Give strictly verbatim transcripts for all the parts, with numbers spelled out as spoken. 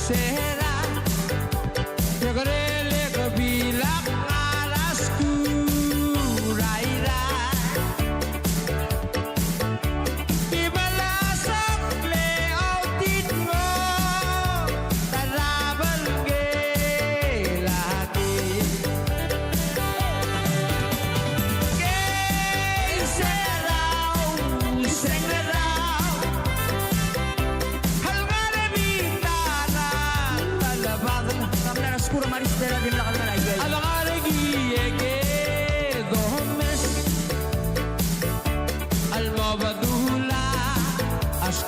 Tera, tekerelek bilak a la skuul er a Irrai. Ki melasek le outit ngo, ta er a belkul a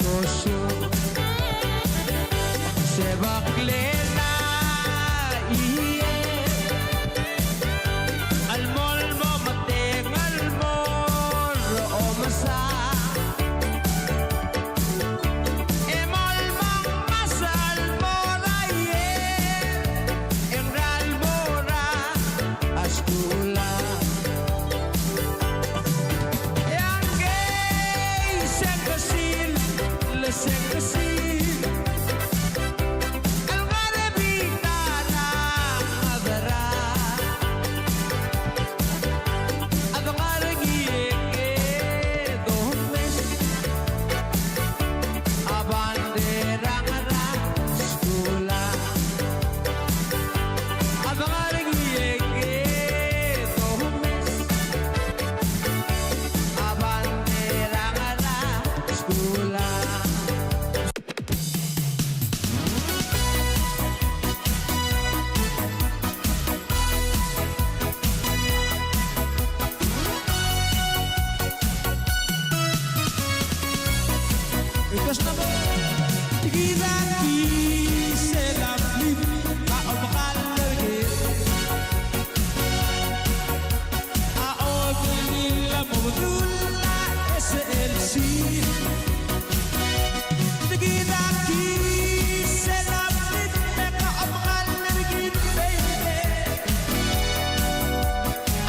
Kosio, se baklel a ie, el mo, el mo, metengel el mo er a omsa. E mo, el mo, ngmasech el mo er a ie, e ngera el mo er a skuul a. E a ngii sengkesil, le sengkesil el ngar er a bita er a ngadra. A de ngar er ngii e ke domes a bandera er a skuul a. A de ngar er ngii e ke domes a bandera er a skuul a. Kid a kiis el a flip a omekall er kid. A omelil a mo bedul a S L C. Kid a kiis el a flip me ka omekall er kid, baby.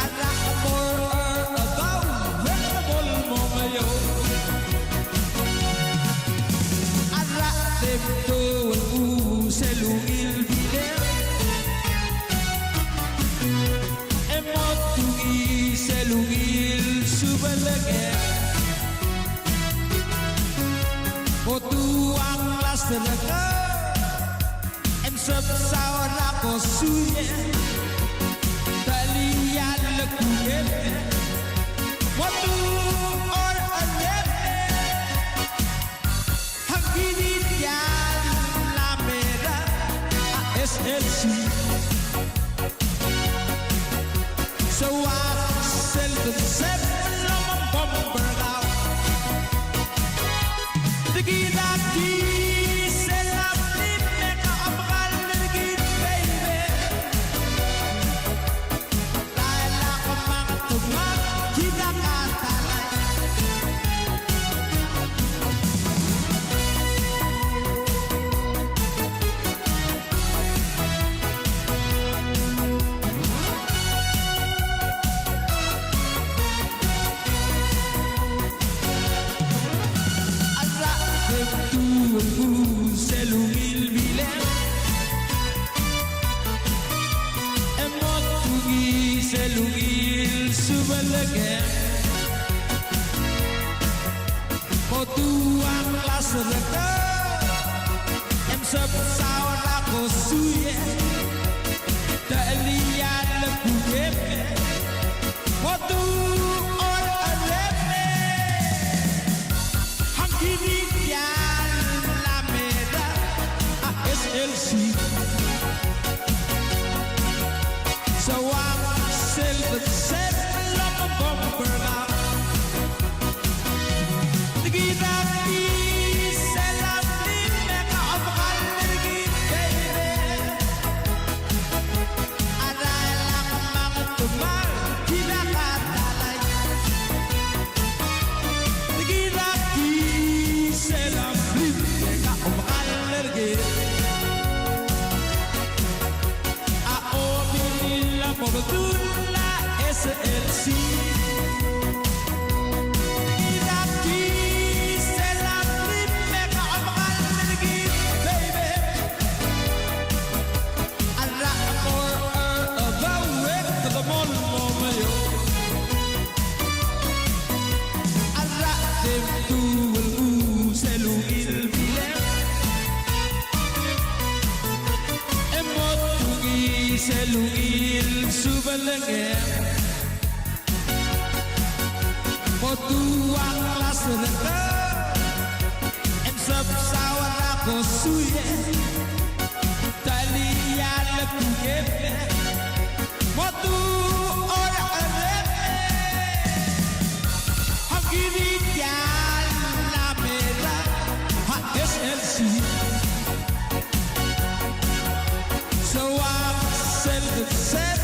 A rak mo er a kau, rak mo el mo ngio. A rak te mdu el kuk sel ungil bilem. E mo tuki sel ungil subeleke. Mo tuang lastereke. Em sebsaod a kosuie. Talial le kukeme. Mo tuor a ngeme. Hangkidi tial a mera a S L C. Soak sel konsep el omomberkau. Di kid a kiis el a flip me ka omekall er kid, baby. A rak te mdu el kuk sel ungil bilem. E mo tuki sel ungil subeleke. Mo tuang lastereke. Em sebsaod a kosuie. Talial le kukeme. Mo tuor a ngeme. Hangkidi tial a mera a S L C. Soak sel konsep el omomberkau. Di kid a kiis el a flip me ka omekall er kid, baby. A rael a kemanget el kmal kid a katalai. Di kid a kiis el a flip me ka omekall er kid. A omelil a mo bedul a S L C. Di kid a kiis el a flip me ka omekall er kid, baby. Sel ungil subelengem, mo tuang lasereker, e ng sebsau er a kosuye, ta el ia el kungem, mo tu orerek, a kid a mera, a S L C. So I'm sel, sel,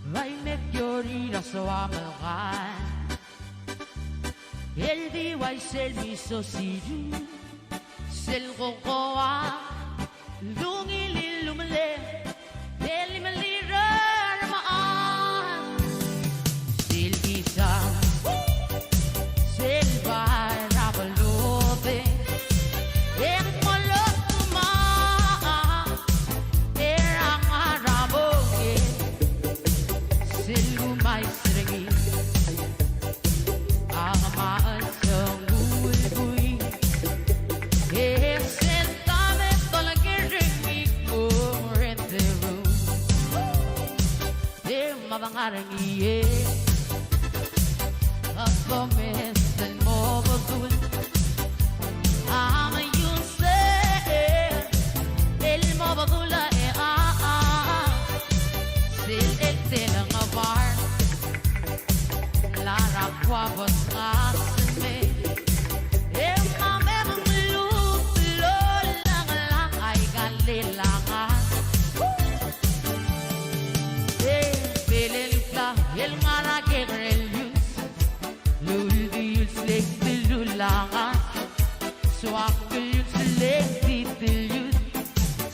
Bai mekiori er a soam el ngar, el di uaisei el misosiu, sel kokoa, el ungil el umelel, el melirir a mechas. Sel kisa, sel bai er a belodel, e ng mo lotumach er a ngar er a bongel, sel kumais er ngii a kemachel sel kulekoi, e sel ta me tolekoi er ngii ko rent a room. E mad a ngar er ngii e a domes el mo bedul a meiusel el mo bedul e a, a, a, sel el telengbar el ngar er a kuabes ngasme. E mad e ng lmuut el olengelak aika el lelangel. E belel el ngar er a kekerel youth, lulbiul slektululangas, soak el youth, slektitl youth,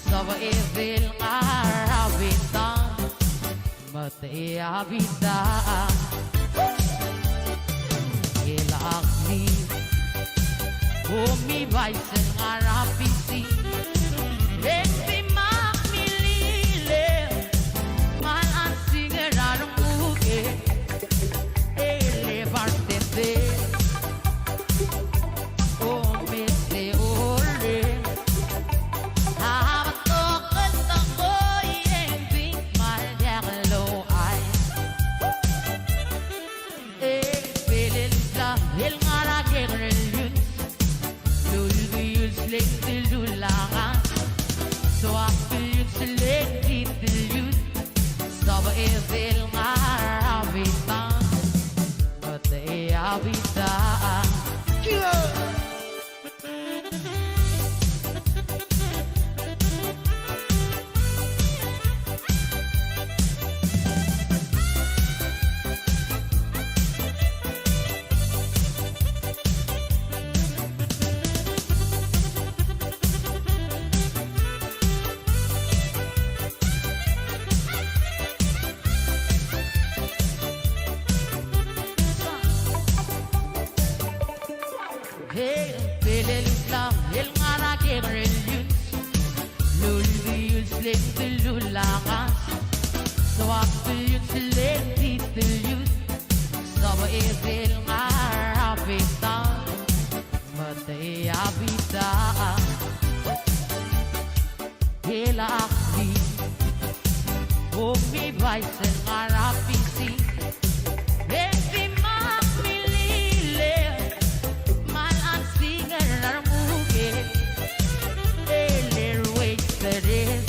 sebeched el ngar er a bita, me te a bita. Kelakli, omi bai sel ngar er a bisi, e ng di mak milil e, me a singer a renguk e, e le bartender. Omes e orrenges a betok el tekoi e ng di kmal diak louchais. E belel el ngar er a kekerel youth, lulbiul slektululangas, soak el youth, slektitl youth, sebeched el ngar er a bita, me te a bita. Hey, belel el ngar er a kekerel youth, lulbiul slektululangas, soak el youth, slektitl youth, sebeched el ngar er a bita, me te a bita. Kelakli, omi bai sel ngar er a bisi, e ng di mak milil e, me a singer a renguk e, e le waitress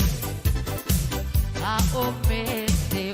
a omes e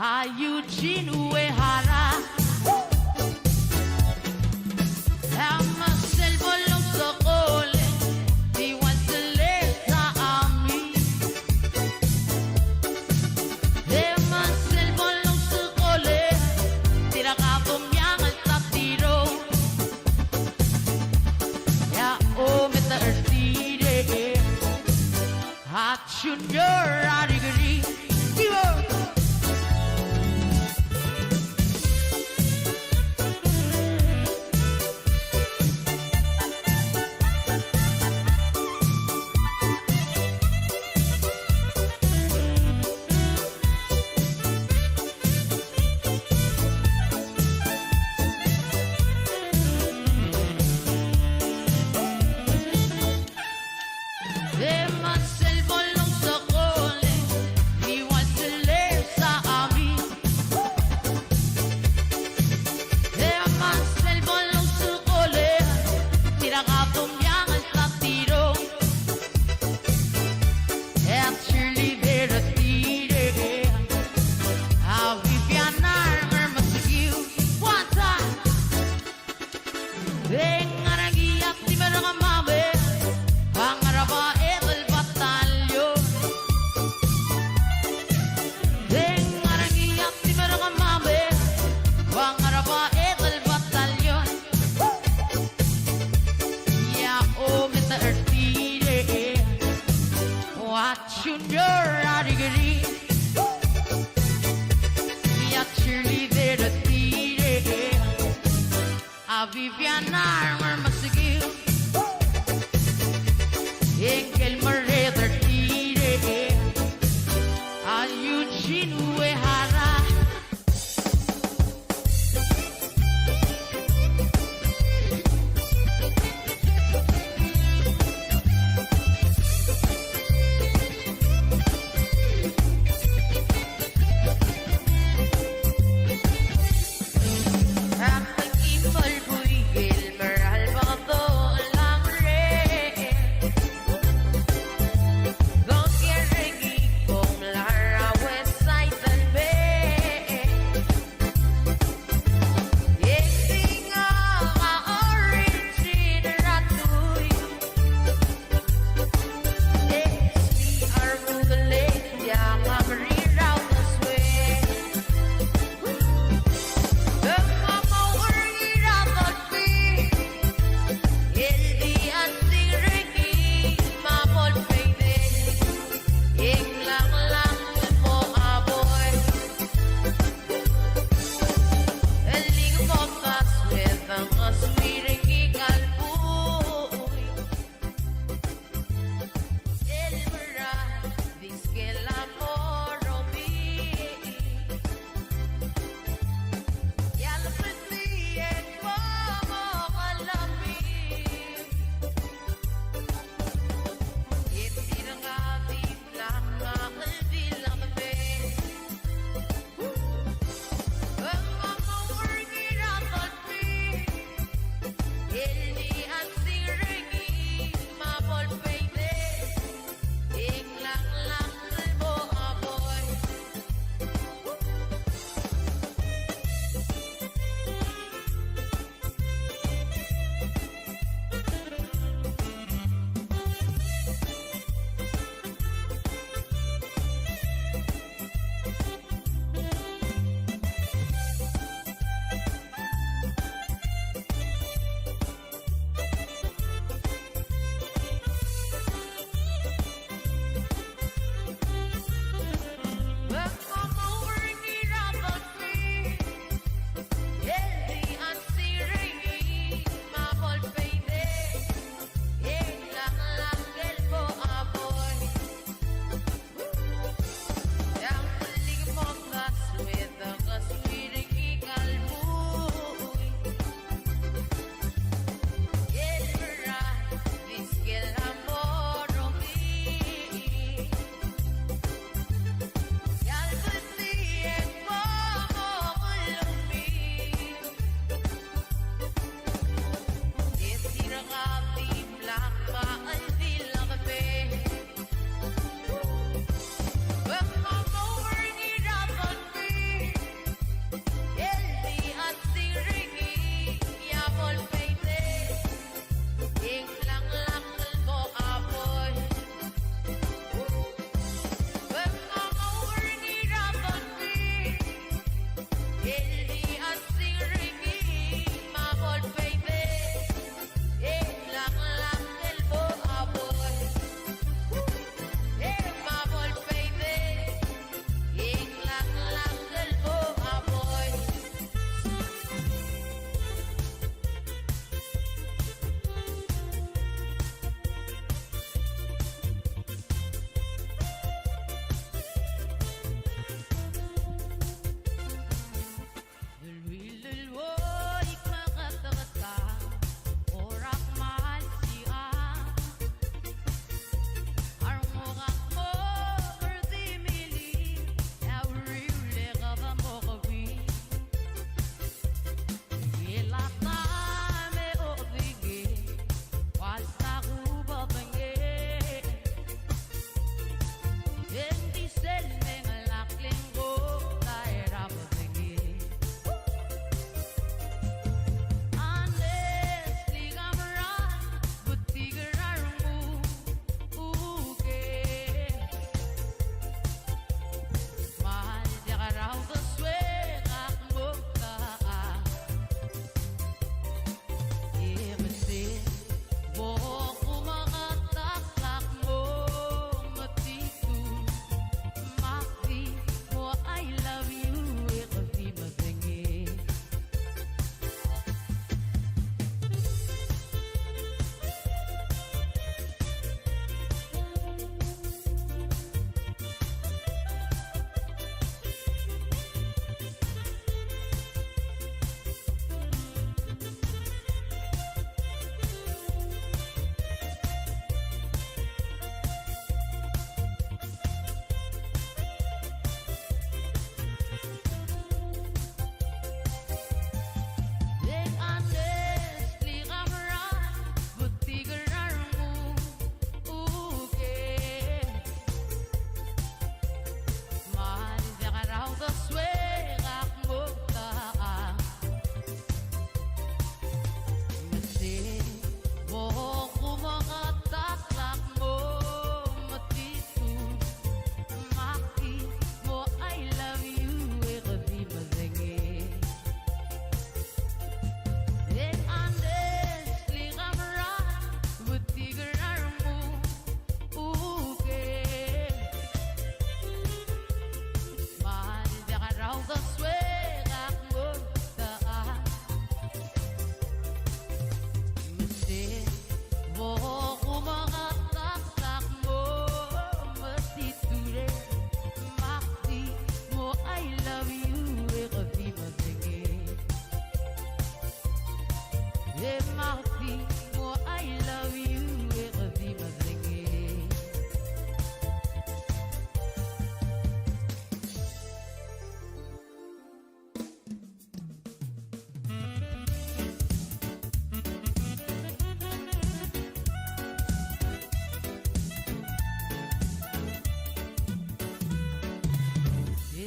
A Eugene Uehara. A me sel bo lousbech a kole, di ua sel ta a mi. E me sel bo lousbech a kole, dirkak bo miangel ta tiro. E a omes er tir e. A Junior a Rigri. Viva! E me sel bo lousbech a kole, Mati mo I love you e ke di medengei.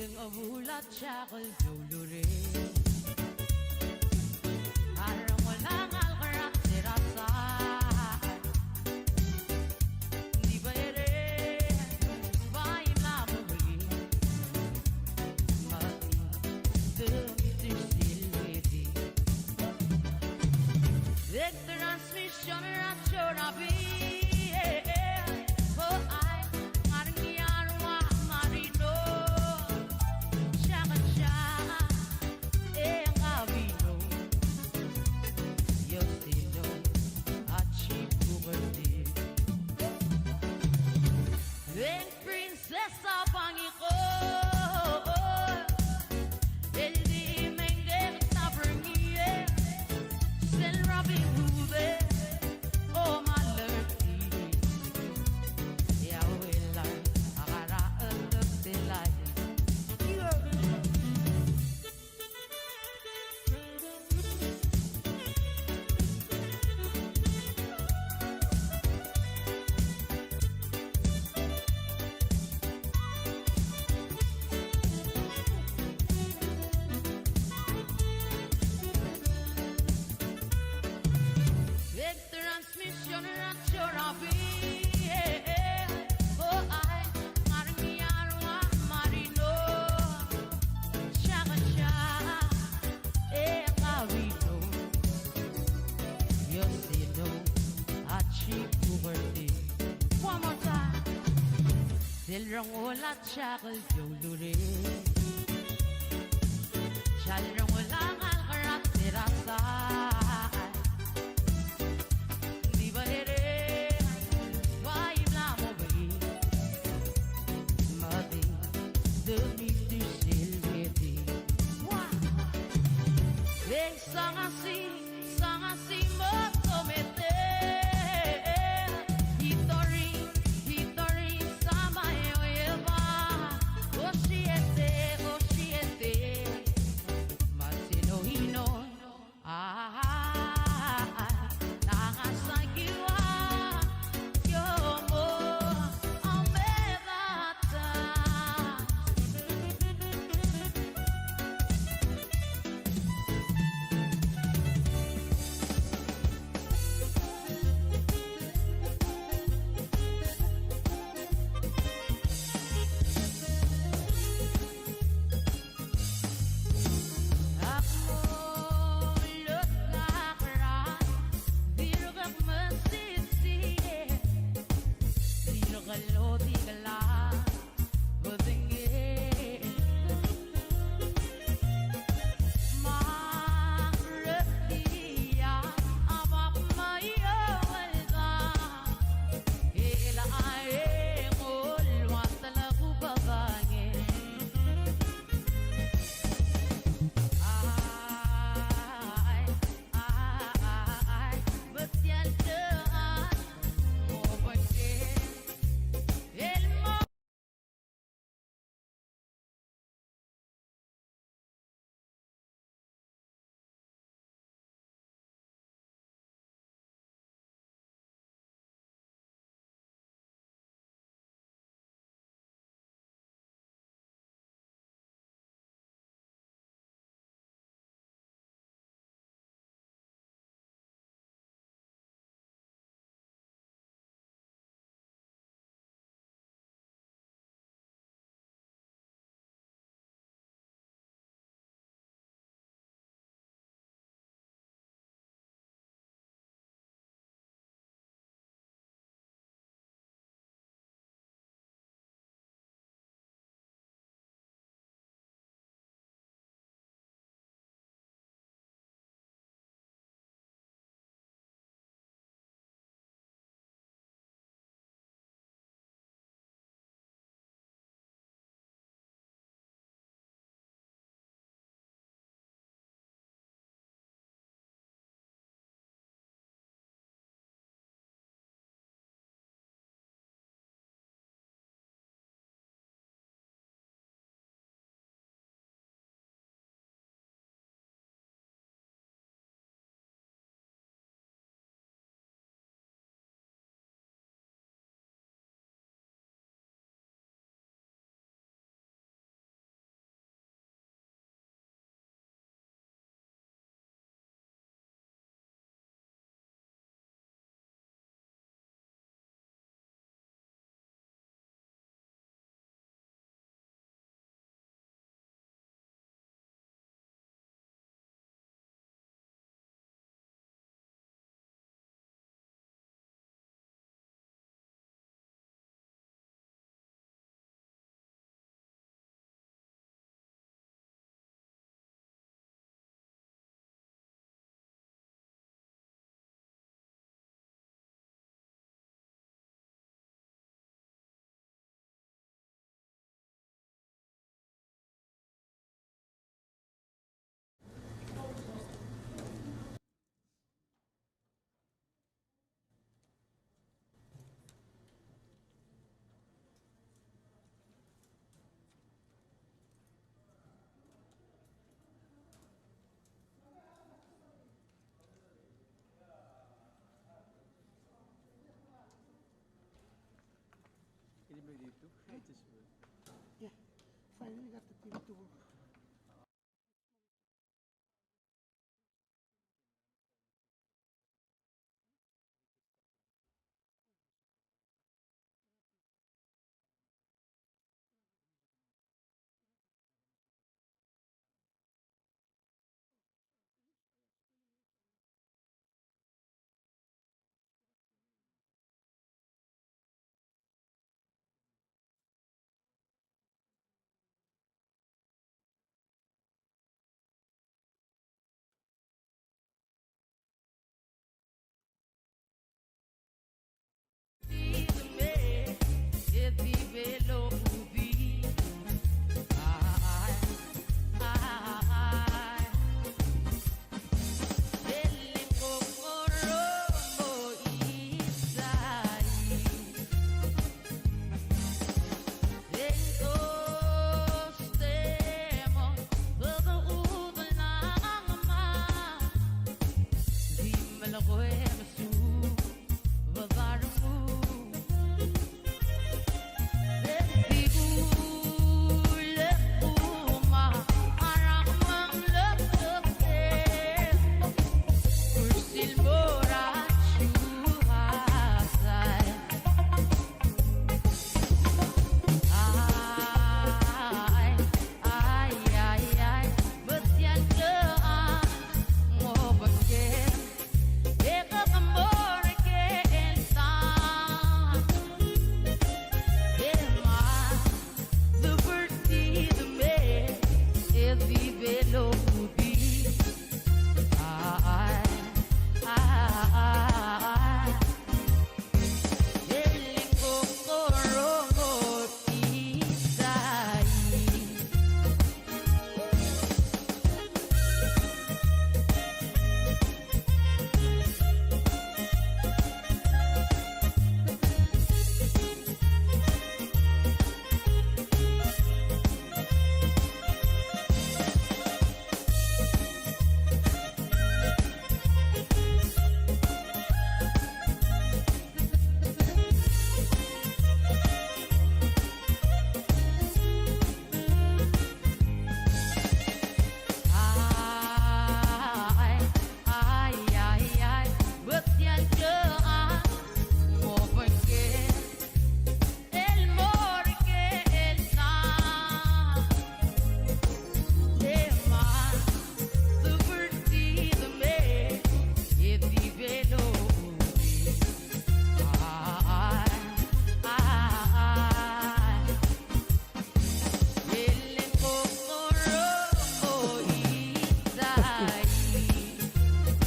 Ng a bula chakl doulure. A rengolang a lkerat er a sa. Di bere, bai mla mo beli. Mati, te, te, siledi. Ek transmission er a chorabi. Oh, ai, ngar er ngii a rua marino. Siak, siak. E ngak a bino, yo sino a chibukerti. Eng Princess a bang iko, el di mengkek ta berngii, sel Robin Hood, o malerti, e a uelai a kara el telai. Transmission er a chorabi, oh, ai, ngar er ngii a rua marino. Siak, siak, e ngak a bino, yo sino a chibukerti. One more time. Sel rengolang a chakl doulure. Chal rengolang a lkerat er a sa. Di bere, bai mla mo beli. Mati, te, te, siledi. Wa! Eng sangasi, sangasi mo tomete. Hitori, hitori, samae oeba. Oshiete, oshiete. Masino hino. Ah, ah, ah, ah. Nagasakiwa, yomo, omedata. Yeah, finally got the team to work.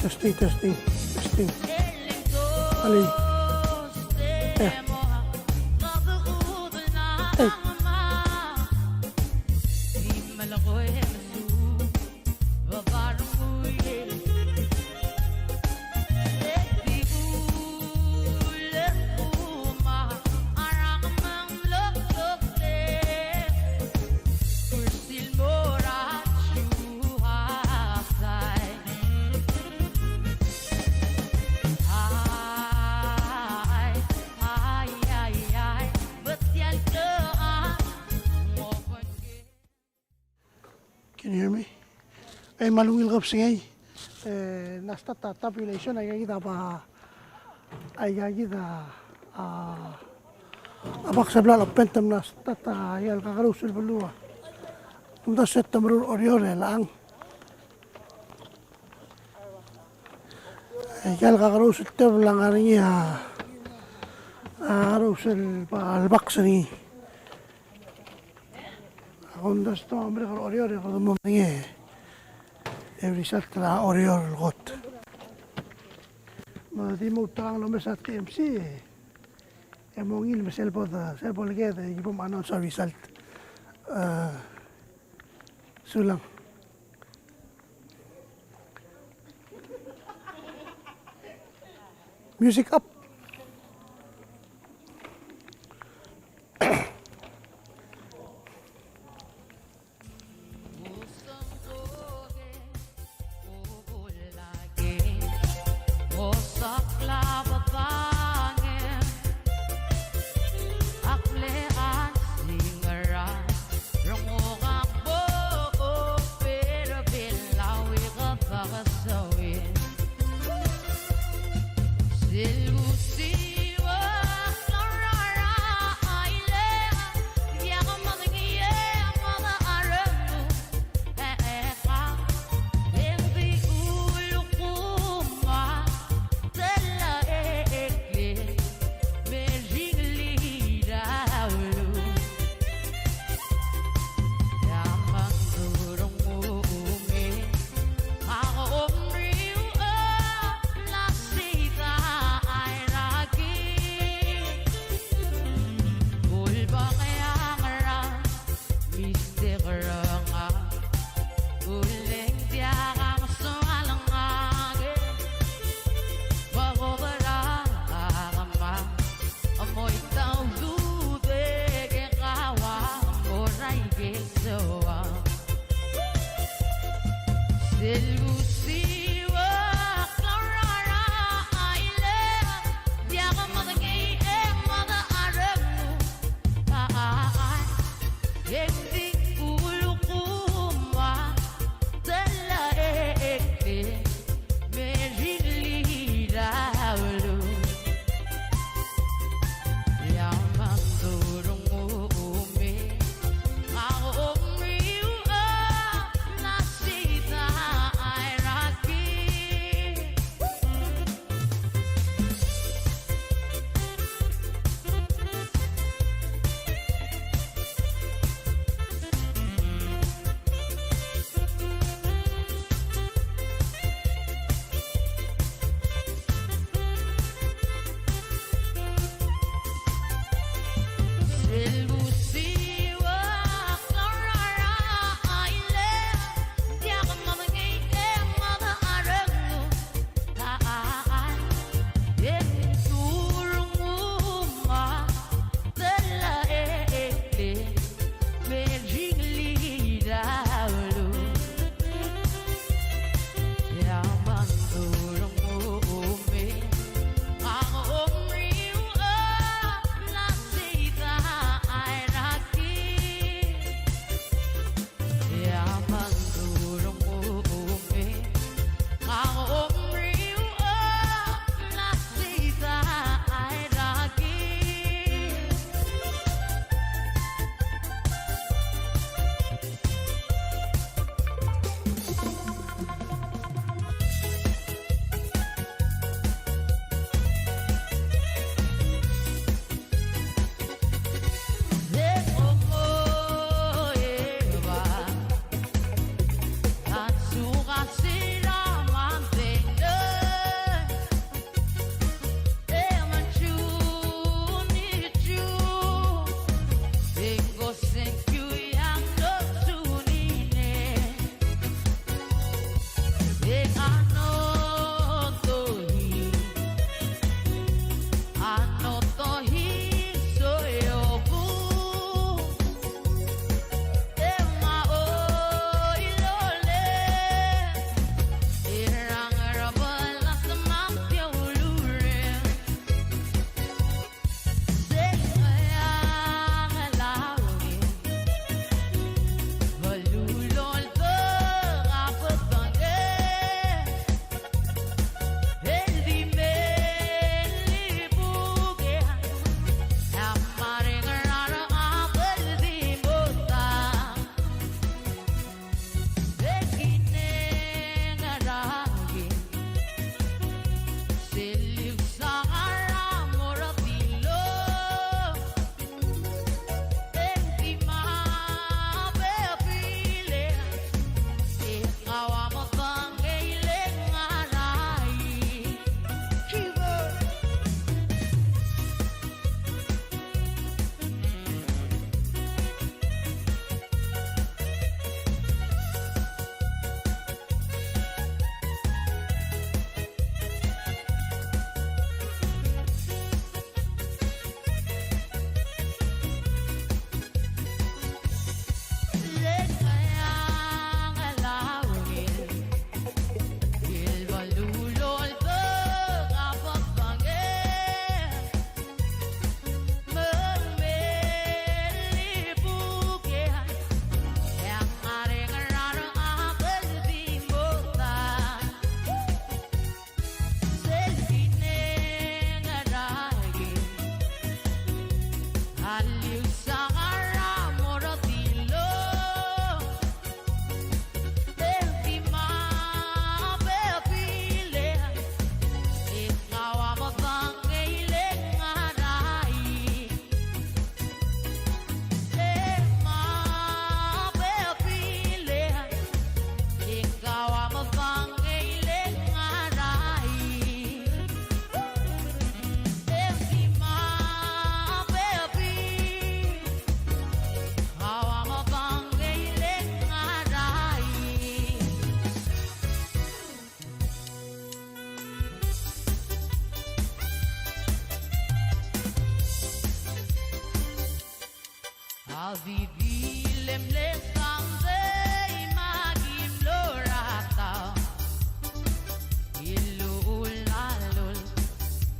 Testing, testing, testing. Ali. Eh. Hey. Can you hear me? Ei, me a ungil kebesengei, e, ng mla start a tabulation, aika kid a ba, aika kid a, a, a bak sebla el open, te mla start a, aika el kakerous el beluu a. Ng mla set a meruul er a Oreor e lechang. Aika el kakerous el tebel a ngar er ngii a, a, kakerous el ba, el bak er ngii. Ak omdasu e te merek er a Oreor e kede mo medengei a result er a Oreor el kot. Me di mo outekangel el omes a T M C e mo ungil me sel bo de, sel bo leked e ki bo mo announce a result. E, sulang. Music up. Di di lemle sandei me aki mlo er a taong. Iluulalul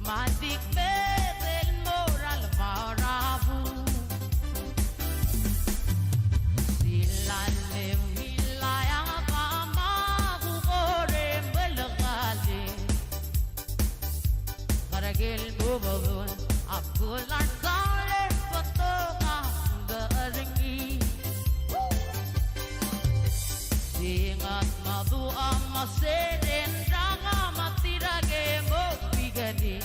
me a di kbedel mo er a lemaol er a bung. Silan le ungil a eanged a ma kuk orrenges el kale. Ngar er ngii el mo bedul a bkul a rsaul el betok a ngar er ngii. Singat me a duch a ma serendang a ma tirke mo bikeni.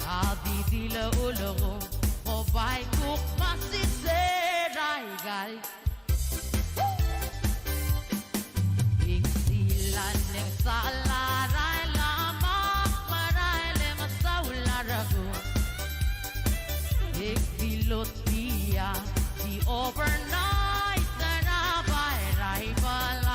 A di di le ulekum mo bai kuk ma sisei er aika el Ing silan e ng sala er a lemam, me a lemam a saul a rokui. Ing di lotia, di overnight er a bai er a Ibelau.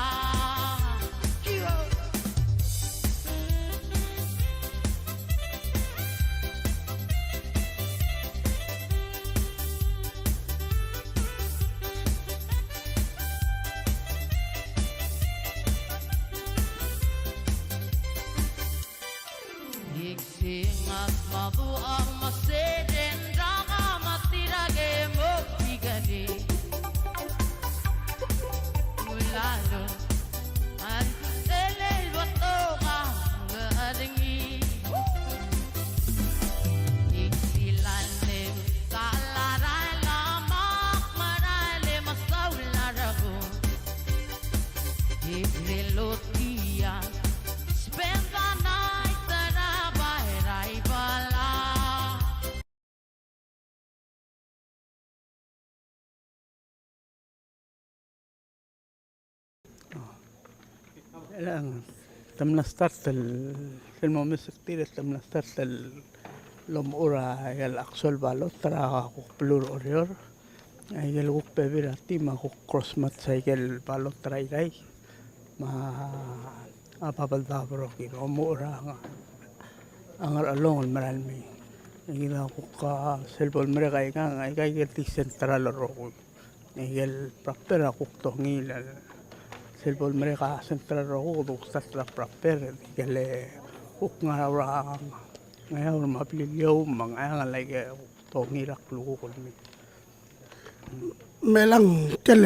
Ing singat me a duch a ma serendang a ma tirke mo bikeni. Ulalul a telel betok a ngar er ngii. Ing silan e ng sala er a lemam, me a lemam a saul a rokui. Ing di lotia, spend the night er a bai er a Ibelau. Te mla start el, el mo mes er tir, te mla start el omechur a ikel actual ballot er a kuk beluu er Oreor. Aikel kuk bebil er a team a kuk cross match aikel ballot er a Irrai me a Babeldaob el rokir. Omechur a Ngerchelong el merael mei. Kid a kuk sel bo lemerek aikang, aika el di central el rokui. Aikel proper a kuk dongiil el, sel bo lemerek a central el rokui, kede kuk start er a proper, aikel kuk ngar er a Ngeaur me a Beliliou me a Ngcheangel, aike kuk dongiil a klukuk el mei. Me chelechang tia el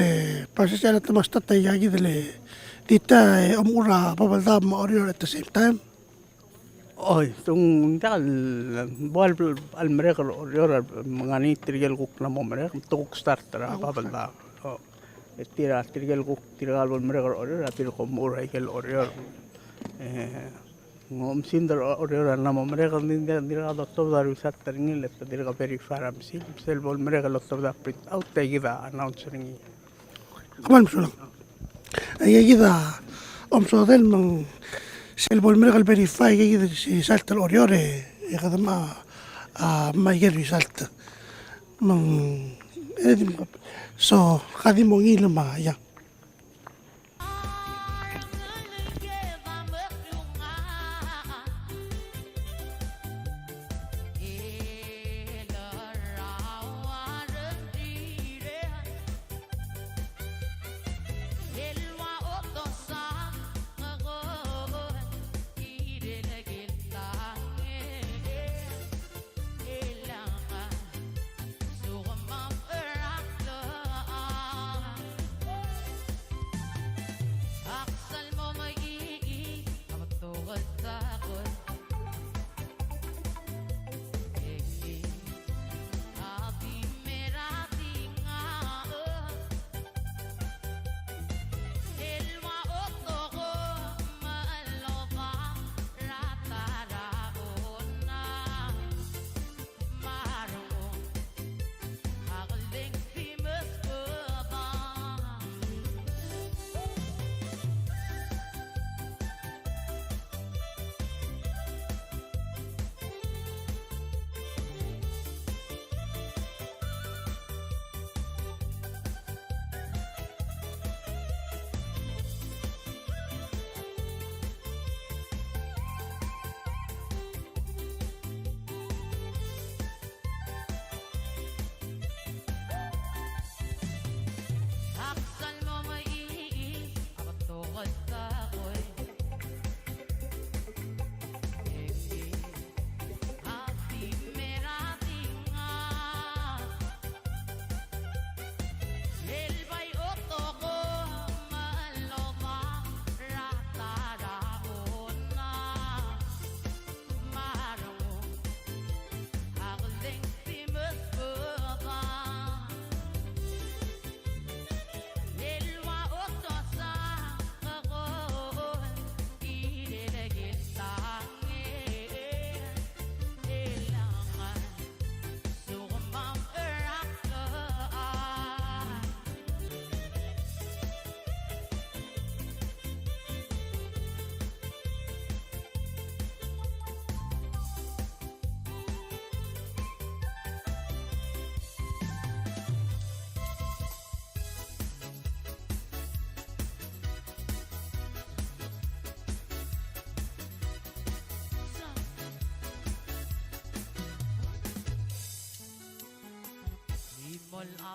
process el te mla start aikakid el di ta e omechur a Babeldaob me a Oreor at the same time? Oi, tung diak el bo el, el merek er Oreor, me ng ngar er ngii tirke el kuk mla mo merek, me te kuk start er a Babeldaob. O, e tir a tirke el kuk, tirka el bo lemerek er Oreor, a tirka omechur aikel Oreor. E, ng oumesingd er Oreor a mla mo merek, ng di, ng dirkak dotobed a result er ngii, le te dirk verify er a machine, sel bo lemerek el otobed a print out, e kid a announce er ngii. Kmal mesulang. Aikakid a omesodel me ng sel bo lemerek el verify aikakid el result er Oreor e, e kede mla, a, mla aikel result. Me ng, e di, so, ka di mo ngii me a, ia.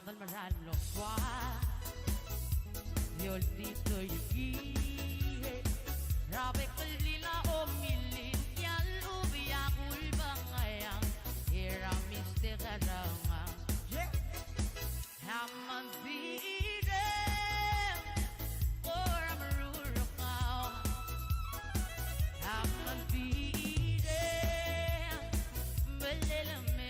Ng mera el mlo ua di oltirakl el kie er a bek el blil a omilil, e a lechub e a kulbangeang er a Mister Karangau. A Mandirem, kora merur kau. A Mandirem, belel me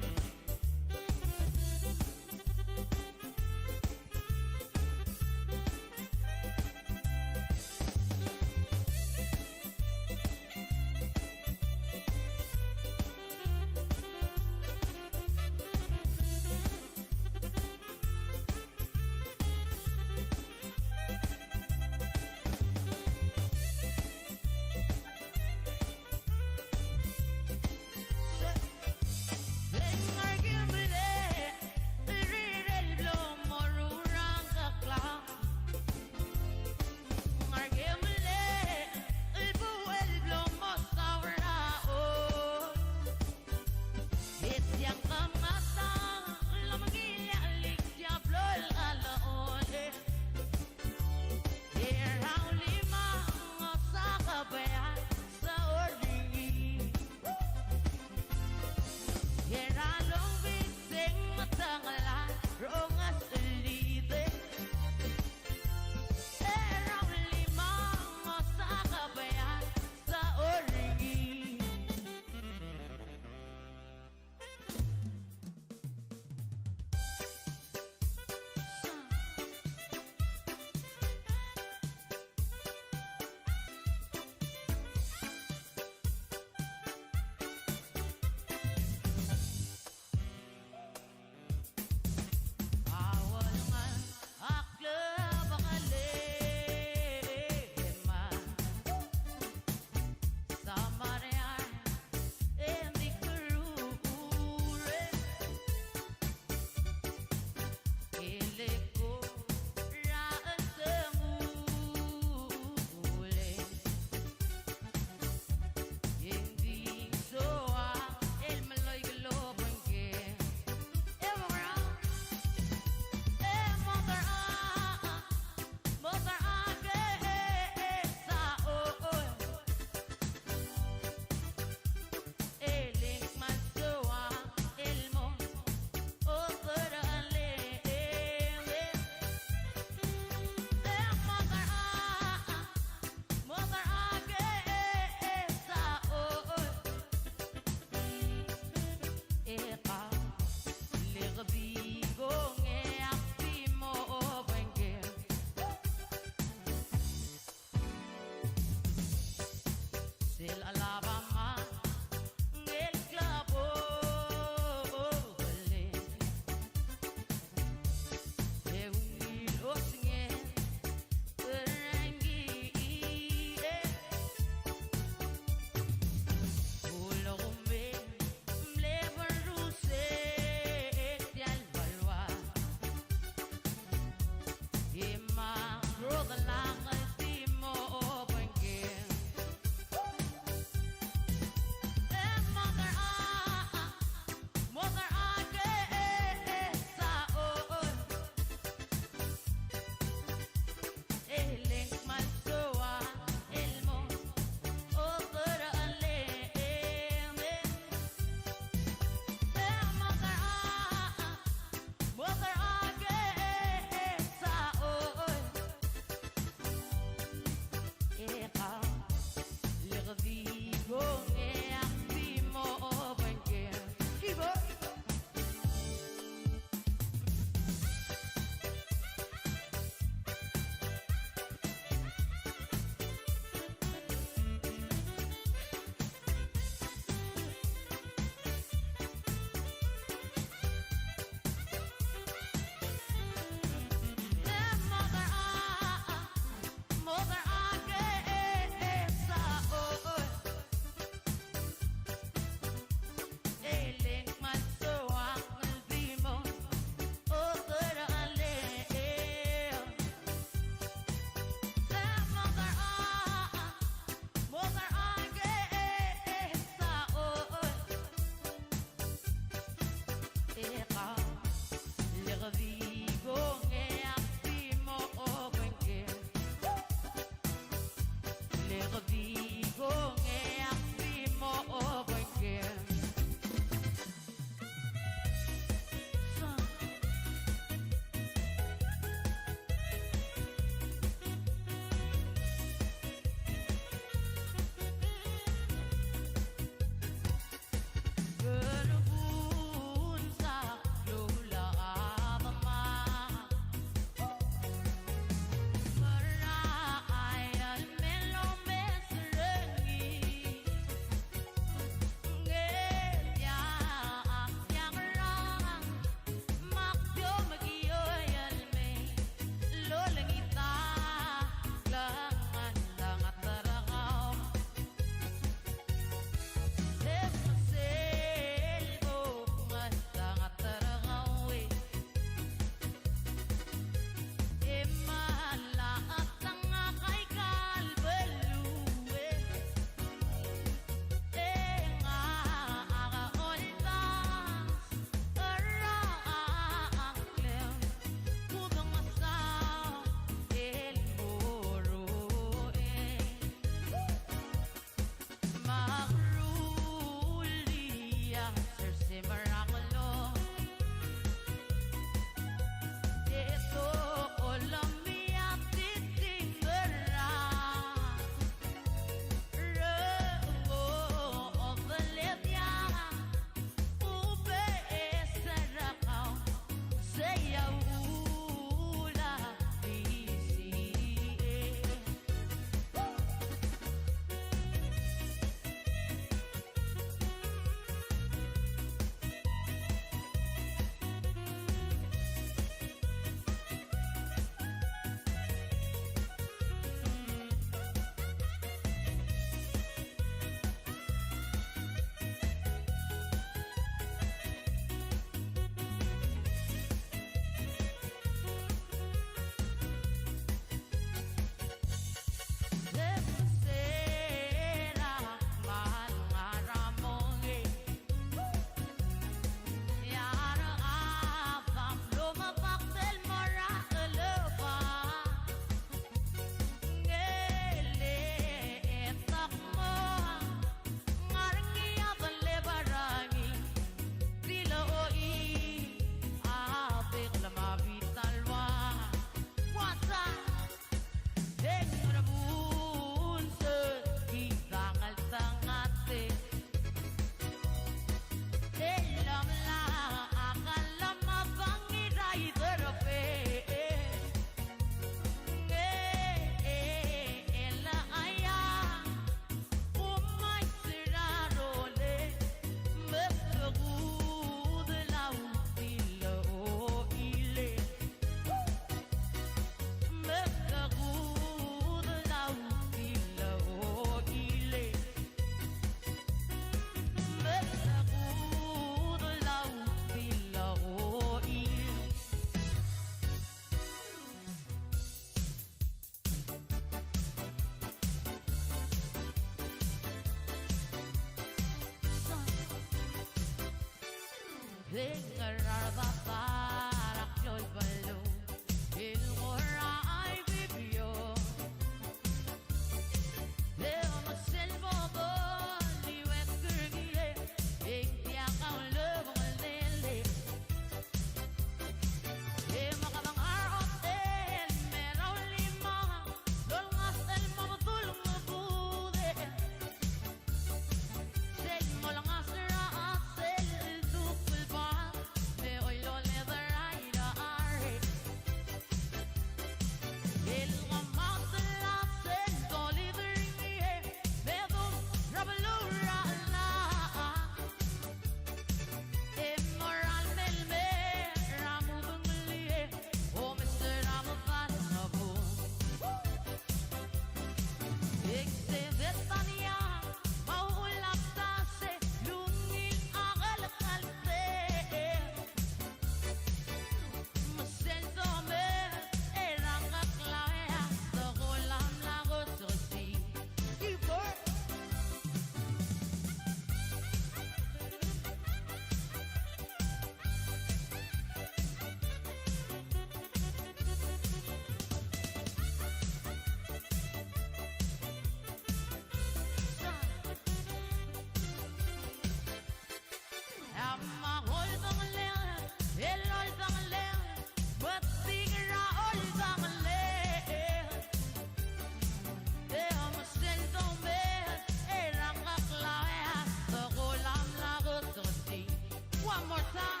One more time.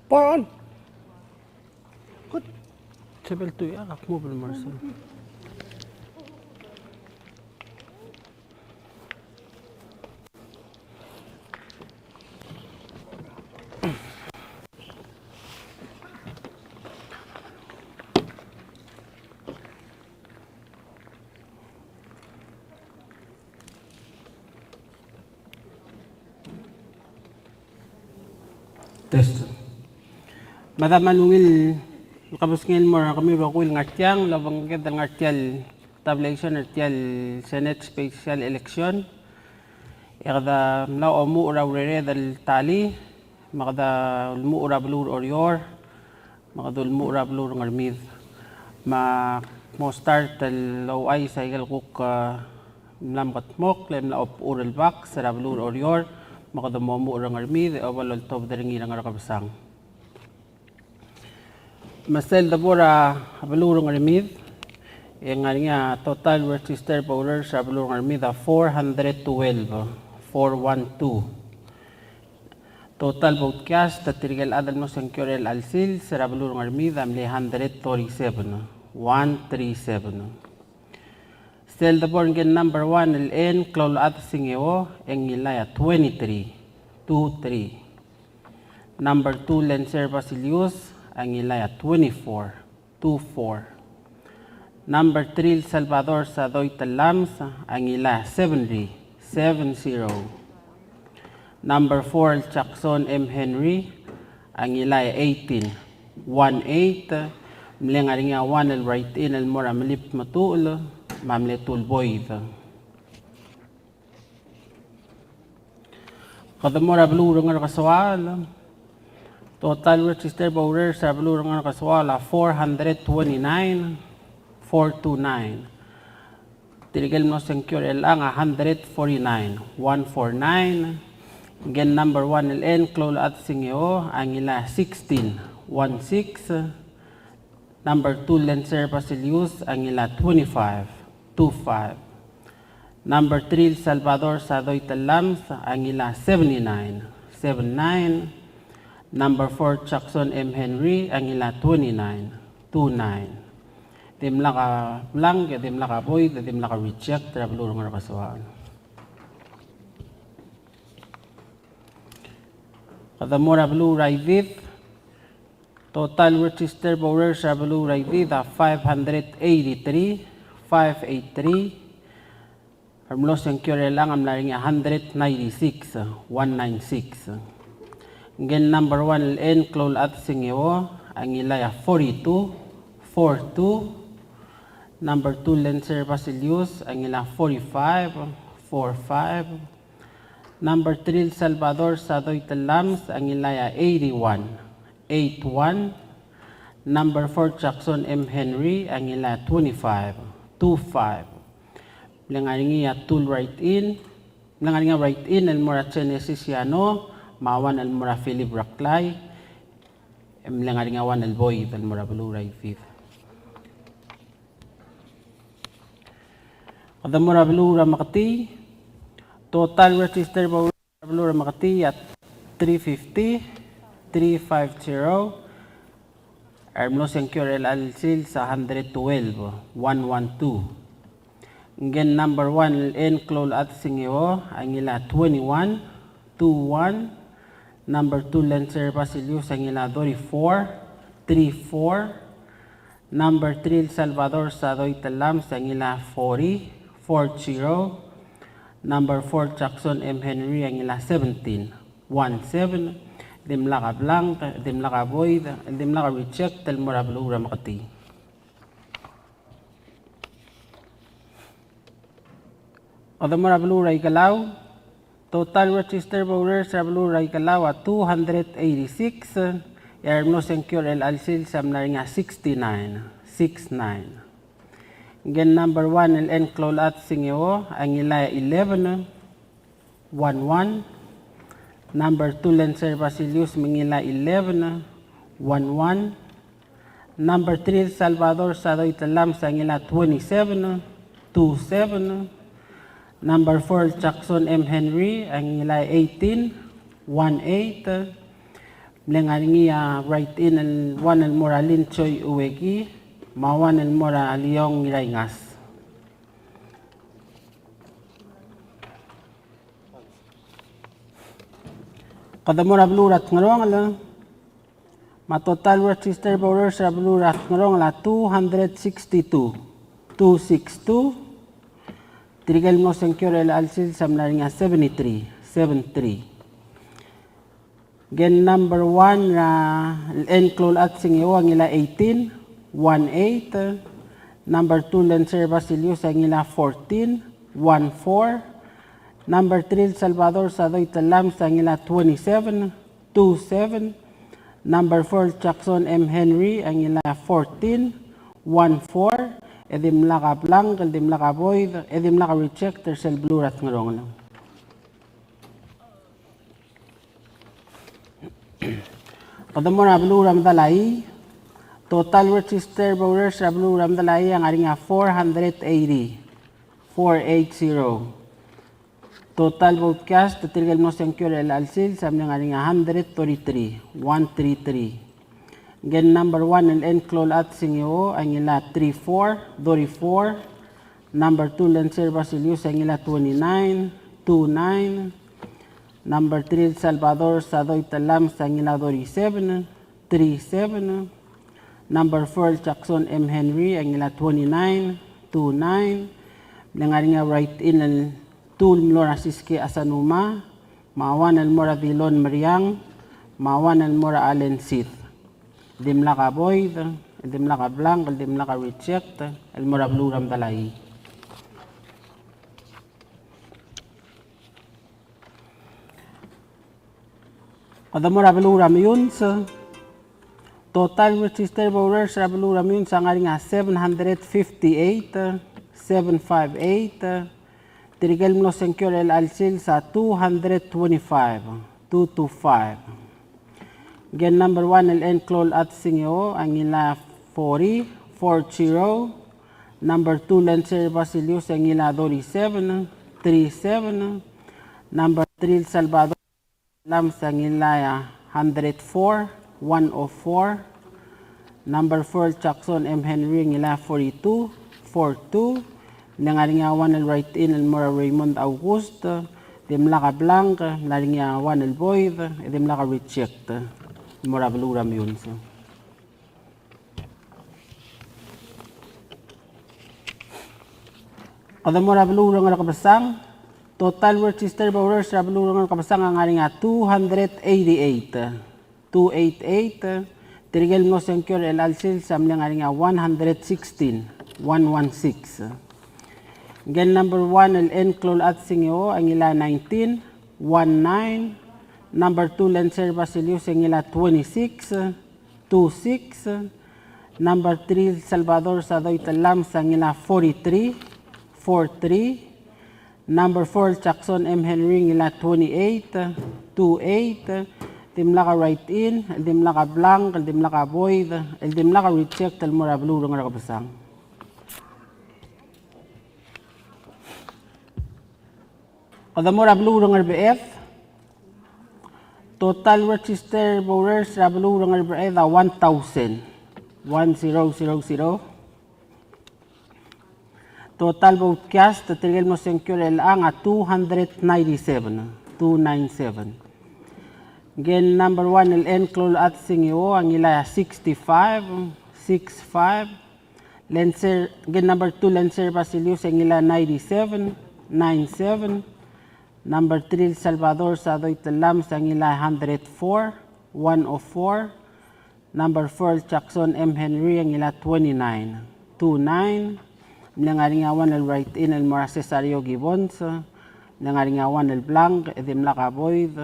Paul. Good. Sebel tu ya, ak mo bel Marcel. Test. Mada me a ungil el kebesengei el mo er kemiu el rokui el ngar tiang, el obengked el ngar tia el tabulation er tia el Senate special election. E kede mla omuchel er a urered el tally, me kede ulemuchel er a beluu er Oreor, me kede ulemuchel er a beluu er Ngermid. Me ak mo start el ouchais a ikel kuk, eh, mla mekedmokl e mla obechur el box er a beluu er Oreor, me kede mo omuchel er Ngermid, e oba loltobed er ngii er a Ngerkebesang. Me sel debo er a beluu er Ngermid, e ng ngar er ngii a total registered voters er a beluu er Ngermid a four hundred twelve, four one two. Total vote cast, tirke el chad el mo sengkio er chelecha el sils er a beluu er Ngermid a mle hundred thirty-seven, one three seven. Sel debo er ngii el number one el N. Kloulechad Singeo, e ngilai a twenty-three, two three. Number two Lencer Basilius, a ngilai a twenty-four, two four. Number three Salvador Sadoi Telams, a ngilai a seventy, seven zero. Number four Jackson M. Henry, a ngilai a eighteen, one eight. Mle ngar er ngii a one el write-in el mo er a Melib Metuchel, me a mle two el void. Kede mo er a beluu er a Ngerkesoaol. Total registered voters er a beluu er a Ngerkesoaol a four hundred twenty-nine, four two nine. Tirke el mlo sengkio er chelechang a hundred forty-nine, one four nine. Ngike el number one el Enklou el Adsingeo a ngilai a sixteen, one six. Number two el Lencer Basilius a ngilai a twenty-five, two five. Number three el Salvador Sadoi Tellames a ngilai a seventy-nine, seven nine. Number four Jackson M Henry a ngilai a twenty-nine, two nine. Dimlak a blank, dimlak a void, dimlak a reject er a beluu er a Ngerkesoaol. Kede mo er a beluu er a Idid. Total registered voters er a beluu er a Idid a five hundred eighty-three, five eight three. A mlo sengkio er chelechang a mla er ngii a hundred ninety-six, one nine six. Ngike el number one el Enklou el Adsingeo a ngilai a forty-two, four two. Number two el Lencer Basilius a ngilai a forty-five, four five. Number three el Salvador Sadoi Tellames a ngilai a eighty-one, eight one. Number four Jackson M Henry a ngilai a twenty-five, two five. Mle ngar er ngii a two el write-in, mle ngar er ngii a write-in el mo er a Genesis Yano, me a one el mo er a Philip Reklai, e mle ngar er ngii a one el void el mo er a beluu er a Idid. Kede mo er a beluu er a Meketii. Total registered voters er a beluu er a Meketii a three fifty, three five zero. A mlo sengkio er chelecha el sils a hundred twelve, one one two. Ngike el number one el Enklou el Adsingeo a ngilai a twenty-one, two one. Number two el Lencer Basilius a ngilai a thirty-four, three four. Number three el Salvador Sadoi Tellames a ngilai a forty, four zero. Number four Jackson M Henry a ngilai a seventeen, one seven. Dimlak a blank, dimlak a void, dimlak a reject el mo er a beluu er a Meketii. Kede mo er a beluu er a Ikelau. Total registered voters er a beluu er a Ikelau a two hundred eighty-six, e a mlo sengkio er chelecha el sils a mla er ngii a sixty-nine, six nine. Ngike el number one el Enklou el Adsingeo a ngilai a eleven, one one. Number two el Lencer Basilius me ngilai a eleven, one one. Number three el Salvador Sadoi Tellames a ngilai a twenty-seven, two seven. Number four el Jackson M Henry a ngilai a eighteen, one eight. Mle ngar er ngii a write-in el one el mo er a Lin Choi Ueki, me a one el mo er a Liong Ngiraingas. Kede mo er a beluu er a Tngerongel. Me a total registered voters er a beluu er a Tngerongel a two hundred sixty-two, two six two. Tirke el mlo sengkio er chelecha el sils a mla er ngii a seventy-three, seven three. Ngike el number one er a Enklou el Adsingeo a ngilai a eighteen, one eight. Number two el Lencer Basilius a ngilai a fourteen, one four. Number three el Salvador Sadoi Tellames a ngilai a twenty-seven, two seven. Number four el Jackson M Henry a ngilai a fourteen, one four. E dimlak a blank, e dimlak a void, e dimlak a reject er sel beluu er a Tngerongel. Kede mo er a beluu er a Medalaii. Total registered voters er a beluu er a Medalaii a ngar er ngii a four hundred eighty, four eight zero. Total vote cast, tirke el mlo sengkio er chelecha el sils a mle ngar er ngii a hundred thirty-three, one three three. Ngike el number one el Enklou el Adsingeo a ngilai a three four, thirty-four. Number two el Lencer Basilius a ngilai a twenty-nine, two nine. Number three el Salvador Sadoi Tellames a ngilai a thirty-seven, three seven. Number four el Jackson M Henry a ngilai a twenty-nine, two nine. Mle ngar er ngii a write-in el two el mlo er a Siski Asanuma, me a one el mo er a Dilon Meriang, me a one el mo er a Allen Sid. Dimlak a void, dimlak a blank, dimlak a reject el mo er a beluu er a Medalaii. Kede mo er a beluu er a Meyuns. Total registered voters er a beluu er a Meyuns a ngar er ngii a seven hundred fifty-eight, seven five eight. Tirke el mlo sengkio er chelecha el sils a two hundred twenty-five, two two five. Ngike el number one el Enklol Adsingeo a ngilai a forty, four zero. Number two Lencer Basilius a ngilai a thirty-seven, three seven. Number three Salvador Lames a ngilai a hundred four, one oh four. Number four Jackson M Henry a ngilai a forty-two, four two. Ng ngar er ngii a one el write-in el mo er a Raymond August, dimlak a blank, ng ngar er ngii a one el void, dimlak a reject, mo er a beluu er a Meyuns. Kede mo er a beluu er a Ngerkebesang. Total registered voters er a beluu er a Ngerkebesang a ngar er ngii a two hundred eighty-eight, two eight eight. Tirke el mlo sengkio er chelecha el sils a mle ngar er ngii a one hundred sixteen, one one six. Ngike el number one el Enklol Adsingeo a ngilai a nineteen, one nine. Number two Lencer Basilius a ngilai a twenty-six, two six. Number three Salvador Sadoit Lames a ngilai a forty-three, four three. Number four Jackson M Henry a ngilai a twenty-eight, two eight. Dimlak a write-in, dimlak a blank, dimlak a void, dimlak a reject el mo er a beluu er a Ngerkebesang. Kede mo er a beluu er a Ngerbeched. Total registered voters er a beluu er a Ngerbeched a one thousand, one zero zero zero. Total vote cast, tirke el mlo sengkio er chelechang a two hundred ninety-seven, two nine seven. Ngike el number one el Enklol Adsingeo a ngilai a sixty-five, six five. Lencer, ngike el number two Lencer Basilius a ngilai a ninety-seven, nine seven. Number three Salvador Sadoit Lames a ngilai a hundred four, one oh four. Number four Jackson M Henry a ngilai a twenty-nine, two nine. Ng mle ngar er ngii a one el write-in el mo er a Cesario Gibbons. Ng mle ngar er ngii a one el blank, e dimlak a void,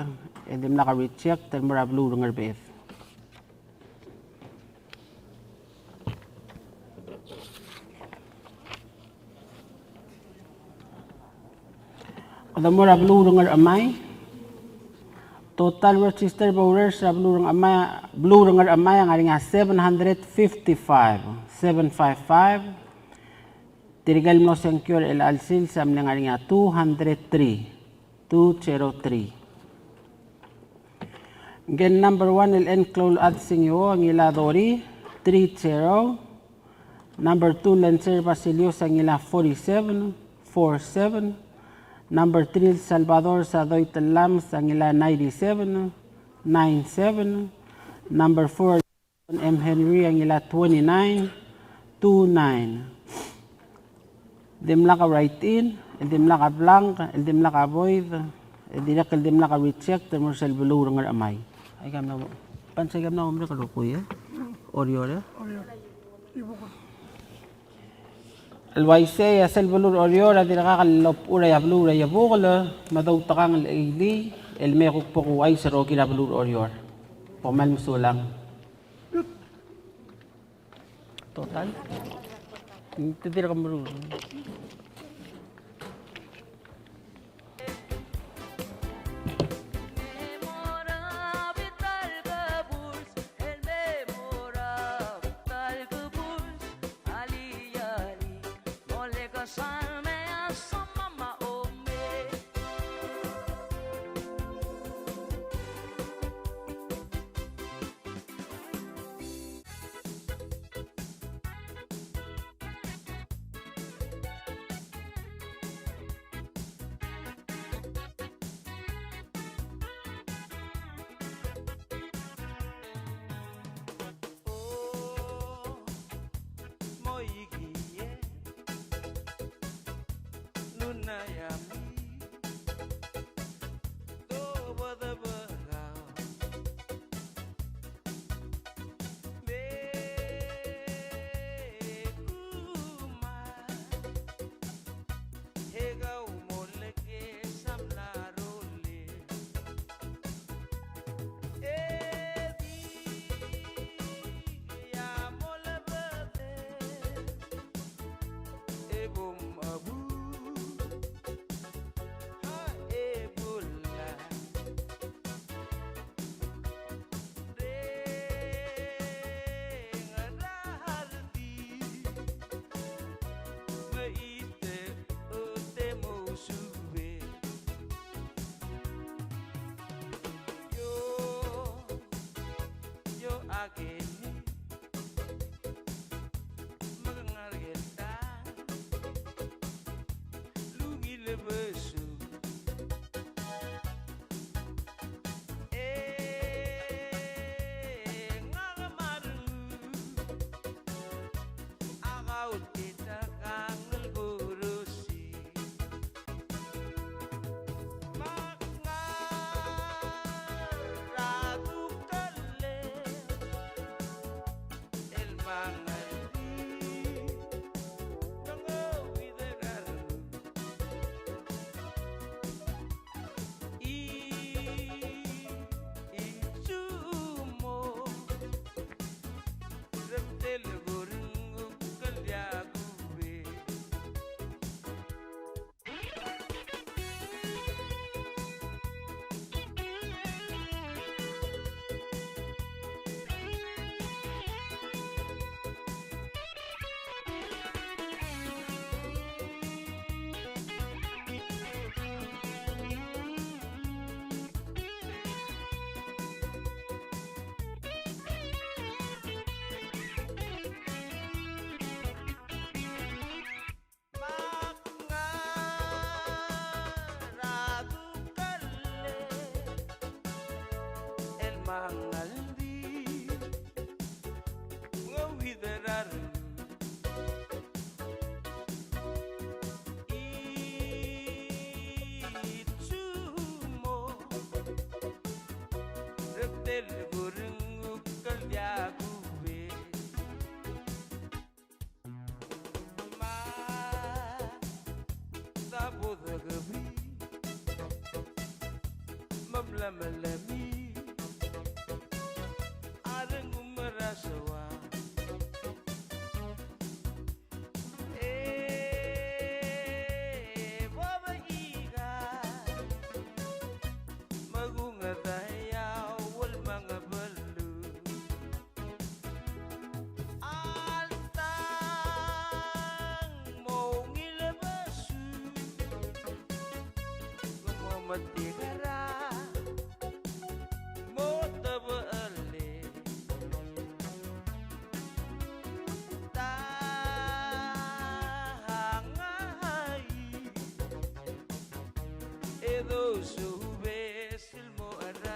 e dimlak a reject el mo er a beluu er a Ngerbeched. Kede mo er a beluu er a Ngerchemai. Total registered voters er a beluu er a Ngerchemai, beluu er a Ngerchemai a ngar er ngii a seven hundred fifty-five, seven five five. Tirke el mlo sengkio er chelecha el sils a mle ngar er ngii a two hundred three, two zero three. Ngike el number one el Enklol Adsingeo a ngilai a thirty, three zero. Number two Lencer Basilius a ngilai a forty-seven, four seven. Number three Salvador Sadoit Lames a ngilai a ninety-seven, nine seven. Number four M Henry a ngilai a twenty-nine, two nine. Dimlak a write-in, el dimlak a blank, el dimlak a void, el dirrek el dimlak a reject, el mo er sel beluu er a Ngerchemai. Aika mla mo, pan se aika mla mo merek el rokui, e? Oreor, e? Oreor. El uaisei a sel beluu er Oreor a dirkak el lobechur a beluu er a Iebukel, me doutekangel el cheili, el me kuk bo kuuchais er a rokir a beluu er Oreor. Bo kmal mesulang. Total. Te dirk meruul. Lebesu. E ngak me a renguk a kautita kangel kurusi. Me ak ngar a dukellel el mangaldi, me ng ouid er a renguk. I, i, chumo, rebtel kurenguk el diak kubet. Me ak ngar a dukellel el mangaldi, me ng ouid er a renguk. I, i, chumo, rebtel kurenguk el diak kubet. Me a bo dekebii me mlemelemi a rengum er a soam. E bo bechikai me kungedai a uel me a ngebeluu. Alta ng mo ungil besul, ng mo metik er a mo tebechel e ta ngai e dousubes el mo er a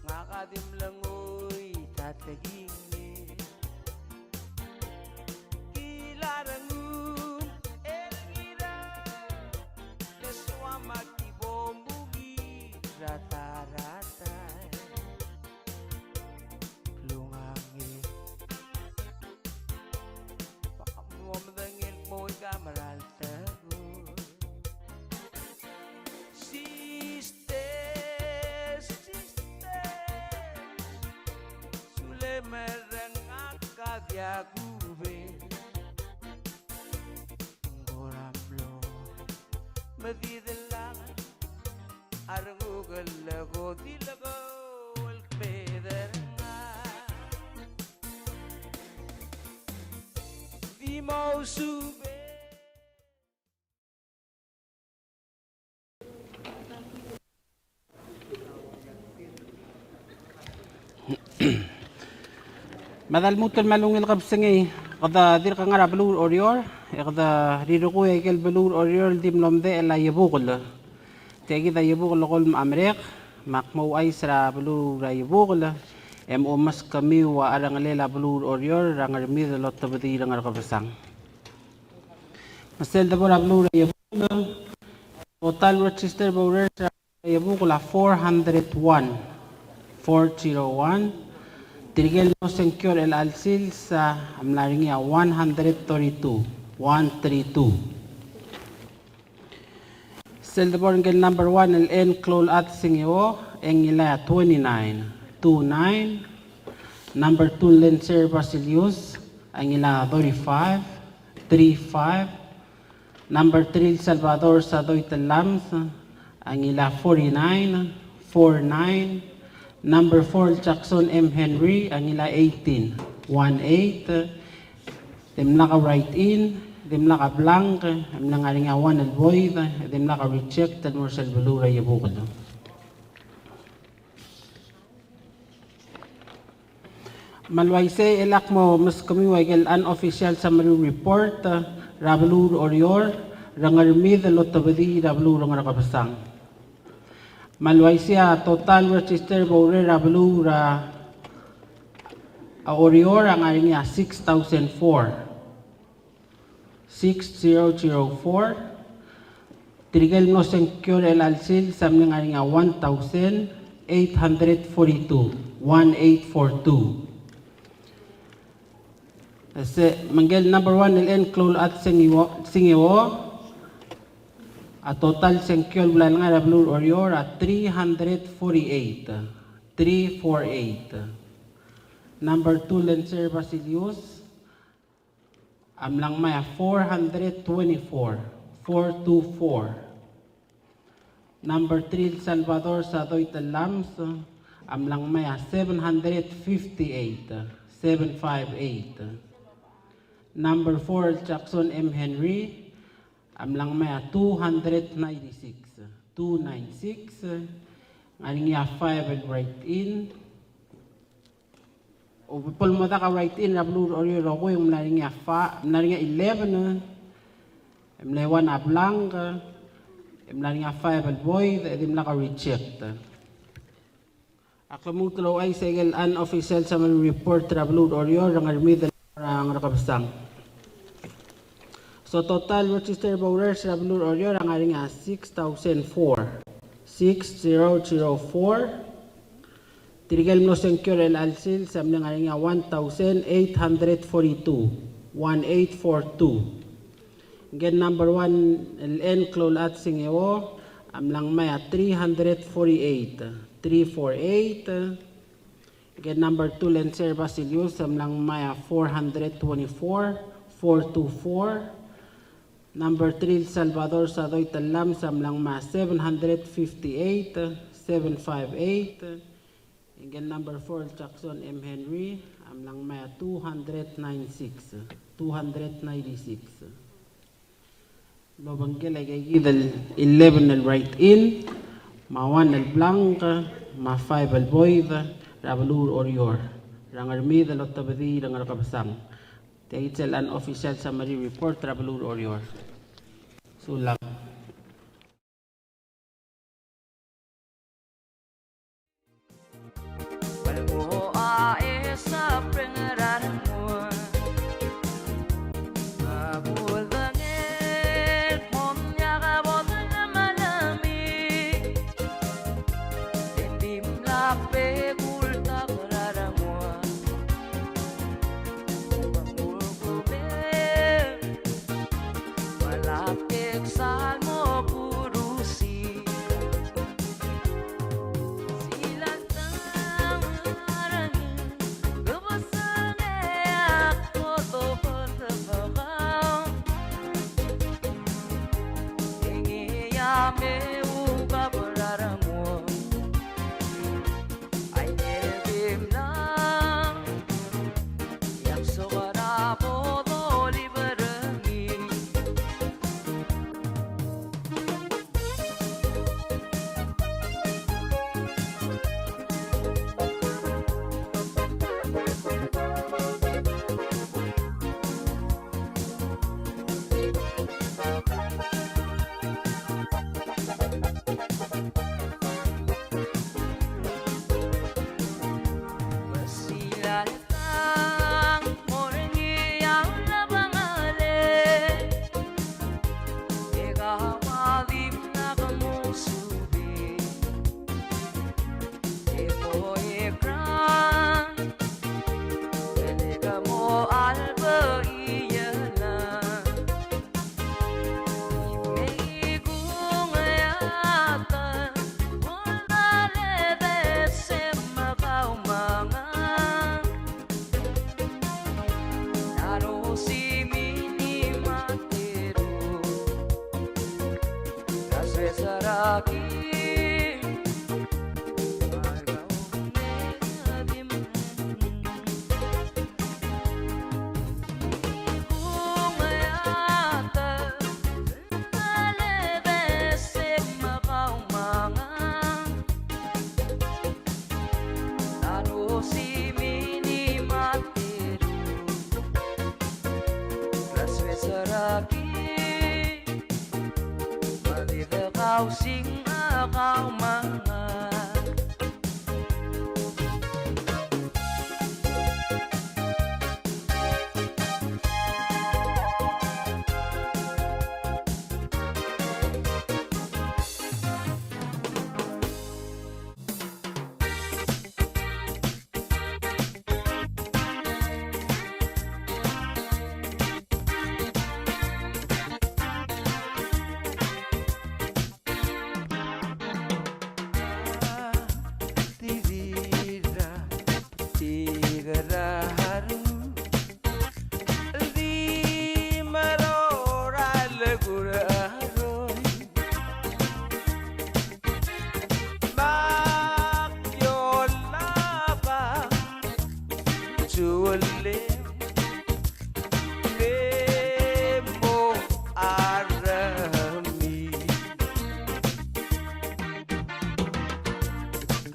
Ngak a di mlengoit a tekingel. Kilarengum el kirel, ke soam a ki bo mungil er a ta er a ta. Klungangel. Bak mo medengei el kmo ika mera el tekoi. Sisters, sisters, sulemereng a ka diak kubel. Ng kora mlo medid el langel a renguk el leko di leko el kbedel er ngak. Di mo usubel. Me a da lmuut el me a ungil kebesengei, kede dirk ngar er a beluu er Oreor, e kede rirekui a ikel beluu er Oreor el di mlo medechel a Iebukel. Tia kid a Iebukel a okolem a merek, me ak mo ouchais er a beluu er a Iebukel, e mo meskemiu a cherengelel a beluu er Oreor er a Ngermid el otobedii er a Ngerkebesang. Me sel debo er a beluu er a Iebukel, total register voters er a Iebukel a four hundred one, four zero one. Tirke el mlo sengkio er chelecha el sils a mla er ngii a one hundred thirty-two, one three two. Sel debo er ngike el number one el N. Kloulechad Singeo, e ngilai a twenty-nine, two nine. Number two el Lencer Basilius, a ngilai a thirty-five, three five. Number three el Salvador Sadoit Lames, a ngilai a forty-nine, four nine. Number four el Jackson M. Henry, a ngilai a eighteen, one eight. Dimlak a write-in, dimlak a blank, e mle ngar er ngii a one el void, dimlak a reject el mo er sel beluu er a Iebukel. Me a le uaisei e ak mo meskemiu a ikel unofficial summary report er a beluu er Oreor er a Ngermid el otobedii er a beluu er a Ngerkebesang. Me a le uaisei a total register voter er a beluu er a Oreor a ngar er ngii a six thousand four. Six zero zero four. Tirke el mlo sengkio er chelecha el sils a mle ngar er ngii a one thousand eight hundred forty-two, one eight four two. Se, me ngike el number one el N. Kloulechad Singeo, Singeo, a total sengkio el bla lengai er a beluu er Oreor a three hundred forty-eight, three four eight. Number two, Lencer Basilius, a mla ngmai a four hundred twenty-four, four two four. Number three, Salvador Sadoit Lames, a mla ngmai a seven hundred fifty-eight, seven five eight. Number four, Jackson M. Henry, a mla ngmai a two hundred ninety-six, two nine six. Ngar er ngii a five el write-in. O, bo el mo dak a write-in er a beluu er Oreor el rokui, ng mla er ngii a fa-, mla er ngii a eleven, e mle one a blank, e mla er ngii a five el void, e dimlak a reject. Ak lmuut el ouchais a ikel unofficial summary report er a beluu er Oreor er a Ngermid el mo er a Ngerkebesang. So total registered voters er a beluu er Oreor a ngar er ngii a six thousand four, six zero zero four. Tirke el mlo sengkio er chelecha el sils a mle ngar er ngii a one thousand eight hundred forty-two, one eight four two. Ngike el number one el N. Kloulechad Singeo a mla ngmai a three hundred forty-eight, three four eight. Ngike el number two el Enser Basilius a mla ngmai a four hundred twenty-four, four two four. Number three el Salvador Sadoi Tellames a mla ngmai a seven hundred fifty-eight, seven five eight. Ngike el number four el Jackson M. Henry a mla ngmai a two hundred ninety-six, two hundred ninety-six. Lobengkel a ikakid el eleven el write-in, me a one el blank, me a five el void, er a beluu er Oreor, er a Ngermid el otobedii er a Ngerkebesang. Tia kid sel unofficial summary report er a beluu er Oreor. Sulang.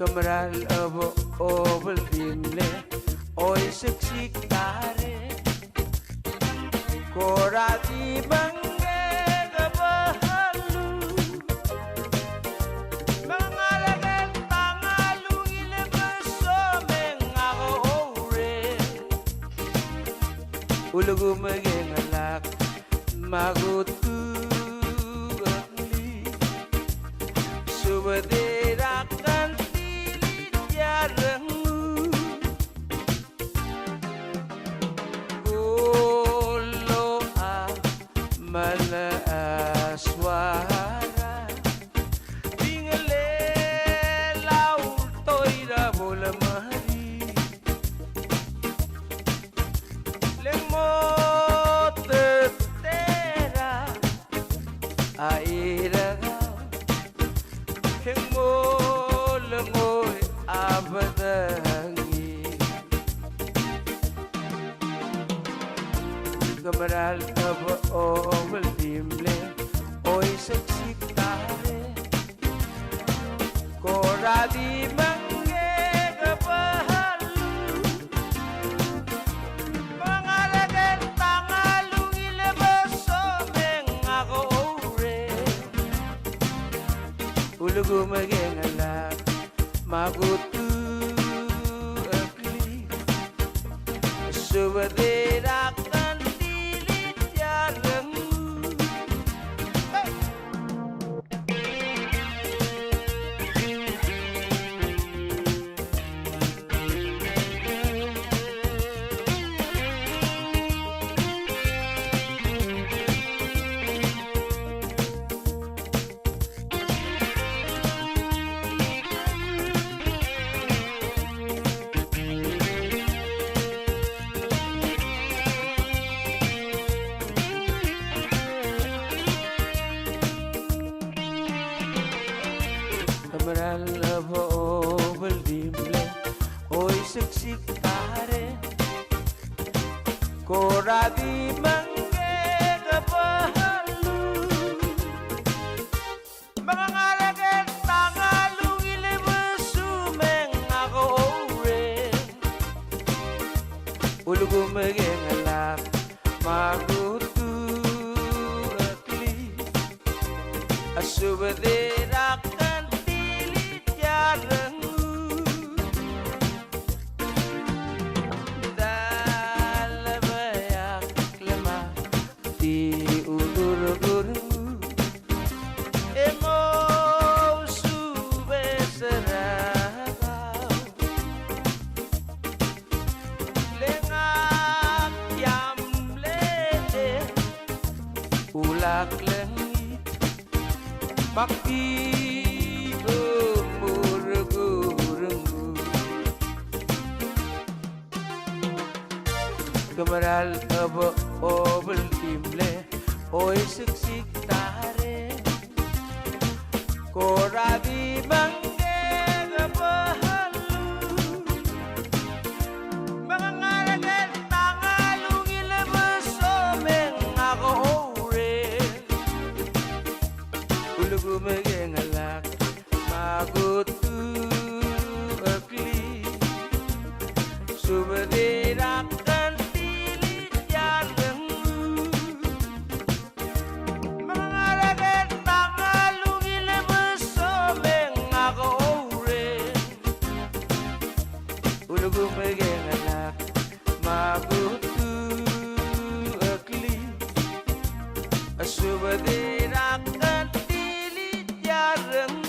Ke meral obel di mle oiseksik tare. Kora di mengkek a behalu. Mengalek el tangalungil e beso mengak a oureng. Ulekum e ke ngelak. Me a kutuklii, subed er a kngtil tia el rengud. Kulo a melechesuar a bingel el a ultoir a bo lemerii. Le ng mo tetera a irekau, e ng mo lengoi a bedengir. Ke mera el chebechobel di mle oiseksik tare, kora di mengkek a behalu. Me ngar er a kerta ng a lungil e beso me ngak a oureng. Ulekum e ke ngelak me a kutuklii, subed er a kngtil tia el rengud. Ke mera el chebechobel di mle oiseksik tare, kora di mengkek a behalu. Me ngar er a kerta ng a lungil e beso me ngak a oureng. Ulekum e ke ngelak me a kutuklii, subed er a kngtil tia el rengud. Dalebeak le ma di uldurkur e mousubes er a kau. Le ngak a mle ulak lengit me ak di omurkurkur. Ke mera el chebechobel di mle oiseksik tare, kora di mengkek a behalu. Me ngar er a kerta ng a lungil e beso me ngak a oureng. Ulekum e ke ngelak me a kutuklii, subed er a kngtil tia el rengud. Me ngar er a kerta ng a lungil e beso me ngak a oureng. Ulekum e ke ngelak me a kutuklii, subed er a kngtil tia el rengud.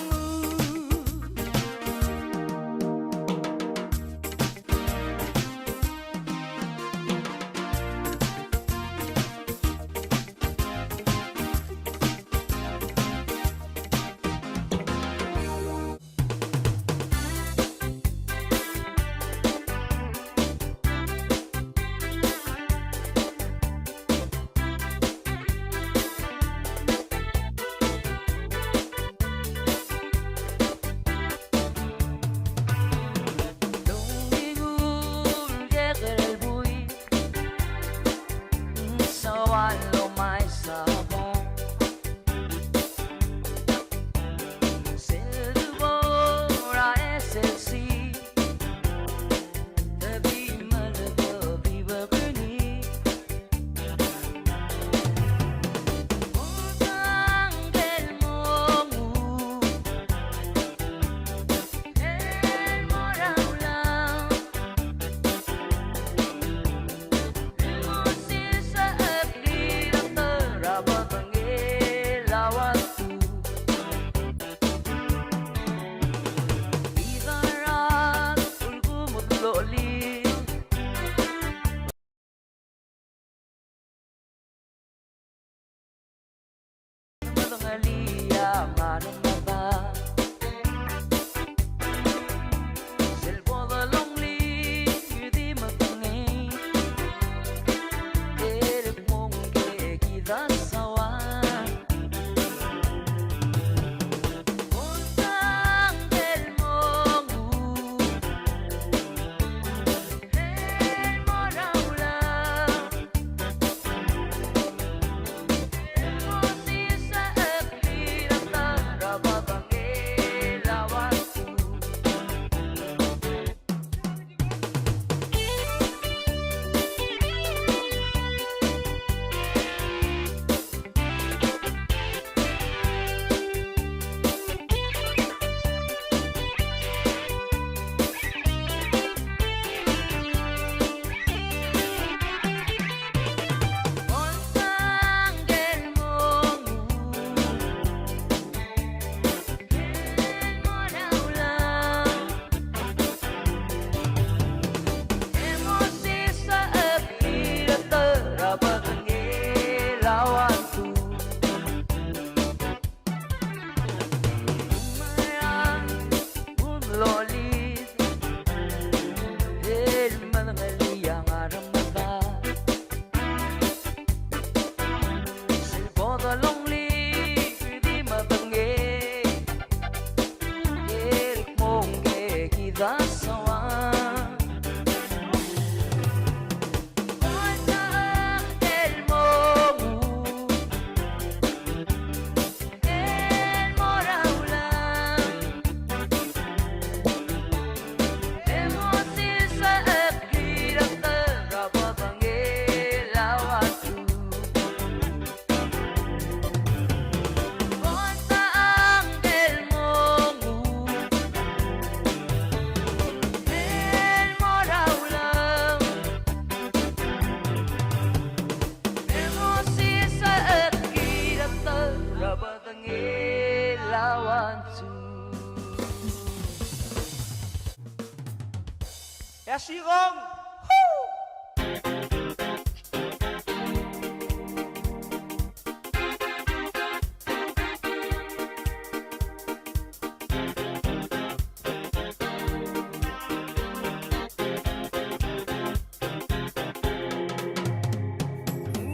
Asikong.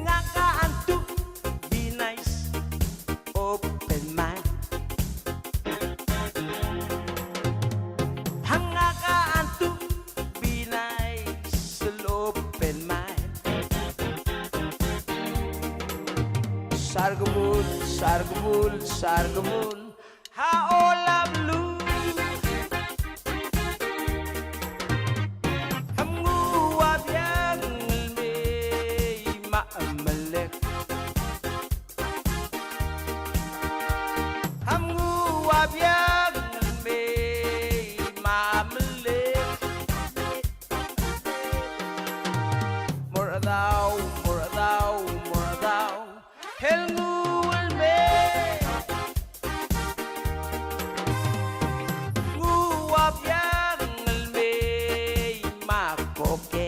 Ngak a ntu, be nice, open mind. Ngak a ntu, be nice, open mind. Sarkebul, sarkebul, sarkebul. A olab lu. Am nguu a biang el mei me a melek. Am nguu a biang el mei me a melek. Mo er a dau, mo er a dau, mo er a dau. El nguu el mei. Nguu a biang el mei me a koke.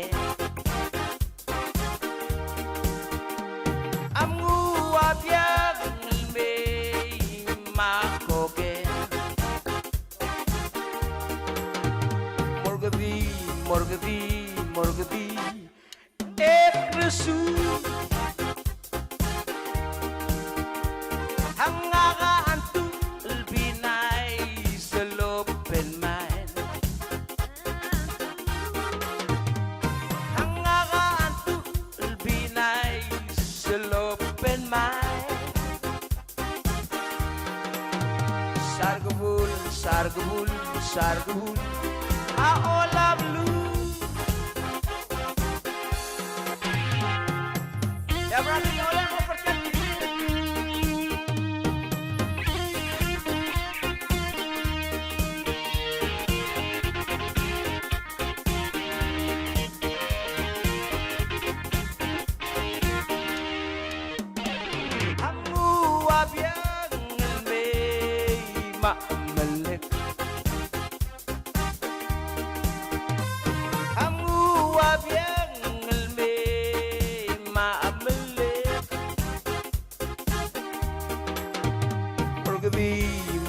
Am nguu a biang el mei me a koke. Mo er kedi, mo er kedi, mo er kedi. E krusu. Ngak a ntu el be nice el open mind. Ngak a ntu el be nice el open mind. Sarkebul, sarkebul, sarkebul. A olab lu. Am nguu a biang el mei me a melek. Am nguu a biang el mei me a melek. Mo er kedi,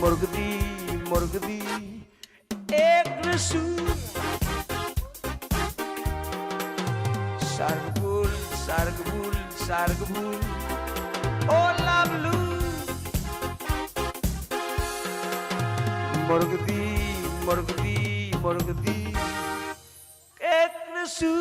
mo er kedi, mo er kedi. E krusu. Sarkebul, sarkebul, sarkebul. Olab lu. Mo er kedi, mo er kedi, mo er kedi. E krusu.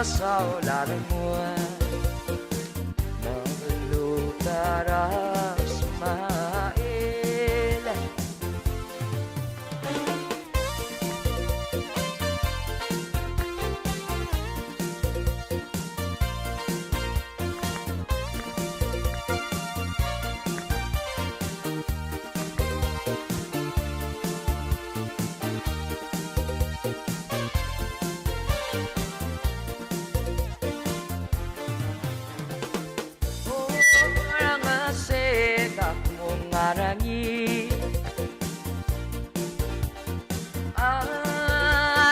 Saul a rengua me a beluu er a Ismael. Orrenges e ak mo ngar er ngii a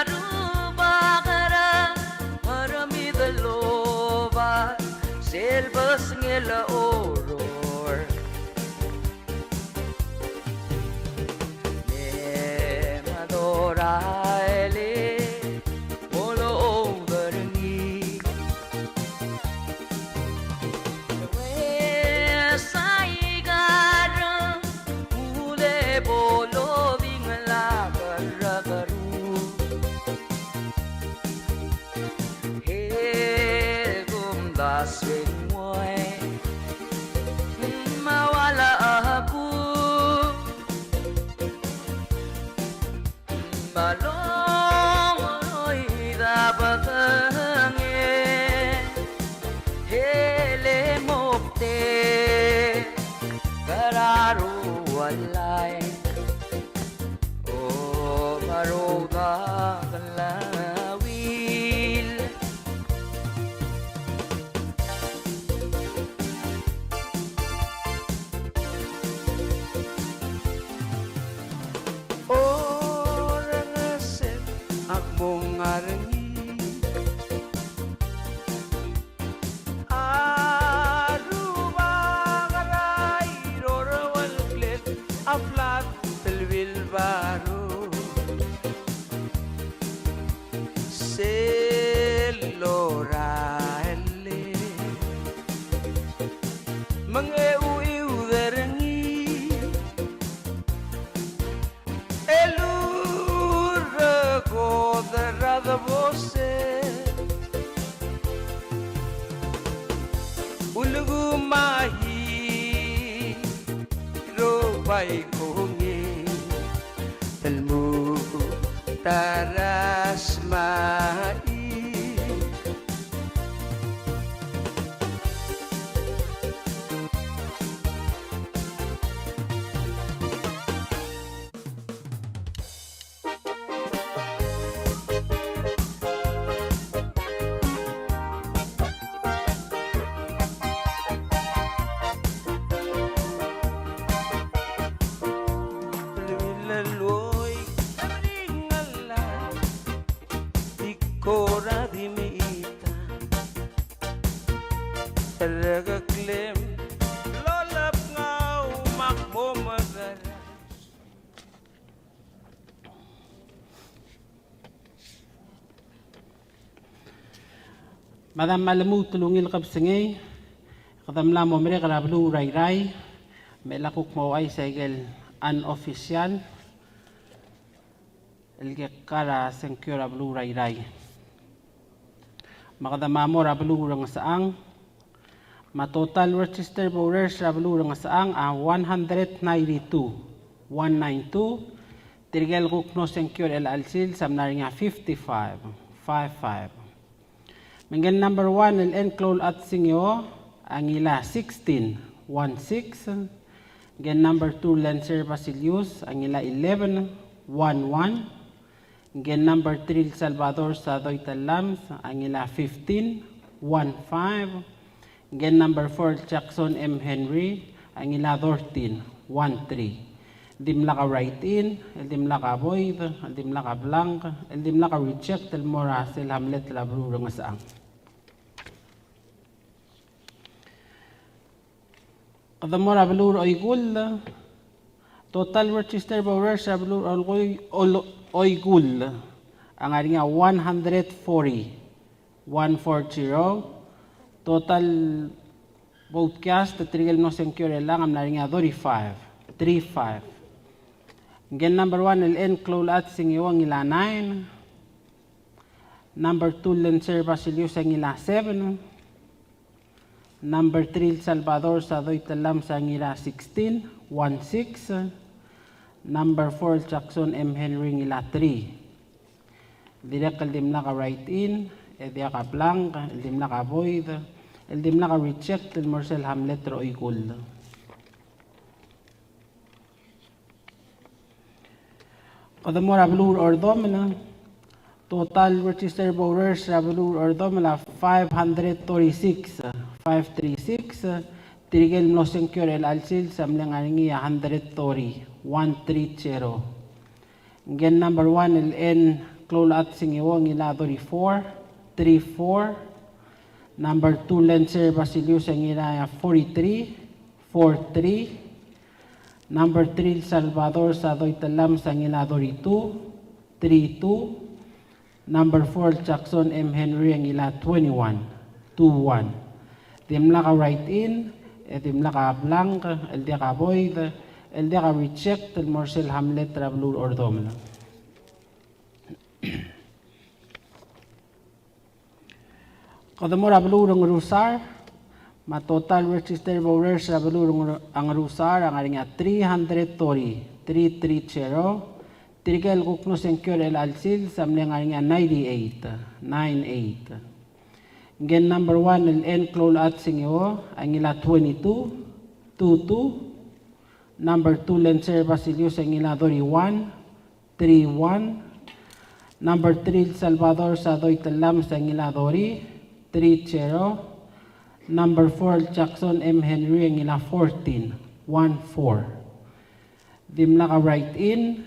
Rubak er a Ngermid el Obak, sel besengel a Oror. Me a dorael e mo loubed er ngii. Wes aika el rengud e bo lodingel a kerrekeruk. El kumdasu e ng uaisei me a ua le kuk me a longoid a bedengel, e le mobte er a rualai. O, me a rudakl a ungil. Orrenges e ak mo ngar er ngii a Rubak er a Irorauelklel a flat el wheelbarrow. Sel lorael e me ng euiuid er ngii el urrekod er a debosel. Ulekum a hero bai kongei el mo ta er a smail. Mada me a lmuut el ungil kebesengei, kede mla mo merek er a beluu er a Irrai, me lak kuk mo ouchais a ikel unofficial el kekka er a sengkio er a beluu er a Irrai. Me kede mla mo er a beluu er a Ngesechang, me a total registered voters er a beluu er a Ngesechang a one hundred ninety-two, one nine two, tirke el kuk mlo sengkio er chelecha el sils a mla er ngii a fifty-five, five five. Me ngike el number one el Enklou el Adsingio a ngilai a sixteen, one six. Ngike el number two el Lancer Basilius a ngilai a eleven, one one. Ngike el number three el Salvador Sadoi Tellames a ngilai a fifteen, one five. Ngike el number four el Jackson M. Henry a ngilai a thirteen, one three. Dimlak a write-in, el dimlak a void, el dimlak a blank, el dimlak a reject el mo er a sel hamlet er a beluu er a Ngesechang. Kede mo er a beluu er a Oikull, total registered voters er a beluu er a Oikull, Ol-, Oikull a ngar er ngii a one hundred forty, one four zero. Total vote cast, tirke el mlo sengkio er chelechang a mla er ngii a thirty-five, three five. Ngike el number one el Enklou el Adsingio a ngilai a nine. Number two, Lencer Basilius a ngilai a seven. Number three, Salvador Sadoi Tellames a ngilai a sixteen, one six. Number four, Jackson M Henry a ngilai a three. Dirrek el dimlak a write-in, e diak a blank, el dimlak a void, el dimlak a reject, el mo er sel hamlet er a Oikull. Kede mo er a beluu er a Ordomel, total registered voters er a beluu er a Ordomel a five hundred thirty-six, five three six, tirke el mlo sengkio er chelecha el sils a mle ngar er ngii a hundred thirty, one three zero. Ngike el number one el N. Kloulechad Singeo a ngilai a thirty-four, three four. Number two, Lencer Basilius a ngilai a forty-three, four three. Number three, Salvador Sadoi Tellames a ngilai a thirty-two, three two. Number four, Jackson M Henry a ngilai a twenty-one, two one. Dimlak a write-in, e dimlak a blank, el diak a void, el diak a reject, el mo er sel hamlet er a beluu er a Ordomel. Kede mo er a beluu er a Ngerusar, me a total registered voters er a beluu er a Ngeru-, a Ngerusar a ngar er ngii a three hundred thirty, three three zero. Tirke el kuk mlo sengkio er chelecha el sils a mle ngar er ngii a ninety-eight, nine eight. Ngike el number one el N. Kloulechad Singeo a ngilai a twenty-two, two two. Number two, Lencer Basilius a ngilai a thirty-one, three one. Number three, Salvador Sadoi Tellames a ngilai a thirty, three zero. Number four, Jackson M Henry a ngilai a fourteen, one four. Dimlak a write-in,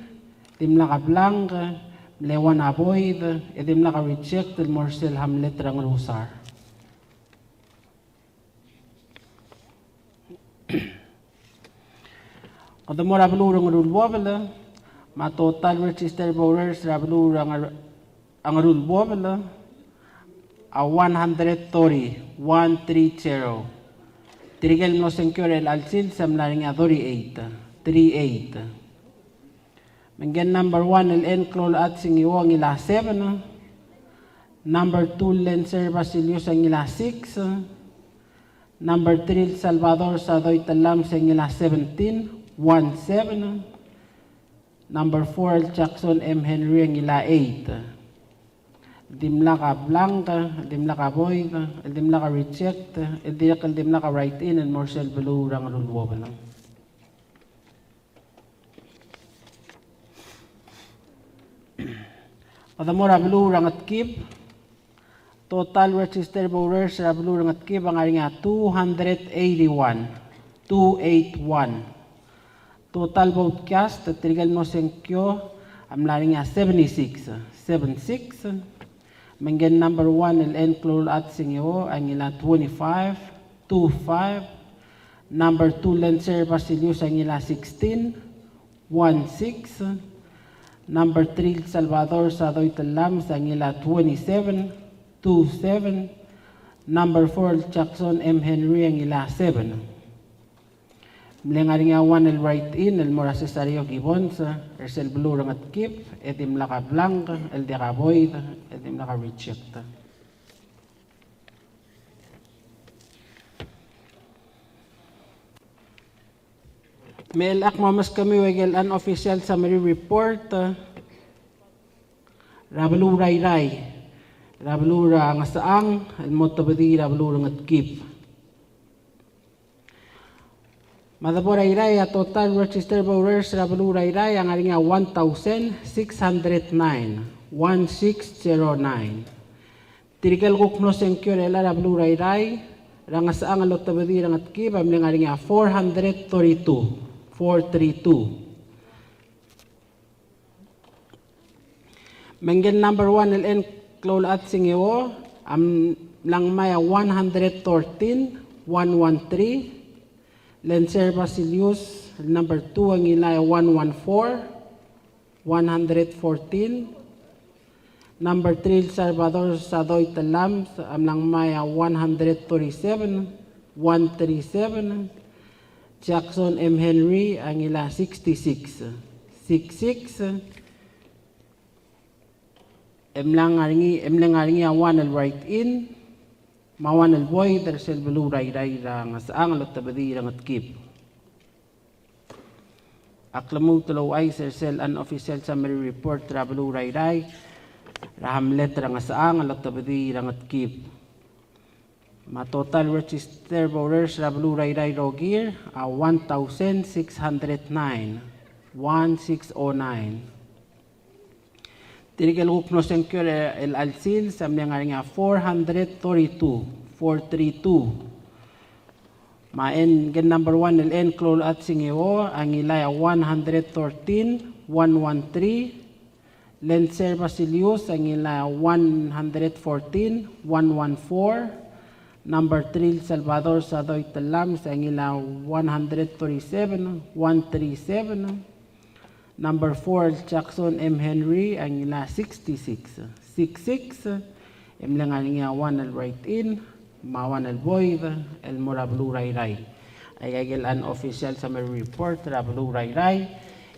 dimlak a blank, mle one a void, e dimlak a reject, el mo er sel hamlet er a Ngerusar. Kede mo er a beluu er a Ngeruluobel, me a total registered voters er a beluu er a Nger-, a Ngeruluobel a one hundred thirty, one three zero. Tirke el mlo sengkio er chelecha el sils a mla er ngii a thirty-eight, three eight. Me ngike el number one el N. Kloulechad Singeo a ngilai a seven. Number two, Lencer Basilius a ngilai a six. Number three, Salvador Sadoi Tellames a ngilai a seventeen, one seven. Number four, Jackson M Henry a ngilai a eight. Dimlak a blank, dimlak a void, dimlak a reject, dirrek el dimlak a write-in el mo er sel beluu er a Ngeruluobel. Kede mo er a beluu er a Ngetkib. Total registered voters er a beluu er a Ngetkib a ngar er ngii a two hundred eighty-one, two eight one. Total vote cast, tirke el mlo sengkio a mla er ngii a seventy-six, seven six. Me ngike el number one el N. Kloulechad Singeo a ngilai a twenty-five, two five. Number two, Lencer Basilius a ngilai a sixteen, one six. Number three, Salvador Sadoi Tellames a ngilai a twenty-seven, two seven. Number four, Jackson M Henry a ngilai a seven. Mle ngar er ngii a one el write-in el mo er a Cesario Gibbons er sel beluu er a Ngetkib, e dimlak a blank, el diak a void, e dimlak a reject. Me chelechang e ak mo meskemiu a ikel unofficial summary report er a beluu er a Irrai, er a beluu er a Ngesechang, el mo tebedii er a beluu er a Ngetkib. Me a debo er a Irrai a total registered voters er a beluu er a Irrai a ngar er ngii a one thousand six hundred nine, one six zero nine. Tirke el kuk mlo sengkio er chelecha er a beluu er a Irrai er a Ngesechang el otebedii er a Ngetkib a mle ngar er ngii a four hundred thirty-two, four three two. Me ngike el number one el N. Kloulechad Singeo a mla ngmai a one hundred thirteen, one one three. Lencer Basilius el number two a ngilai a one one four, one hundred fourteen. Number three, Salvador Sadoi Tellames a mla ngmai a one hundred thirty-seven, one thirty-seven. Jackson M Henry a ngilai a sixty-six, six six. E mla ngar er ngii, e mle ngar er ngii a one el write-in, me a one el void er sel beluu er a Irrai er a Ngesechang el otobedii er a Ngetkib. Ak lmuut el ouchais er sel unofficial summary report er a beluu er a Irrai er a hamlet er a Ngesechang el otobedii er a Ngetkib. Me a total registered voters er a beluu er a Irrai el rokir a one thousand six hundred nine, one six oh nine. Tirke el kuk mlo sengkio er chelecha el sils a mle ngar er ngii a four hundred thirty-two, four three two. Me a N, ngke el number one el N. Kloulechad Singeo a ngilai a one hundred thirteen, one one three. Lentcer Basilius a ngilai a one hundred fourteen, one one four. Number three el Salvador Sadoi Tellames a ngilai a one hundred thirty-seven, one three seven. Number four el Jackson M. Henry a ngilai a sixty-six, six six. E mle ngar er ngii a one el write-in, me a one el void, el mo er a beluu er a Irrai. Aika el unofficial summary report er a beluu er a Irrai.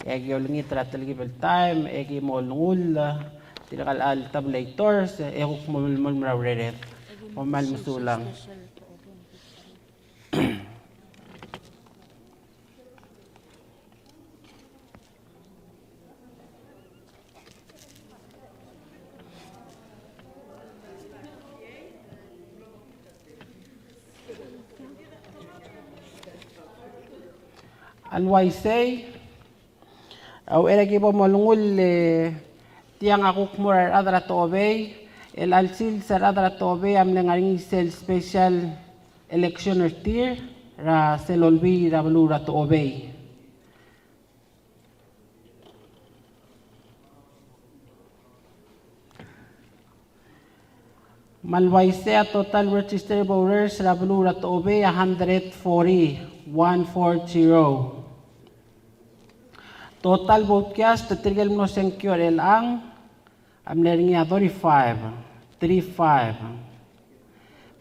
E aki olengit er a telkib el taem, e ki mo olengull, tirka el tablators, e kuk mo melemolem er a urered. Kom kmal mesulang. A le uaisei, a uchei er a ki bo molengull, e tiang a kuk mo er a rechad er a Tochobei, el chelecha el sils a rechad er a Tochobei a mle ngar er ngii sel special election er tir er a sel Olbiil er a beluu er a Tochobei. Me a le uaisei a total registered voters er a beluu er a Tochobei a hundred forty, one four zero. Total vote cast er tirke el mlo sengkio er chelechang a mle er ngii a thirty-five, three five.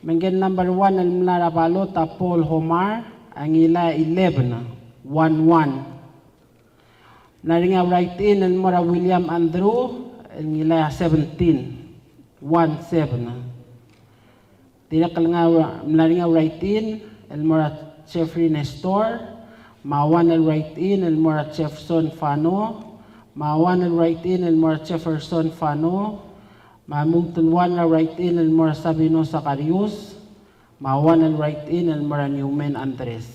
Me ngke el number one el mla er a balot a Paul Homar a ngilai a eleven, one one. Mla er ngii a write-in el mo er a William Andrew el ngilai a seventeen, one seven. Dirrek el ngar, mla er ngii a write-in el mo er a Jeffrey Nestor, me a one el write-in el mo er a Jefferson Fano, me a one el write-in el mo er a Jefferson Fano, me a lmuut el one el write-in el mo er a Sabino Zacarius, me a one el write-in el mo er a Newman Andres.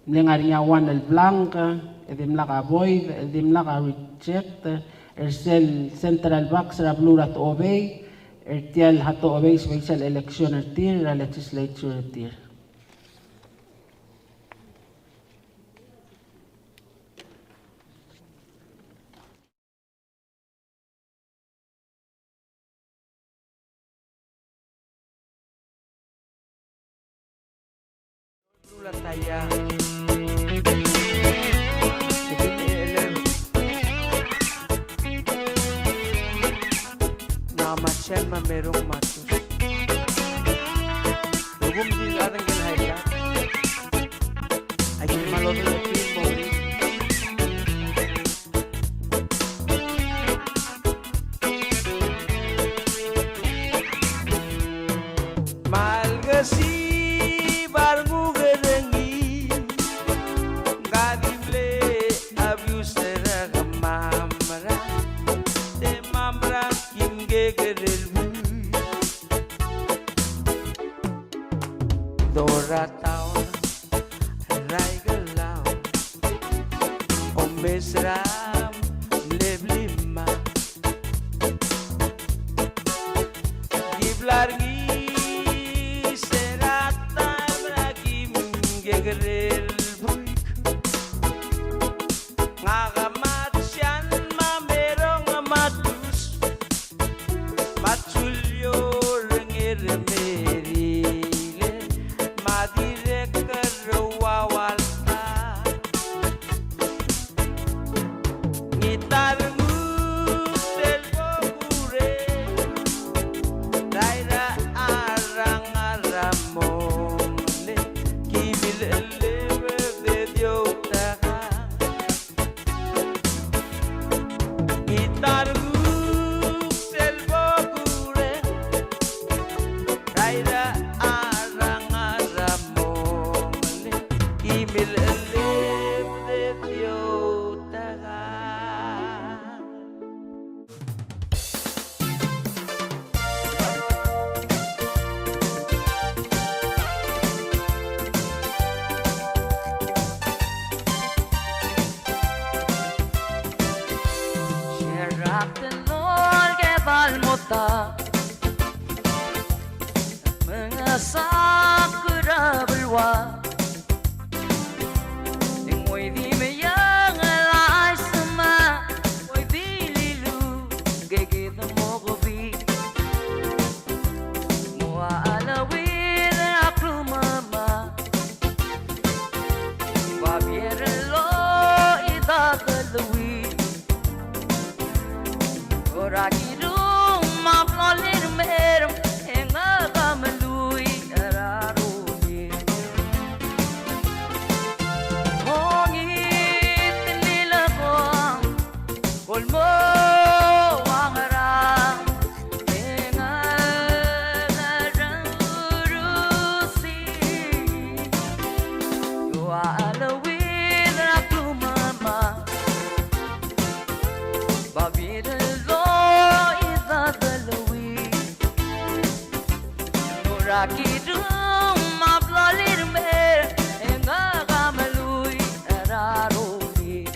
Mle ngar er ngii a one el blank, e dimlak a void, e dimlak a reject, er sel central box er a beluu er a Tochobei, er tia el Tochobei special election er tir, er a legislature er tir. Me a lkesii a renguk er ngii, ng di mle abuse er kemam er a, te mam er a kim kekerei el buik. Dora taon er a Ikelau, omes er a mle blimam. Di bla er ngii se er a taem er a kim kekerei el buik. Ngak a Matsian me a Merong me a Matus, me a Julio Renger Merile, me a dirrek el reual ta. Ngii ta el rengud el bo kurei, er a Irrai a rang a Ramone, ki milele Aira a rang a ra mo mle kimil el leb de diou ta ga. Sera te nor ke bal mota. Mengesak er a belua. Ng ua di meiang el aisma, ua di lilu, ke kid mo kobi. Mo a cheleuid er a klumama. Babier el loid a deleuid. Ora kirung me a blal er a merem e ngak a melui er a rolel. Ongit el lilekong, kol mo a ngerang, e ngak a reng urusi. Ua cheleuid er a klumama. Babier el loid a deleuid. Ora kirung me a blal er a merem e ngak a melui er a rolel.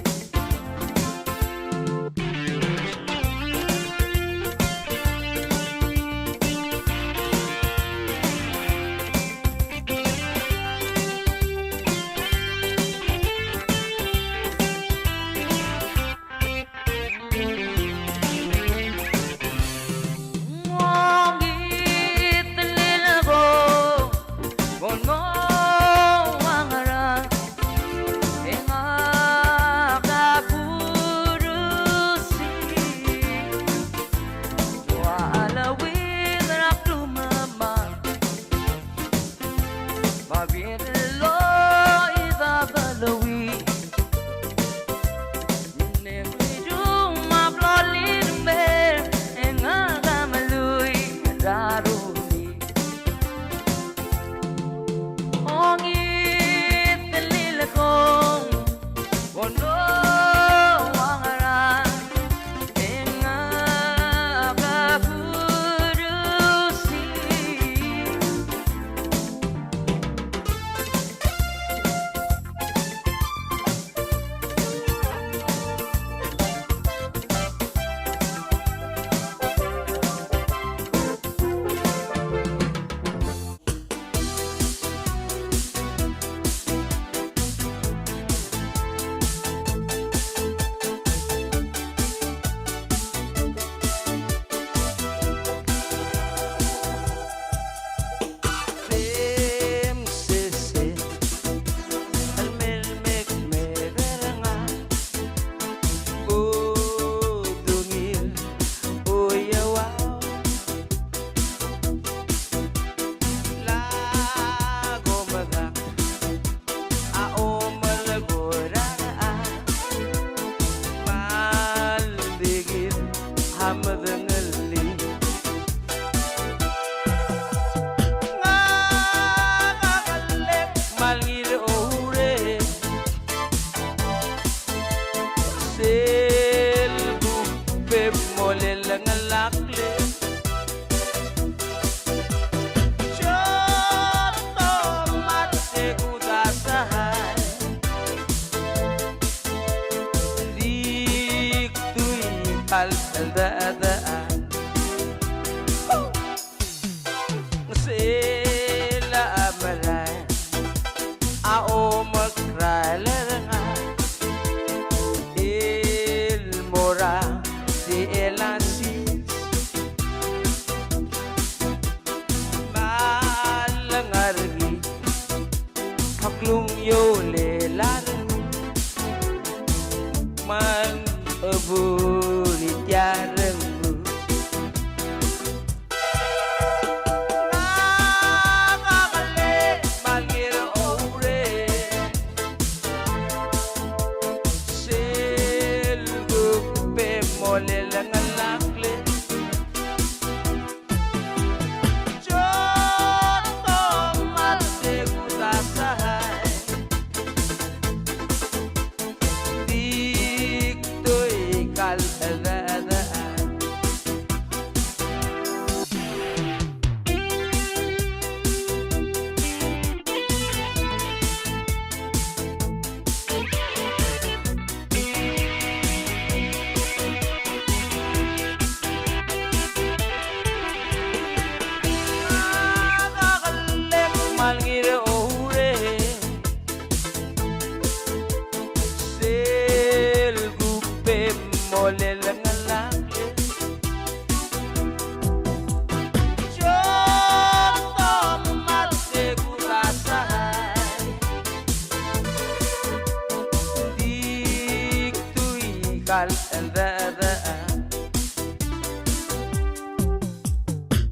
kal cheldechedechal.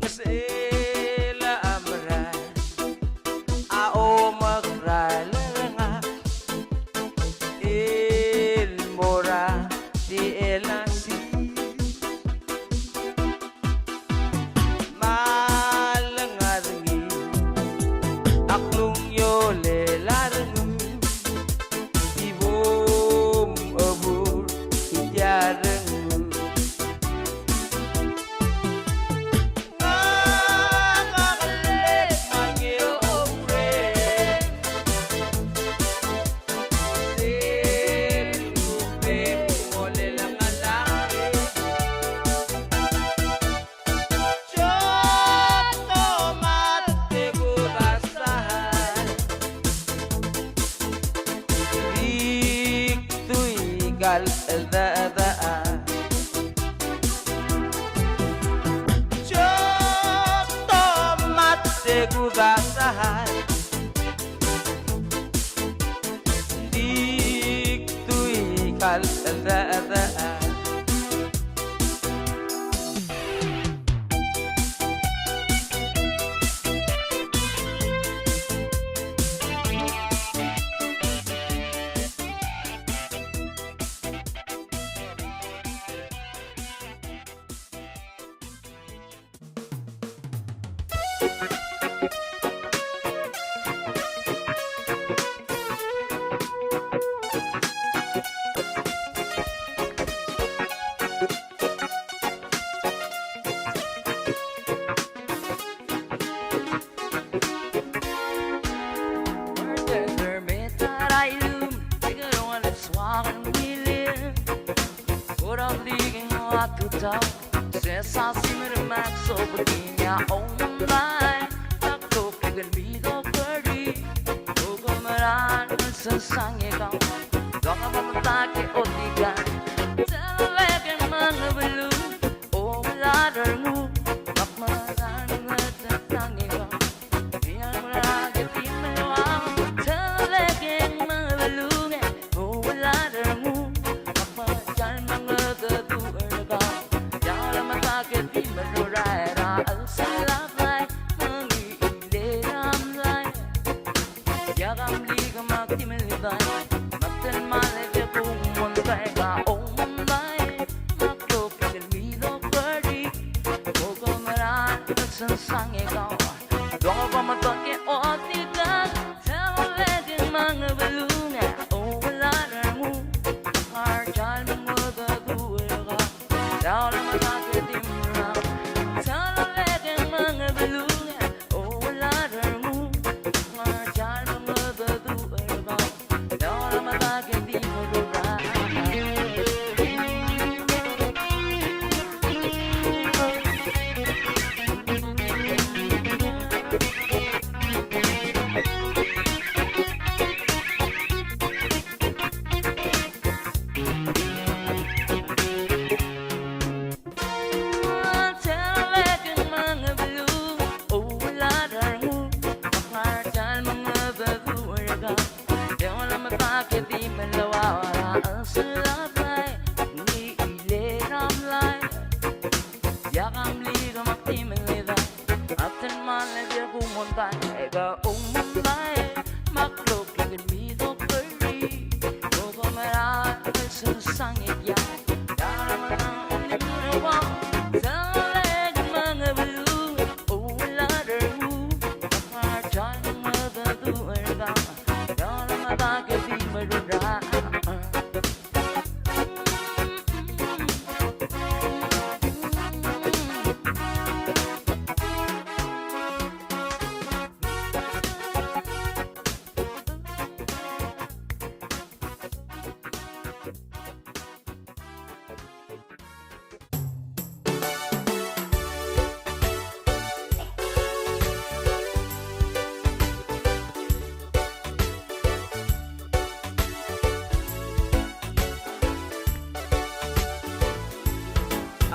Ng sel a mera a omekrael er ngak el mo er a di el a sils. Me a lengar er ngii a klungiolel a rengum, di bo mechebur tia rengum. Dik tui kal cheldechedechal. Jok tomat e kudasai. Dik tui kal cheldechedechal.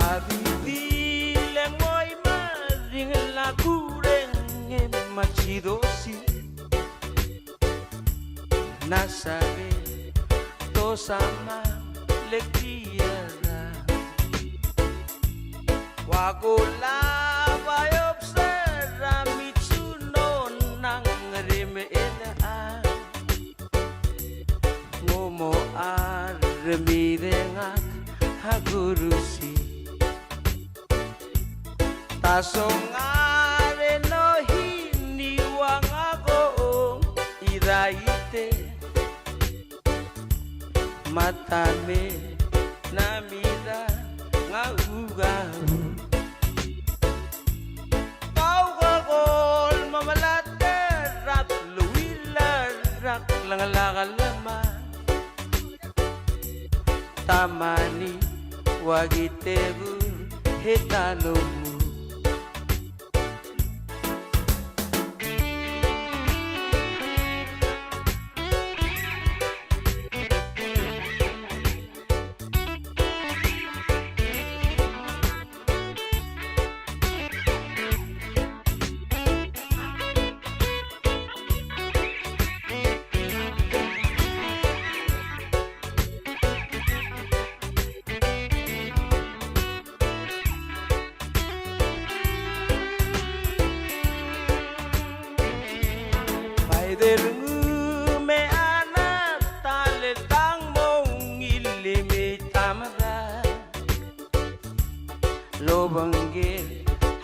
A di di le ngoi me a ringel a kureng e me a chidosi. Nasage tosama le tia Ak olab a observe er a Mitsuno Nang er a Mechela, ng mo a remirengang a kurusi. Tasongar e nohini uang a kong iraite. Matame namida ngau a kau a kol me melatk er a kleuilar a klengelakl me a tamani ua kitekur e ta lomu. Bai derengum e a ngar er a ta el tang mo ungil e mei ta medal el obengkel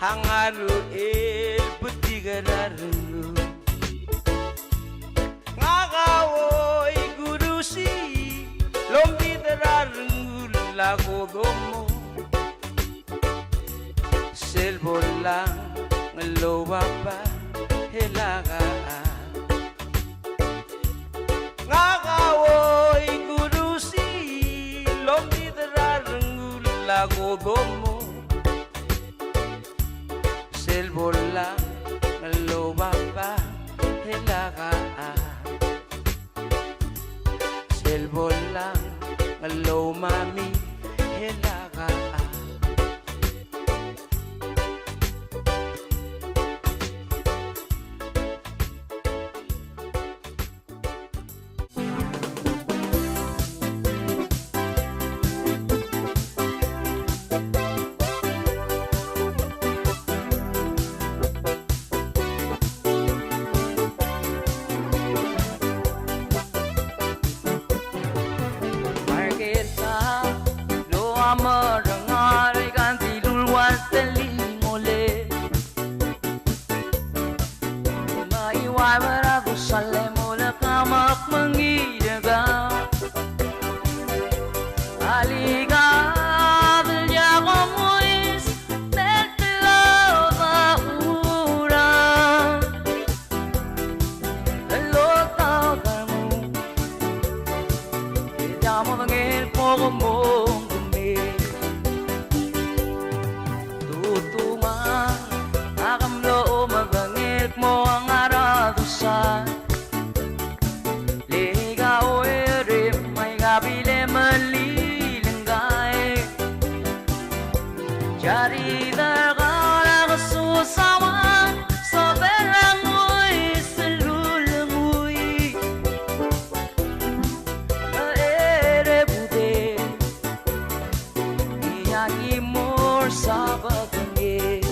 a ngar er a uchei el betik er a rengul. Ngak a oi kurusi el ombid er a rengul a Kodomo. Sel bo lak el oubaba e lak a. Ngak a oi kurusi el ombid er a rengul a Kodomo. Sel bo lak el oubaba e lak a. Sel bo lak el oumami e lak a. Marketa, lo a merengar e kan tilul ua teling ole. Maiuaibel er a dusal e molekam ak mengilekau. Alikabel a komuis me te lodang ura. Lodang ura. E a mo medengei el kmo kom mong kemiu. Tutungang, a kom locha medengei el kmo a ngar er a dusal. Le ika oerem, me ika bilem el lilengkai. Jarid er kau a kesus a ua, sobel a ngui, selul ngui. Ere budei, ia ki mor sabadengei.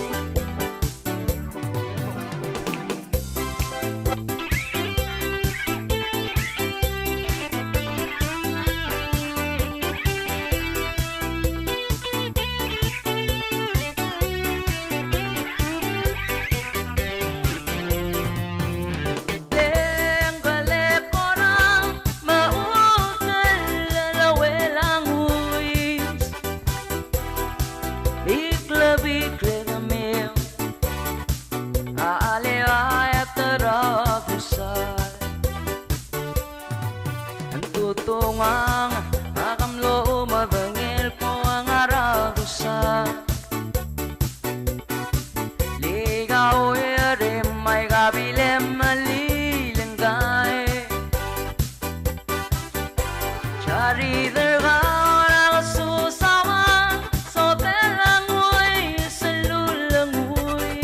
Tutungang, a kom locha medengei el kmo a ngar er a dusal. Le ika oerem, me ika bilem el lilengkai. Jarid er kau a kesus a ua, sobel a ngui, selul ngui.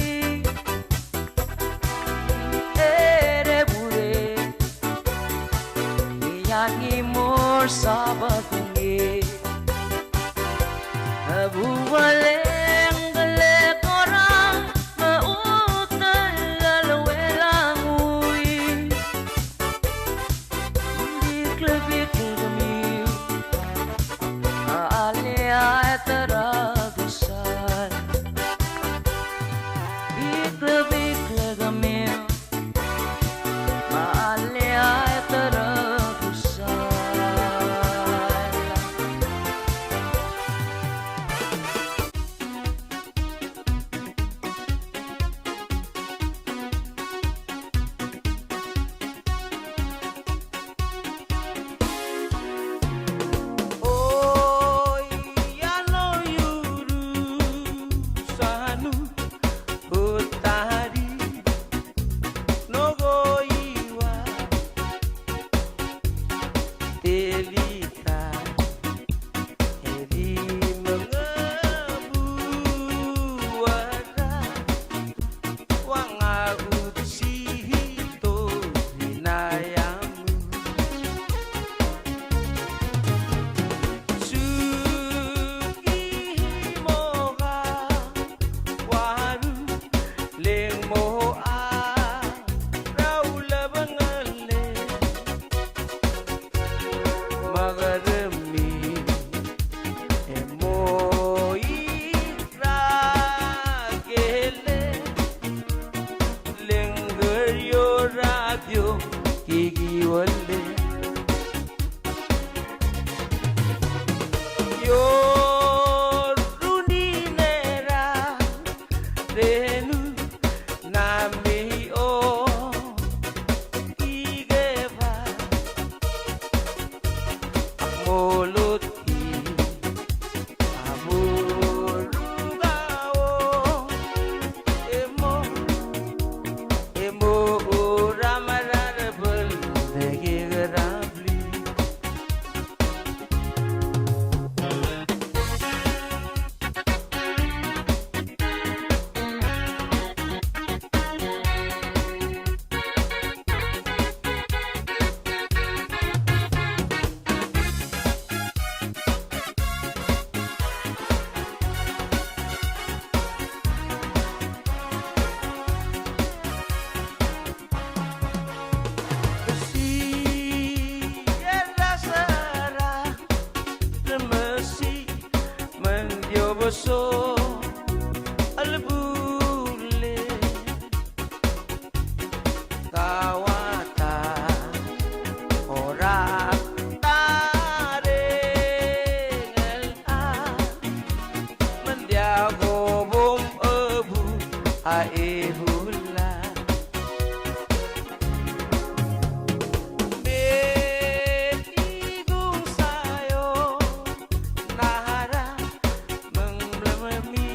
Ere budei, ia ki mor sabadengei. A bualeng Kikiuele. Yo runin er a renu na mei o ikeba. Molot Kauata orak tarengel a, me ng diak kobom ebu a ehulla. Me tikung saio nahara me ng mlememi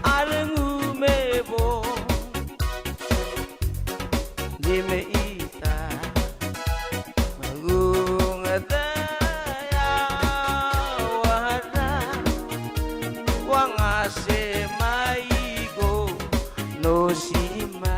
a rengum e bo. Di me ita me kung tia wara, ua ngase mai ko no sima.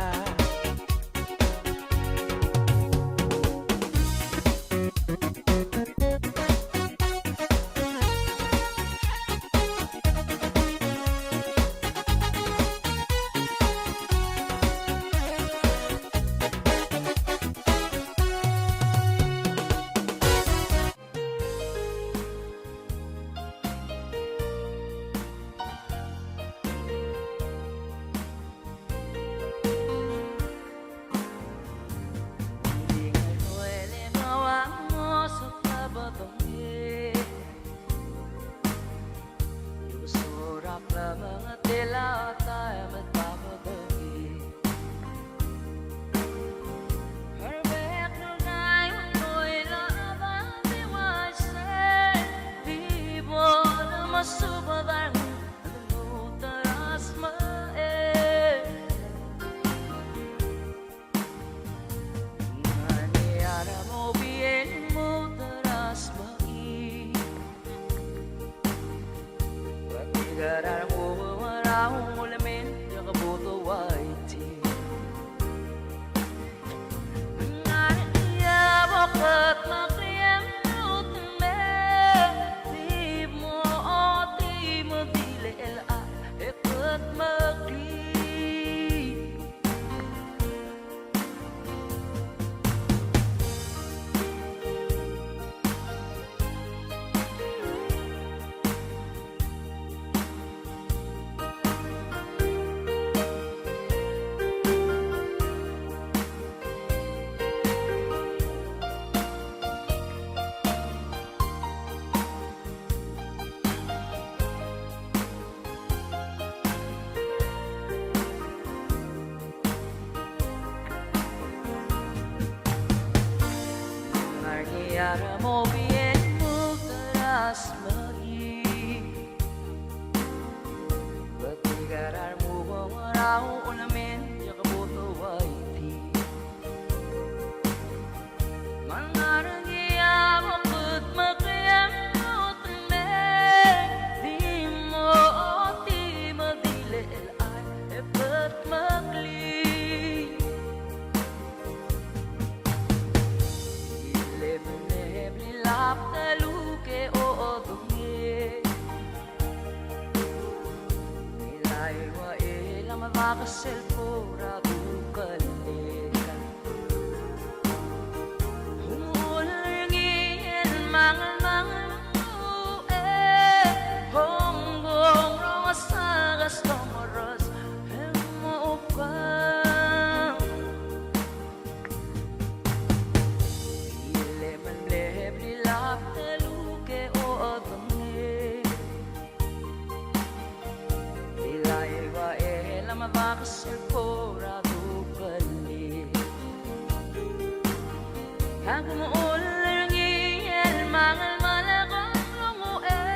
Ak mo ullengir me a ngelmalek a klunguchel,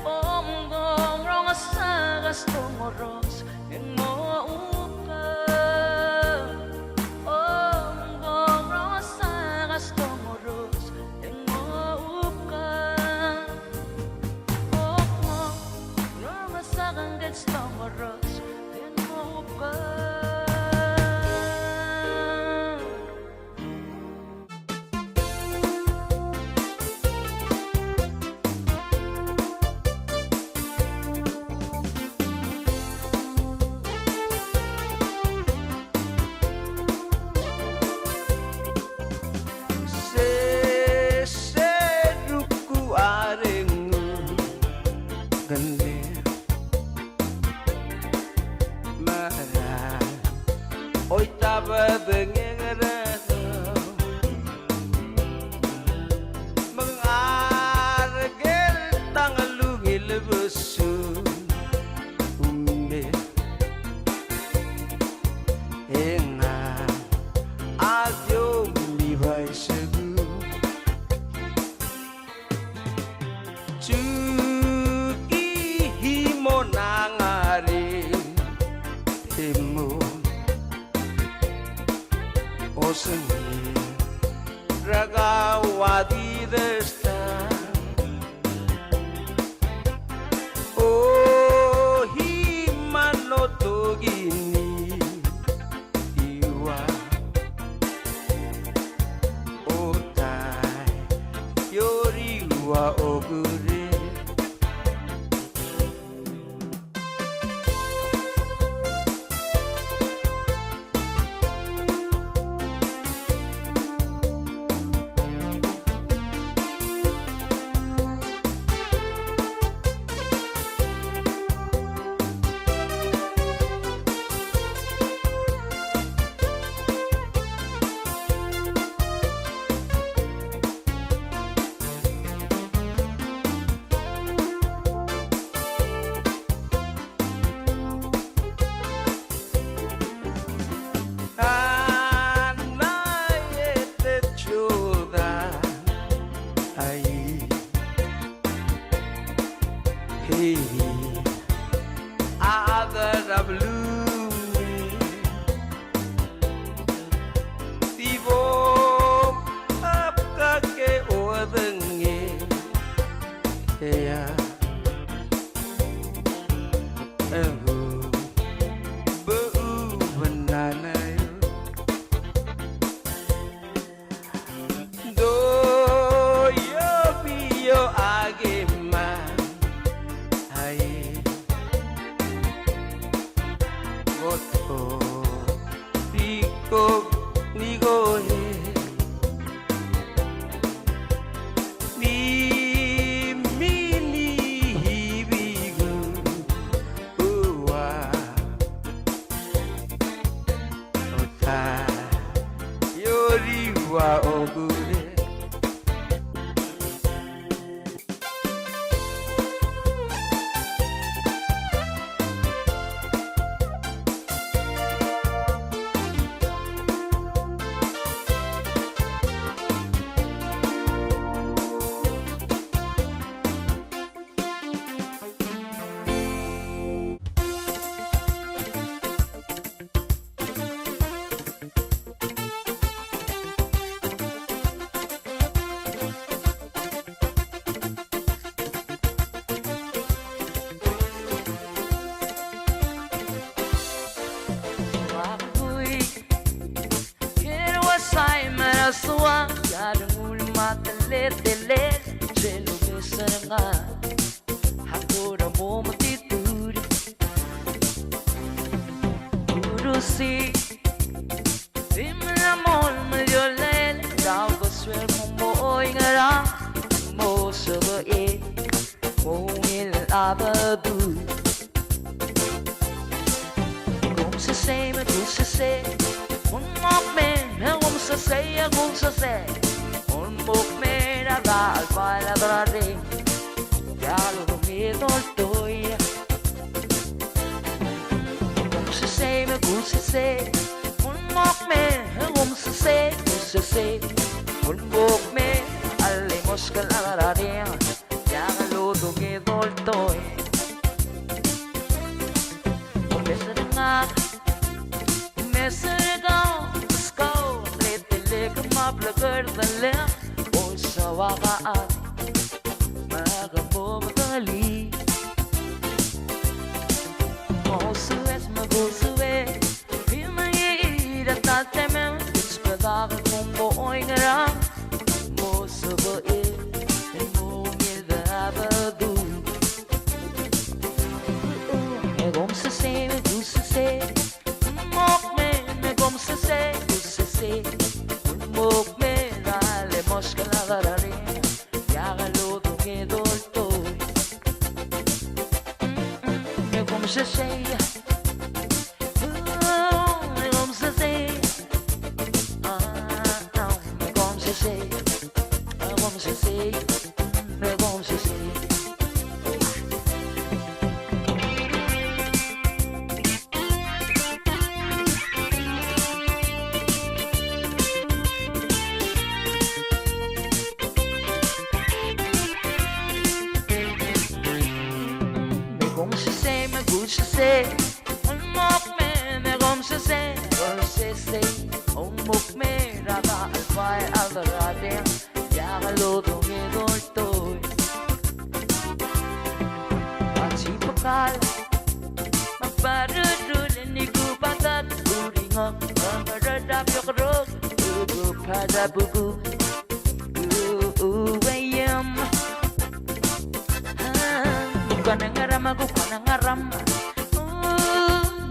omko ng rongesakes a tongros e ng mo ubkang. Omko ng rongesakes a tongros e ng mo ubkang. Omko ng rongesakes a tongros e ng mo ubkang. Se, se rokui a renguk el mera. Oita bedengek er a mengarkel tang el ungil besul ume e ng a dio mi bai segur. Chuki himo ngar er a mo osengel er kau a di desta. O himano tokini. Iua otai, iori ua okure. Anaet e choda ai. Hei, a chad er a beluu. Di bo a bkak e odengei. Ea. Ehu. Bo ubenanaio. Doio bio a kemam. Ai. Boto. Biko, niko e. Ni, mi, ni, hi, biko. Ua. Ota. Iori ua okure. Kero a saim er a soak, a rengul me a teleteles, sel omes er ngak. Hakora mo metitur. Urusi. Di mla mo el meliolel, rau ko suel mo mo oingerang, mo sebechel, mo ungil a bedul. Kung sesei me kung sesei, kung mok me, me kung sesei, kung sesei, kung mok me, ra ra al bai la ra re, ya lo me dol toi. Kung sesei me kung sesei, kung mok me, kung sesei, kung sesei, Kerdelek, olsoak a chad me ke mo medelii. Mo sues me bo sues, di mengii er a ta el temel, kusbedak el kmo ng bo oingerang, mo sebechir el mo ungil er a bedul. E kom sesei, me ku sesei, Mokmen, me kom sesei, ku sesei. Mokmen, a le moskel a dararing, e a kelodong e doltoi. Me kom sesei. Me kom sesei. Ah, ah, me kom sesei. Me kom sesei. Me kom sesei. Me kom sesei, me ku sesei. Mokmen, me kom sesei, kom sesei. Mokmen, a da el bai a da radeng. E a kelodong e doltoi. Bachibekal, me a barurul e ni ku batat uringok, me a rerab yokrok, uku padabuku, uweyem. Kukanengerem, kukanengerem.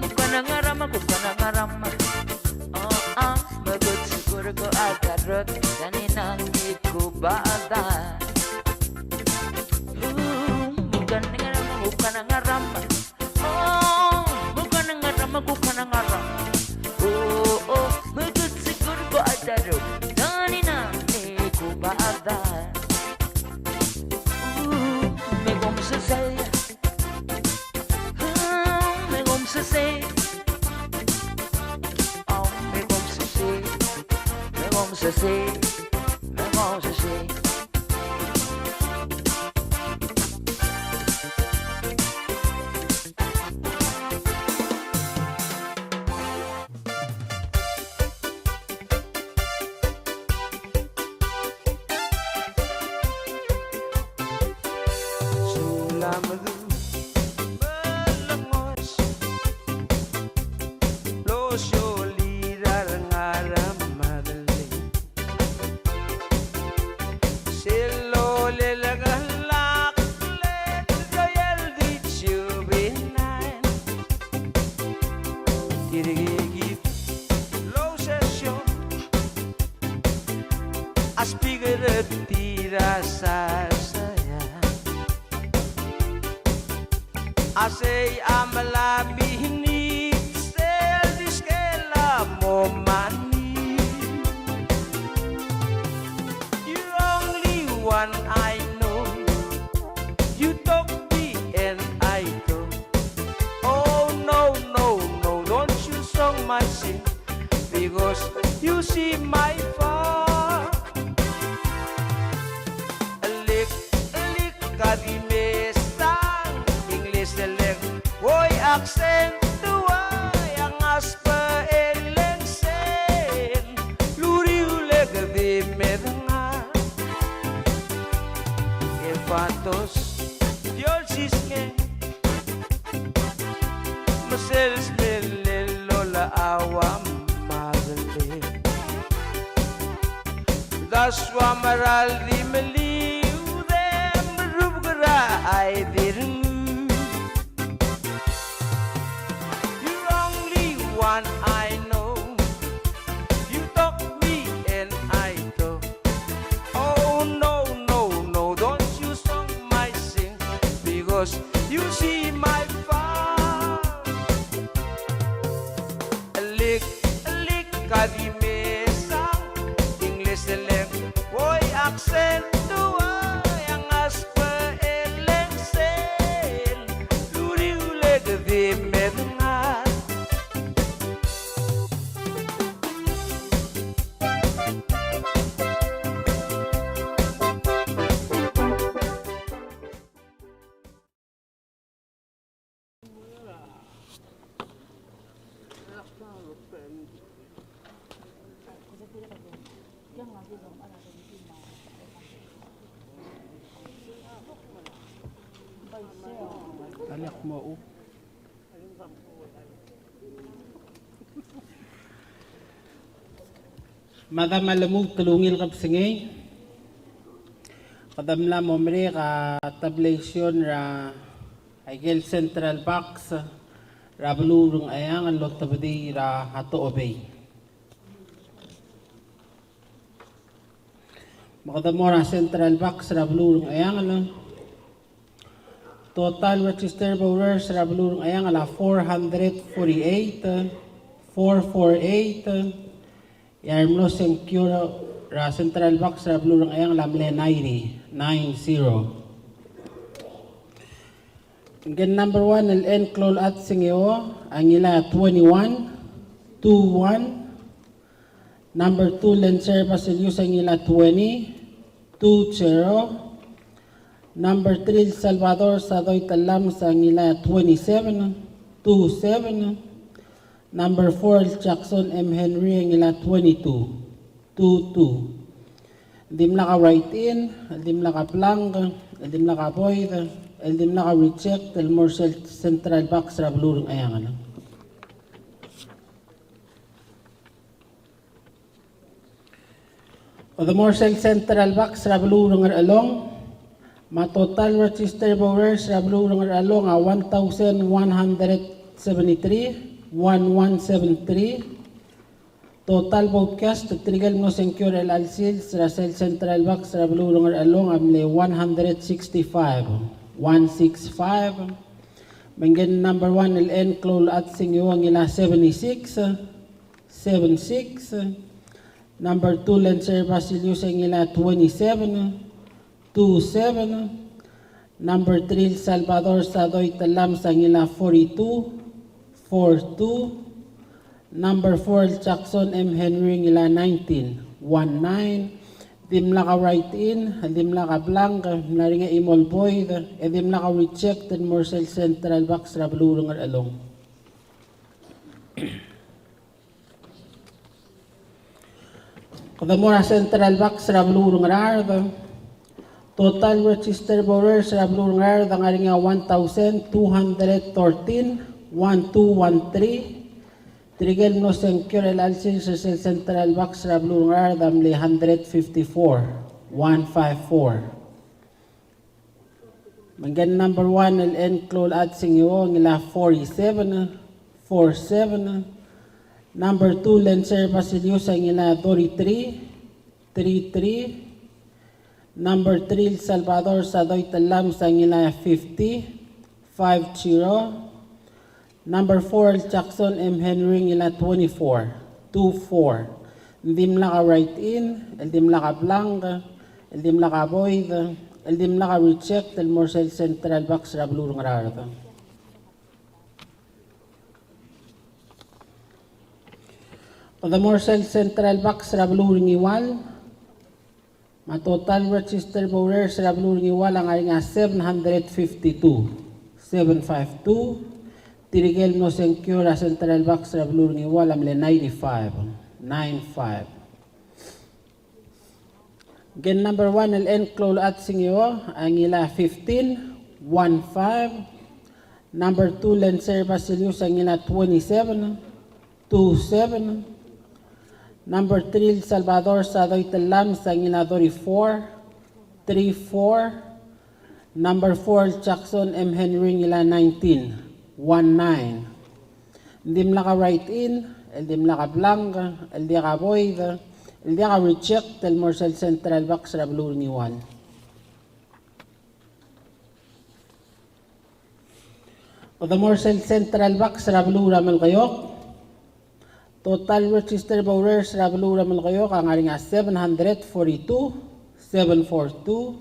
Kukanengerem, kukanengerem. Oh, ah, me kutsekur ko a darot, dan inang di ku bada. Kukanengerem, kukanengerem. Oh, kukanengerem, kukanengerem. Oh, oh, me kutsekur ko a darot, dan inang di ku bada. Me kom sesei. Me kom sesei. Oh, me kom sesei. Me kom sesei. Me kom sesei. Sulamdu me lengos el osiolii er a rengar er a Madrid. Sel lolekoi a klekoi el di juvenile. Tirkikid el ousesion a speaker er tir a sasaya. A sei a mla mihit sel diskel a mo mani. You're only one I know. You talk me and I talk. Oh no, no, no, don't you song my sing, because you see my far. Lik, lik a di mesang, English el leng, woi accent uai a ngasbech el leng seng, luriul e ke di medengar. E fatos, di olsisngei, me sel smelel el ola a ua Madrid. Dasua meral di meliu de merubek er a idirnguu. You're only one I know. You talk me and I talk. Oh no, no, no, don't you song my sing, because you see my far. Lik, lik a di mesang, English el leng, woi accent uai a ngasbech el leng seng, Mada me a lmuut el ungil kebesengei, kede mla mo merek a tabulation er a ikel Central Banks er a beluu er a Ngcheangel el otobedii er a Tochobei. Me kede mo er a Central Banks er a beluu er a Ngcheangel. Total registered voters er a beluu er a Ngcheangel a four hundred forty-eight, four four eight. E a remlo sengkio er a Central Banks er a beluu er a Ngcheangel a mle ninety, nine zero. Ngke el number one el N. Kloulechad Singeo a ngilai a twenty-one, two one. Number two el Enser Basilius a ngilai a twenty, two zero. Number three el Salvador Sadoi Tellames a ngilai a twenty-seven, two seven. Number four el Jackson M. Henry a ngilai a twenty-two, two two. Dimlak a write-in, dimlak a blank, dimlak a void, dimlak a reject el mo er sel Central Banks er a beluu er a Ngcheangel. Kede mo er sel Central Banks er a beluu er a Ngerchelong. Me a total registered voters er a beluu er a Ngerchelong a one thousand one hundred seventy-three, one one seven three. Total vote cast, tirke el mlo sengkio er chelecha el sils er a sel Central Banks er a beluu er a Ngerchelong a mle one hundred sixty-five, one six five. Me ngke el number one el N. Kloulechad Singeo a ngilai a seventy-six, seven six. Number two el Enser Basilius a ngilai a twenty-seven, two seven. Number three el Salvador Sadoi Tellames a ngilai a forty-two, four two. Number four el Jackson M. Henry a ngilai a nineteen, one nine. Dimlak a write-in, dimlak a blank, mla er ngii a chimo el void, e dimlak a reject el mo er sel Central Banks er a beluu er a Ngerchelong. Kede mo er a Central Banks er a beluu er a Ngaraard. Total registered voters er a beluu er a Ngaraard a ngar er ngii a one thousand two hundred thirteen, one two one three. Tirke el mlo sengkio er chelecha el sils er sel Central Banks er a beluu er a Ngaraard a mle hundred fifty-four, one five four. Me ngke el number one el N. Kloulechad Singeo a ngilai a forty-seven, four seven. Number two el Enser Basilius a ngilai a thirty-three, three three. Number three el Salvador Sadoi Tellames a ngilai a fifty, five zero. Number four el Jackson M. Henry a ngilai a twenty-four, two four. Dimlak a write-in, el dimlak a blank, el dimlak a void, el dimlak a reject el mo er sel Central Banks er a beluu er a Ngaraard. Kede mo er sel Central Banks er a beluu er a Ngiwal. Me a total registered voters er a beluu er a Ngiwal a ngar er ngii a seven hundred fifty-two, seven five two. Tirke el mlo sengkio er a Central Banks er a beluu er a Ngiwal a mle ninety-five, nine five. Ngke el number one el N. Kloulechad Singeo a ngilai a fifteen, one five. Number two el Enser Basilius a ngilai a twenty-seven, two seven. Number three el Salvador Sadoi Tellames a ngilai a thirty-four, three four. Number four el Jackson M. Henry a ngilai a nineteen, one nine. Dimlak a write-in, el dimlak a blank, el diak a void, el diak a reject el mo er sel Central Banks er a beluu er a Ngiwal. Kede mo er sel Central Banks er a beluu er a Melekeok. Total registered voters er a beluu er a Melekeok a ngar er ngii a seven hundred forty-two, seven four two.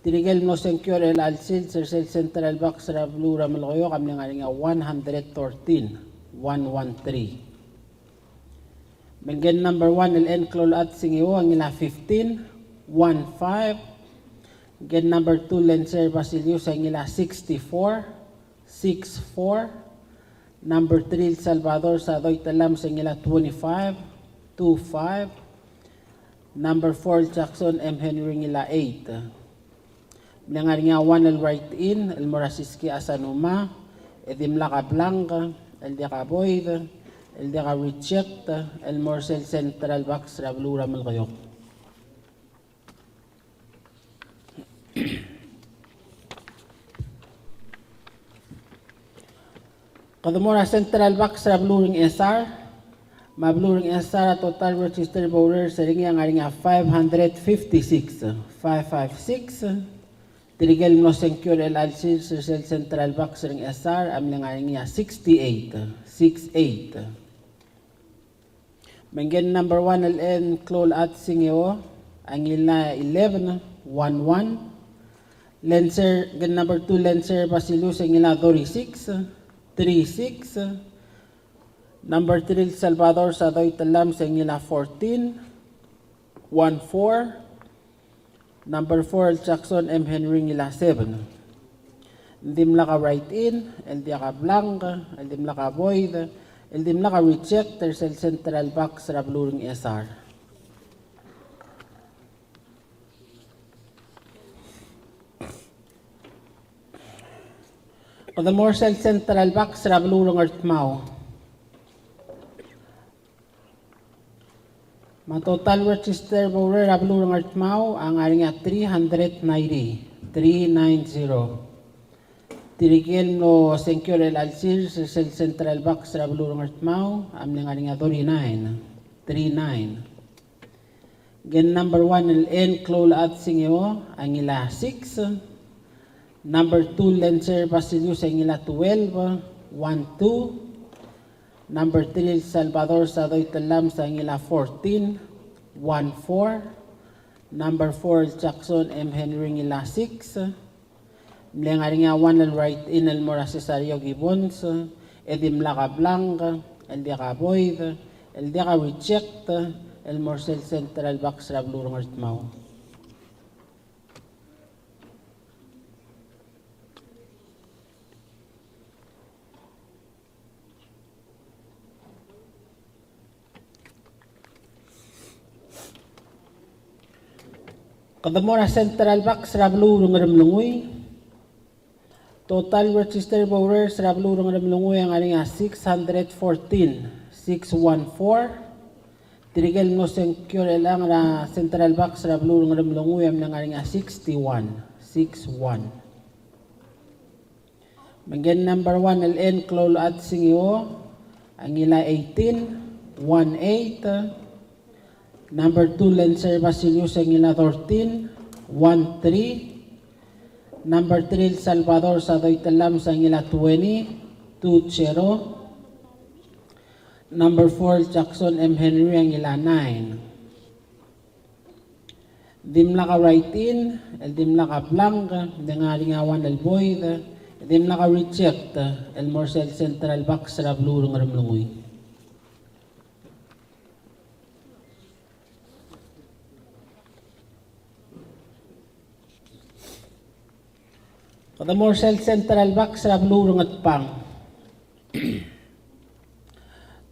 Tirke el mlo sengkio er chelecha el sils er sel Central Banks er a beluu er a Melekeok a mle ngar er ngii a one hundred thirteen, one one three. Me ngke el number one el N. Kloulechad Singeo a ngilai a fifteen, one five. Ngke el number two el Enser Basilius a ngilai a sixty-four, six four. Number three el Salvador Sadoi Tellames a ngilai a twenty-five, two five. Number four el Jackson M. Henry a ngilai a eight. Ng ngar er ngii a one el write-in el mo er a Siski Asanuma, e dimlak a blank, el diak a void, el diak a reject, el mo er sel central box er a beluu er a Melekeok. Kede mo er a central box er a beluu er a Ngchesar, me a beluu er a Ngchesar a total registered voters er ngii a ngar er ngii a five hundred fifty-six, five five six. Tirke el mlo sengkio er chelecha el sils er sel central box er a Ngchesar a mle ngar er ngii a sixty-eight, six eight. Me ngike el number one el N. Kloulechad Singeo a ngilai a eleven, one one. Lentcer, ngike el number two Lentcer Basilius a ngilai a thirty-six, three six. Number three el Salvador Sadoi Tellames a ngilai a fourteen, one four. Number four el Jackson M. Henry a ngilai a seven. Ng dimlak a write-in, el diak a blank, el dimlak a void, el dimlak a reject er sel central box er a beluu er a Ngchesar. Kede mo er sel central box er a beluu er a Ngardmau. Me a total registered voter er a beluu er a Ngardmau a ngar er ngii a three hundred ninety, three nine zero. Tirke el mlo sengkio er chelecha el sils er sel central box er a beluu er a Ngardmau a mle ngar er ngii a thirty-nine, three nine. Ngike el number one el N. Kloulechad Singeo a ngilai a six. Number two Lentcer Basilius a ngilai a twelve, one two. Number three el Salvador Sadoi Tellames a ngilai a fourteen, one four. Number four el Jackson M. Henry a ngilai a six. Mle ngar er ngii a one el write-in el mo er a Cesario Gibbons, e dimlak a blank, el diak a void, el diak a reject, el mo er sel central box er a beluu er a Ngardmau. Kede mo er a central box er a beluu er a Ngeremlengui. Total registered voters er a beluu er a Ngeremlengui a ngar er ngii a six hundred fourteen, six one four. Tirke el mlo sengkio er chelechang er a central box er a beluu er a Ngeremlengui a mle ngar er ngii a sixty-one, six one. Me ngike el number one el N. Kloulechad Singeo a ngilai a eighteen, one eight. Number two Lentcer Basilius a ngilai a thirteen, one three. Number three el Salvador Sadoi Tellames a ngilai a twenty, two zero. Number four el Jackson M. Henry a ngilai a nine. Dimlak a write-in, el dimlak a blank, ng di ngar er ngii a one el void, dimlak a reject, el mo er sel central box er a beluu er a Ngeremlengui. Kede mo er sel central box er a beluu er a Ngatpang.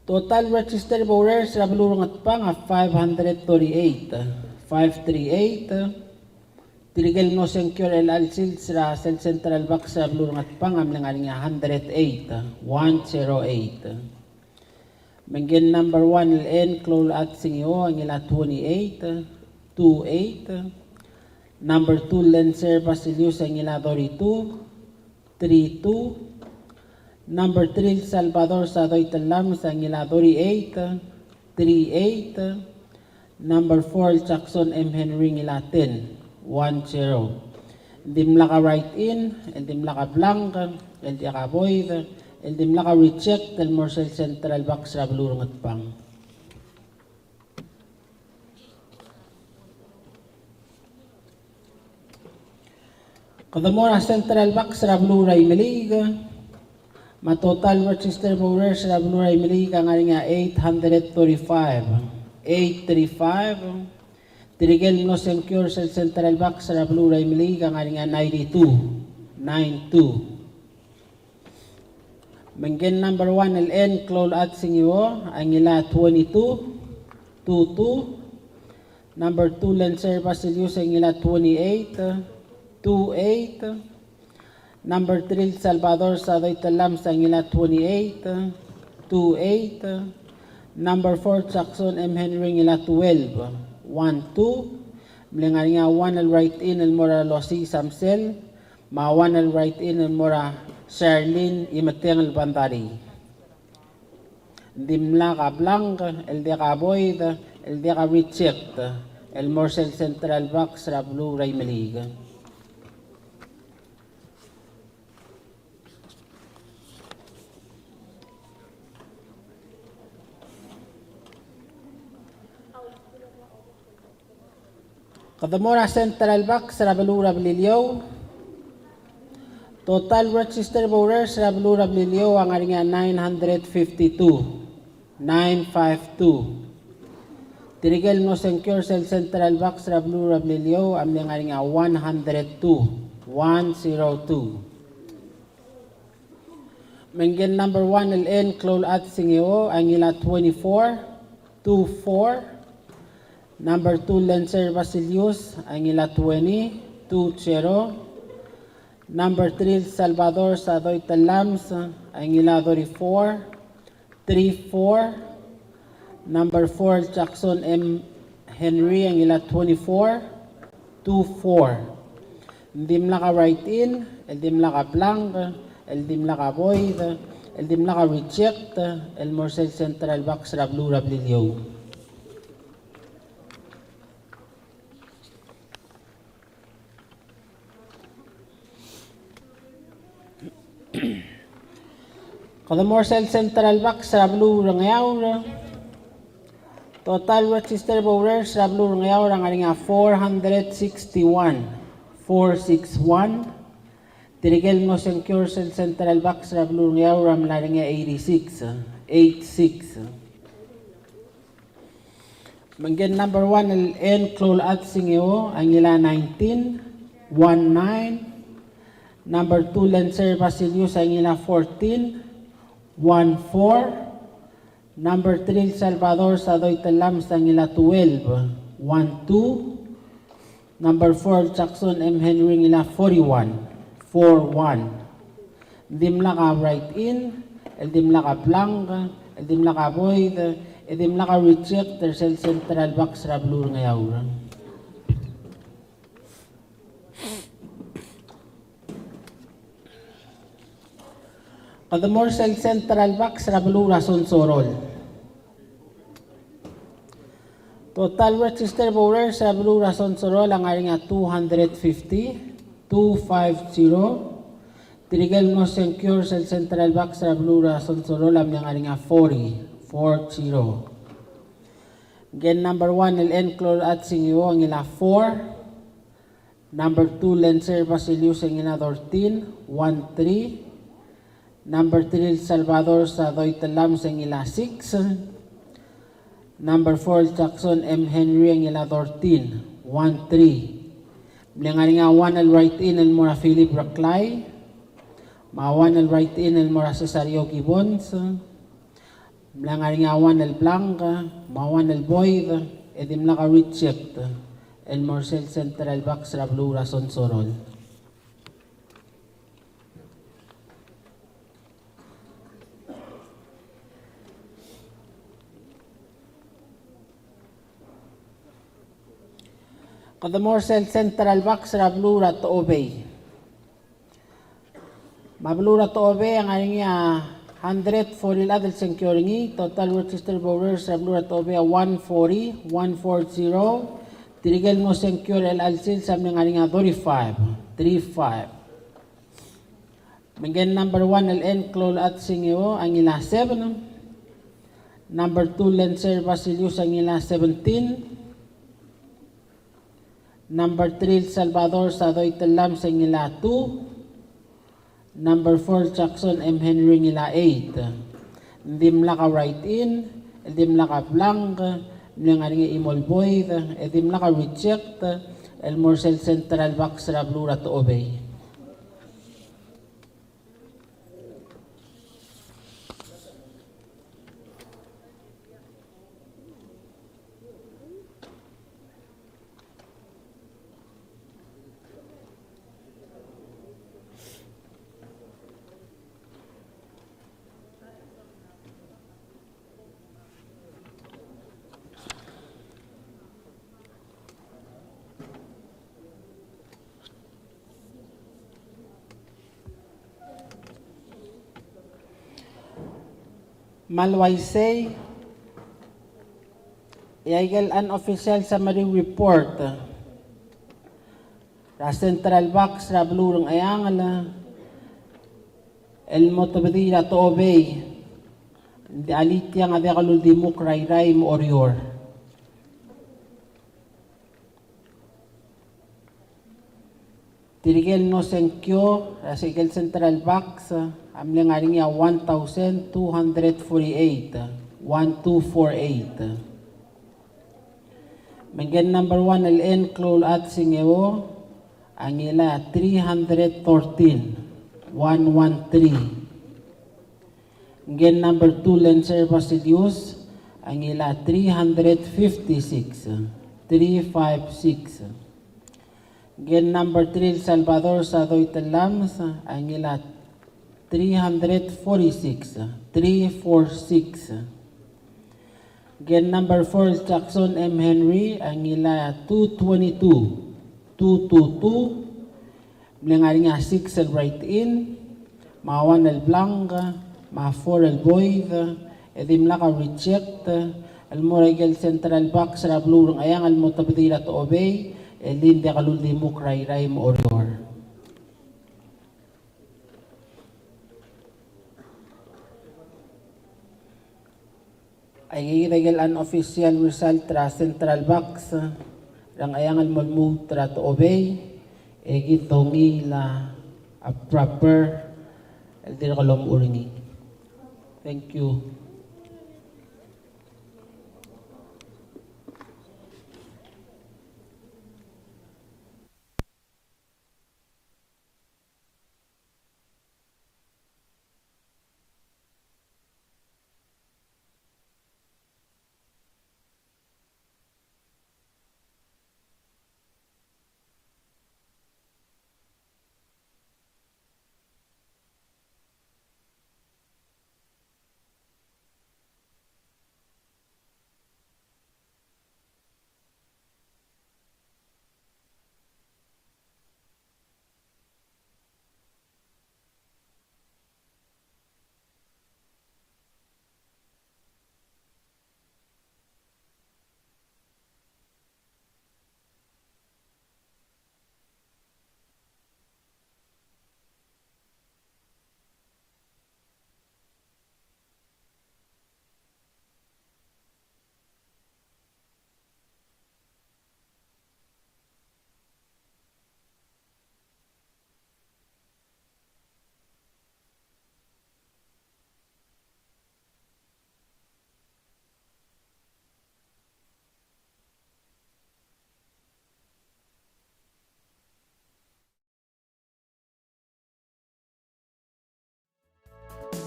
Total registered voters er a beluu er a Ngatpang a five hundred thirty-eight, five three eight. Tirke el mlo sengkio er chelecha el sils er sel central box er a beluu er a Ngatpang a mle ngar er ngii a hundred eight, one zero eight. Me ngike el number one el N. Kloulechad Singeo a ngilai a twenty-eight, two eight. Number two Lentcer Basilius a ngilai a thirty-two, three two. Number three el Salvador Sadoi Tellames a ngilai a thirty-eight, three eight. Number four el Jackson M. Henry a ngilai a ten, one zero. Dimlak a write-in, el dimlak a blank, el diak a void, el dimlak a reject, el mo er sel central box er a beluu er a Ngatpang. Kede mo er a central box er a beluu er a Imeliik, me a total registered voters er a beluu er a Imeliik a ngar er ngii a eight hundred thirty-five, eight three five. Tirke el mlo sengkio er sel central box er a beluu er a Imeliik a ngar er ngii a ninety-two, nine two. Me ngike el number one el N. Kloulechad Singeo a ngilai a twenty-two, two two. Number two Lentcer Basilius a ngilai a twenty-eight, two eight. Number three el Salvador Sadoi Tellames a ngilai twenty-eight, two eight. Number four Jackson M. Henry a ngilai twelve, one two. Mle ngar er ngii a one el write-in el mo er a Losi Samsel, me a one el write-in el mo er a Charlene Imeteng el Bandari. Ng dimlak a blank, el diak a void, el diak a reject, el mo er sel central box er a beluu er a Imeliik. Kede mo er a central box er a beluu er a Beliliou. Total registered voters er a beluu er a Beliliou a ngar er ngii a nine hundred fifty-two, nine five two. Tirke el mlo sengkio er sel central box er a beluu er a Beliliou a mle ngar er ngii a one hundred two, one zero two. Me ngike el number one el N. Kloulechad Singeo a ngilai twenty-four, two four. Number two Lencer Basilius a ngilai twenty, two zero. Number three Salvador Sadoi Tellames a ngilai thirty-four, three four. Number four Jackson M. Henry a ngilai twenty-four, two four. Ng dimlak a write-in, el dimlak a blank, el dimlak a void, el dimlak a reject, el mo er sel central box er a beluu er a Beliliou. Kede mo er sel central box er a beluu er a Ngeaur. Total registered voters er a beluu er a Ngeaur a ngar er ngii a four hundred sixty-one, four six one. Tirke el mlo sengkio er sel central box er a beluu er a Ngeaur a mla er ngii a eighty-six, eight six. Me ngike el number one el N. Kloulechad Singeo a ngilai nineteen, one nine. Number two Lencer Basilius a ngilai fourteen, one four. Number three Salvador Sadoi Tellames a ngilai twelve, one two. Number four Jackson M. Henry a ngilai forty-one, four one. Dimlak a write-in, el dimlak a blank, el dimlak a void, el dimlak a reject er sel central box er a beluu er a Ngeaur. Kede mo er sel central box er a beluu er a Sonsorol. Total registered voters er a beluu er a Sonsorol a ngar er ngii a two hundred fifty, two five zero. Tirke el mlo sengkio er sel central box er a beluu er a Sonsorol a mle ngar er ngii a forty, four zero. Ngike el number one el N. Kloulechad Singeo a ngilai four. Number two Lencer Basilius a ngilai thirteen, one three. Number three Salvador Sadoi Tellames a ngilai six. Number four Jackson M. Henry a ngilai thirteen, one three. Mle ngar er ngii a one el write-in el mo er a Philip Reklai, me a one el write-in el mo er a Cesario Gibbons. Mla ngar er ngii a one el blank, me a one el void, e dimlak a reject, el mo er sel central box er a beluu er a Sonsorol. Kede mo er sel central box er a beluu er a Tochobei. Me a beluu er a Tochobei a ngar er ngii a hundred forty el chad el sengkio er ngii, total registered voters er a beluu er a Tochobei a one forty, one four zero. Tirke el mo sengkio er chelecha el sils a mle ngar er ngii a thirty-five, three five. Me ngike el number one el N. Kloulechad Singeo a ngilai seven. Number two Lencer Basilius a ngilai seventeen. Number three Salvador Sadoi Tellames a ngilai two. Number four Jackson M. Henry a ngilai eight. Ng dimlak a write-in, el dimlak a blank, mle ngar er ngii a chimo el void, e dimlak a reject, el mo er sel central box er a beluu er a Tochobei. Me a le uaisei, e a ikel unofficial summary report er a Central Banks er a beluu er Ngcheangel el mo tebedii er a Tochobei, ng di a litiang a diak el uldimukl er a Irrai me a Oreor. Tirke el mlo sengkio er a se ikel Central Banks a mle ngar er ngii a one thousand two hundred forty-eight, one two four eight. Me ngike el number one el N. Kloulechad Singeo a ngilai a three hundred thirteen, one one three. Ngike el number two Lencer Basilius a ngilai a three hundred fifty-six, three five six. Ngike el number three Salvador Sadoi Tellames a ngilai a three hundred forty-six, three four six. Ngike el number four Jackson M. Henry a ngilai a two twenty-two, two two two. Mle ngar er ngii a six el write-in, me a one el blank, me a four el void, e dimlak a reject, el mo er a ikel Central Banks er a beluu er Ngcheangel el mo tebedii er a Tochobei, e le ng diak el uldimukl er a Irrai me a Oreor. Aikakid a ikel unofficial result er a Central Banks er a Ngcheangel el mo lmuut er a Tochobei, e kid a ongiil a proper el dirk lomuchel er ngii. Thank you.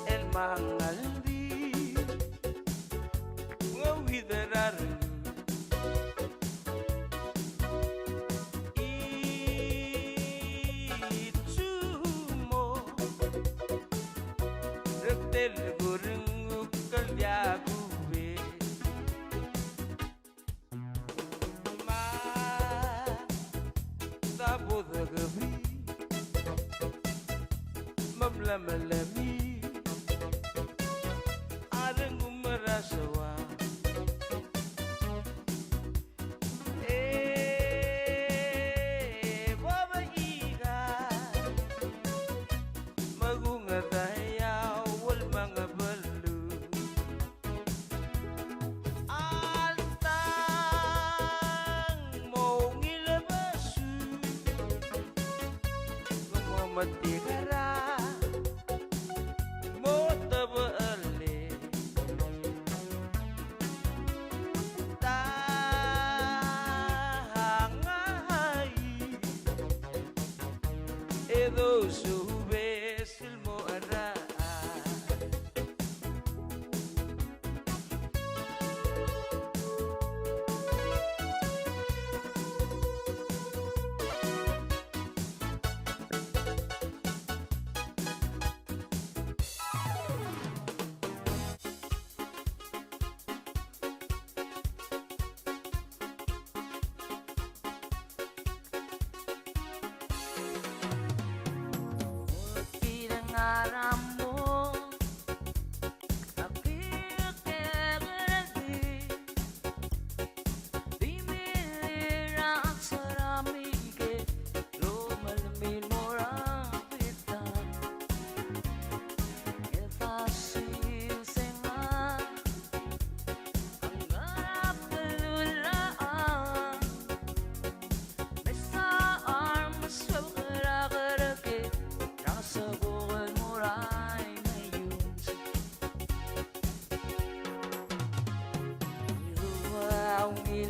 El mangaldi ngeuid er a rengud. Itsumo rektel kurenguk el diak kubes. Ma, tabodekebri, me mlemelemi, a rengum er a soam. E, bo bechiga, me kung a diak el mengebelung. Alta ng mo ungil a besul, ng mo metik er a mo tebechel e. Tangai e dousubes el mo er a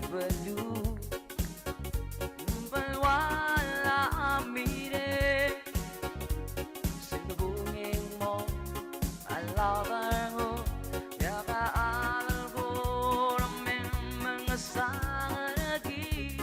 beluu, belual a mireng, sel bunging mo a labarngu, diak a algor me mengesang er kid.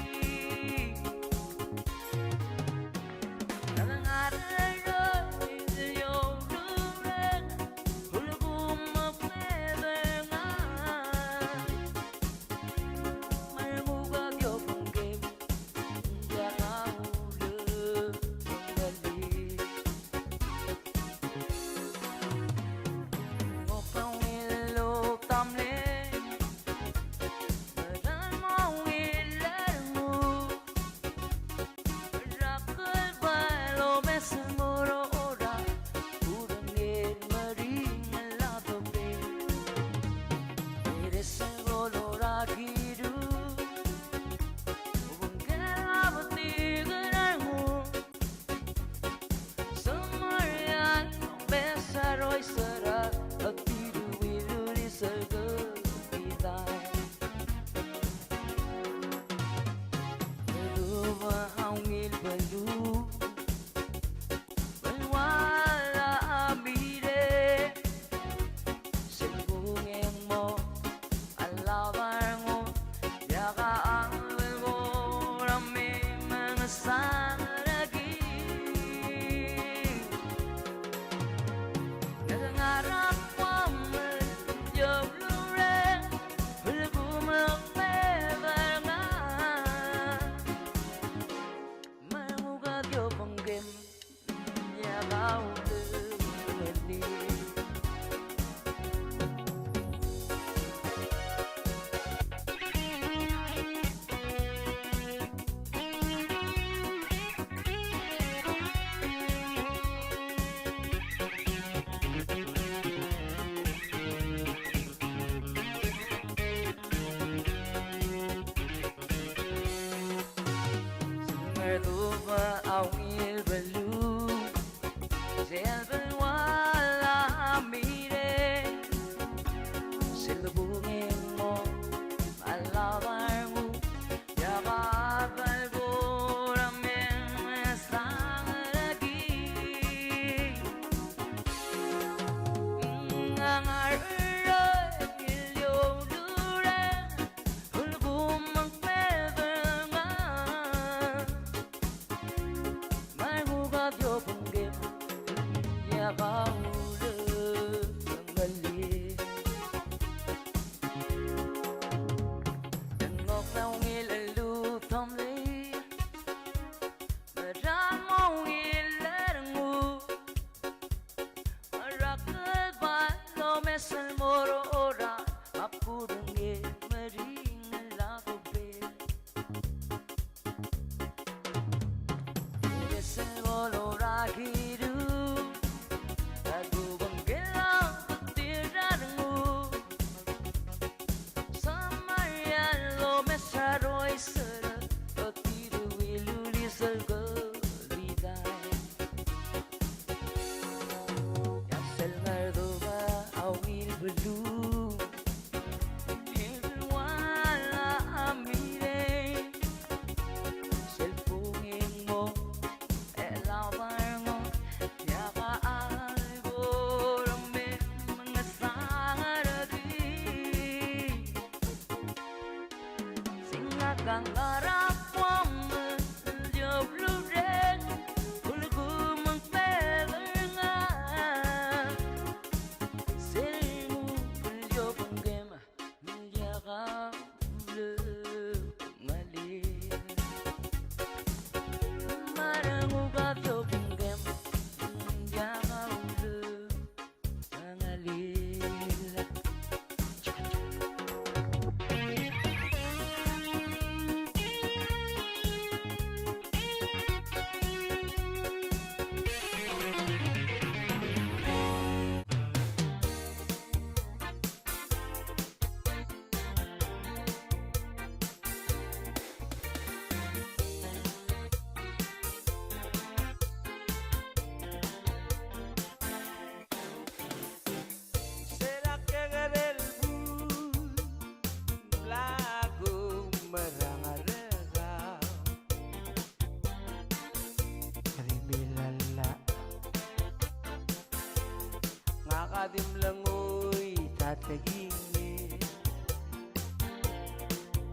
tekingel.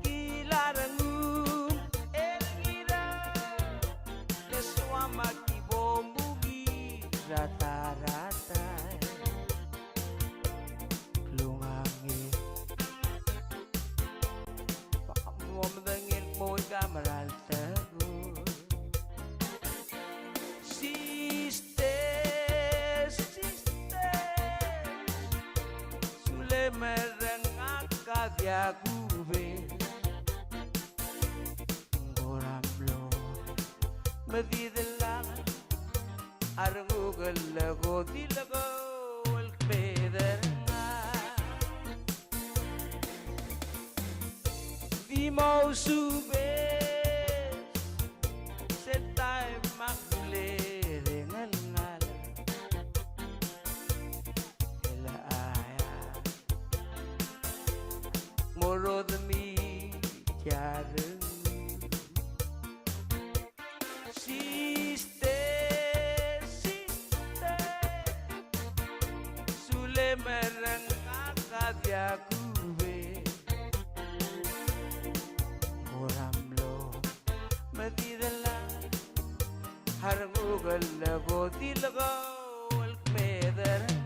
Ki larengum el kirel, le soam a ki bo mungil er a ta er a taem. Klungangel. Bak mo medengei el kmo ika mera el tekoi. Sister, sister, sulemereng a ka diak kubes. Ng kora mlo medidellak a renguk el ko di lekou el kmederngel. Di mo ousubes sel taem a kmle dengelngal. El aia mo rodemii a renguk. Sister, sister, sulemereng a ka diak kubes. Ng kora mlo medidellak a renguk el ko di lekou el kmederngel.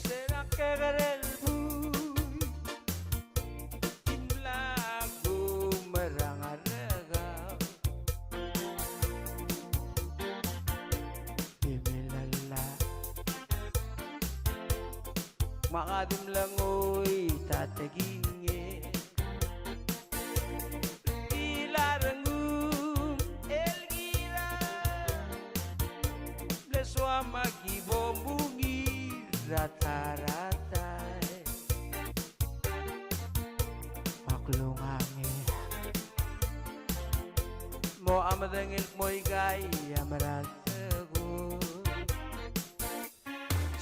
Sera kekerel buik, di mla kumerang a rekau. Di melala. Me ak di mle ngoit a tekingel. Di larengum el kirel, le soam a ki bo mungil er a ta er a taem. Ak lungangel. Mo medengei el kmo ika a mera el tekoi.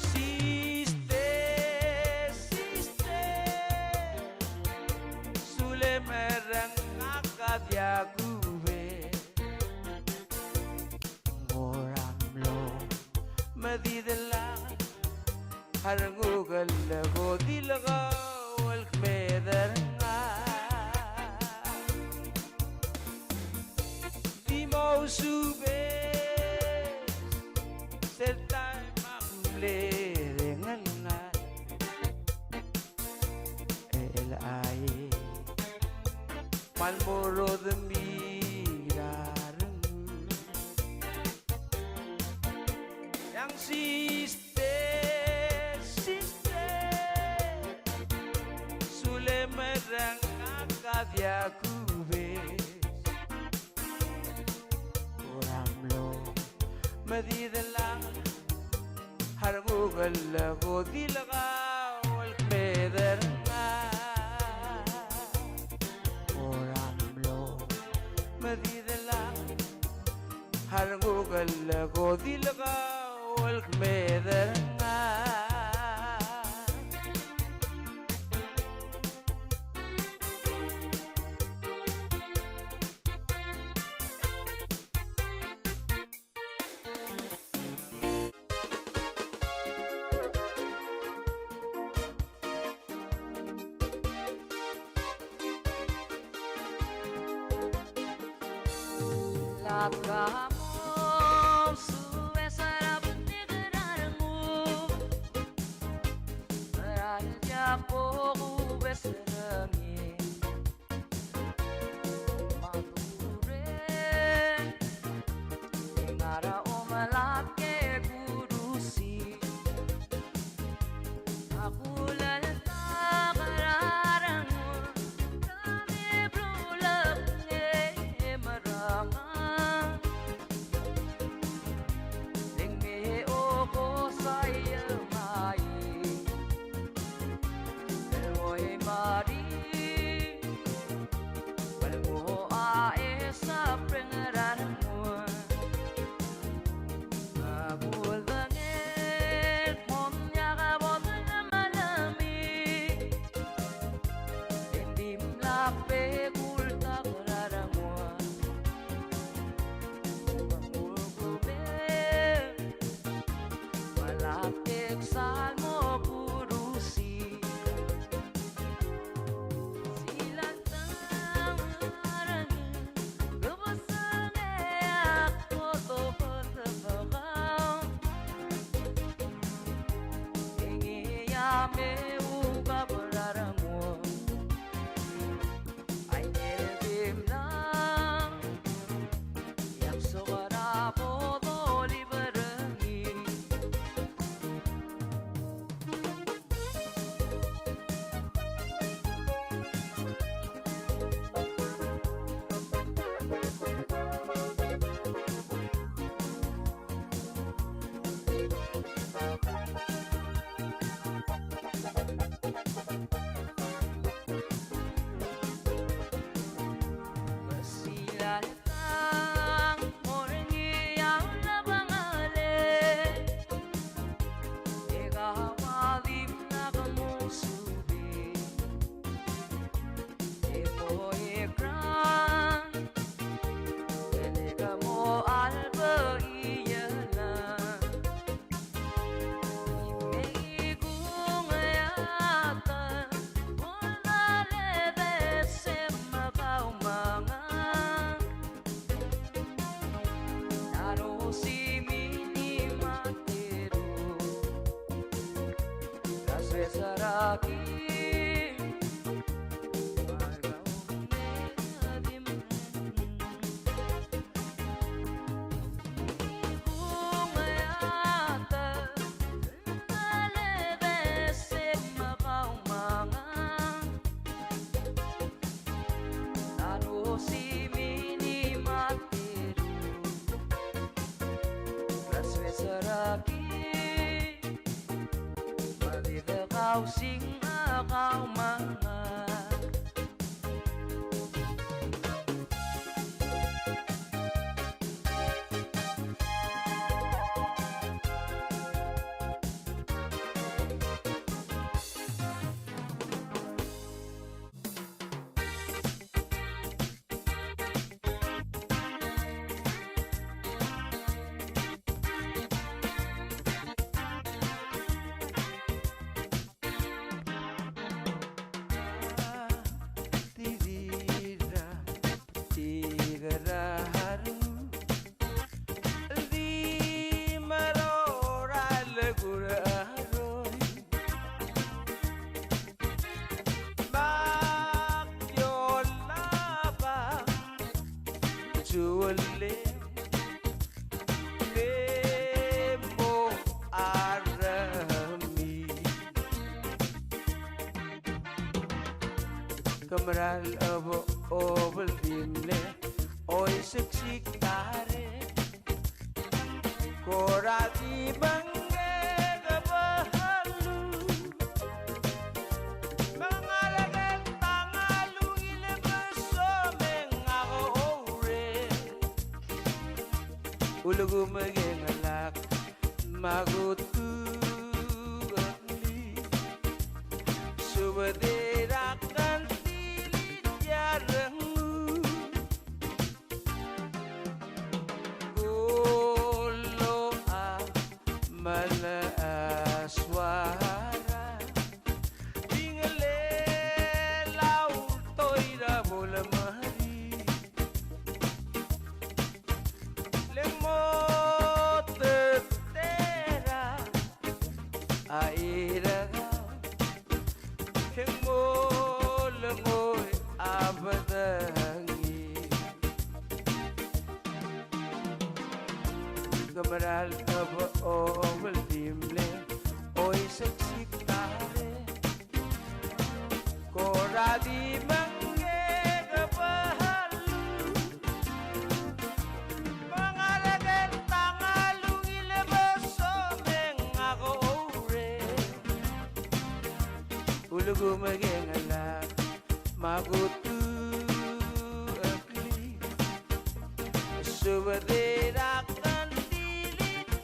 Sister, sister, sulemereng a ka diak kubes. Ng kora mlo medidellak a renguk el ko di lekou el kmederngel. Di mo ousubes sel taem a kmle dengelngal. El aia kmal mo rodemii a renguk. Young sister, sister, sulemereng a ka diak kubes. Kora mlo medidellak a renguk el ko di lekou el kmederngel. Kora mlo medidellak a renguk el ko di lekou el kmederngel. Lak a mo subes er a betik er a renguk, er a diak bo kubes er ngii. Me a dureng e ngar er a omelab e kudusi. A kuleltak er a rengul, ka me brulek e merengang. a me ungil a bo er a renguk. Aike el dimlak e ak soak er a bo doliberengiu. Mesilal tang mo er ngii a ulebengel e kau a dimlak mo subed. E bo e krak e le ke mo albechii el a Di merora el kureroi. Mak yolaba chuele te mo armi. Ke mera el bo obel di mle oiseksik tare. Kora di mengkek a behalu. Mengalek el tangalungil e beso mengak a oureng. Ulekum e ke ngelak me a kutu. Subed er a kandil a renguk. Kulo a mle a suara. Di ngelel a ultoir a bo lemeri. Le mo tetera a irechar, e ng mo lengoi a bedengir. Ke mera el bo obel di mle oiseksik tare. Kora di mengkek a behalu. Mengalek el tangalungil e beso mengak a oureng. Ulekum e ke ngelak me a kutu a klik. Subed er a kandil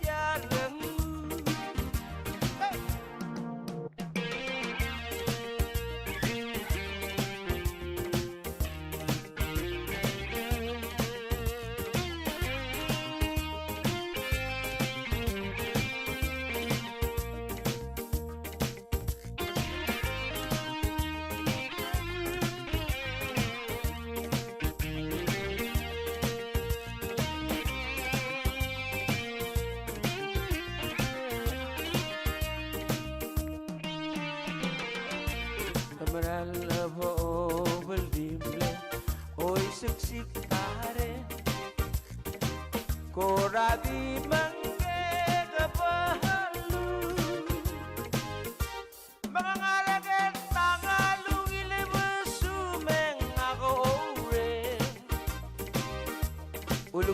a renguk.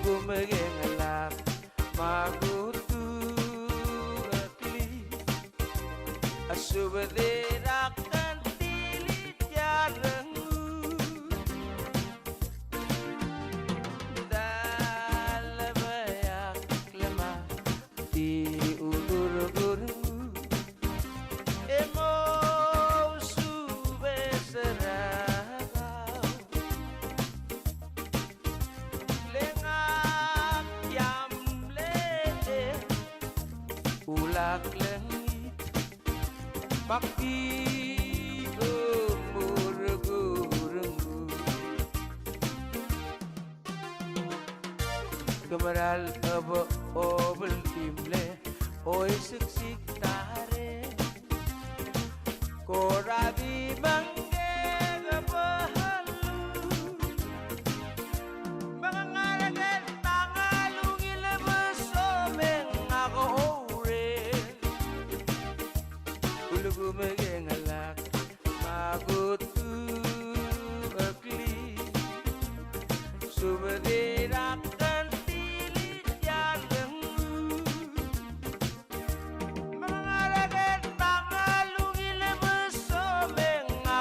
Kumekengelak me a kutuklii a subed er a kngtil tia rengud. Dalebeak le me a di uldurkur e mousubes er a kau. Le ngak a mle ulak lengit me ak di omurekur nguu. Ke meral obel, obel di mle oiseksik tare. Kora di mengkek a behalu. Me ng ngerang el ngar er ngii el beso me ngak a oureng. Ulekum e ke ngelak me a kutuklii. Subed er a kngtil tia rengud. Me ng ngerang el ngar er ngii el beso me ngak a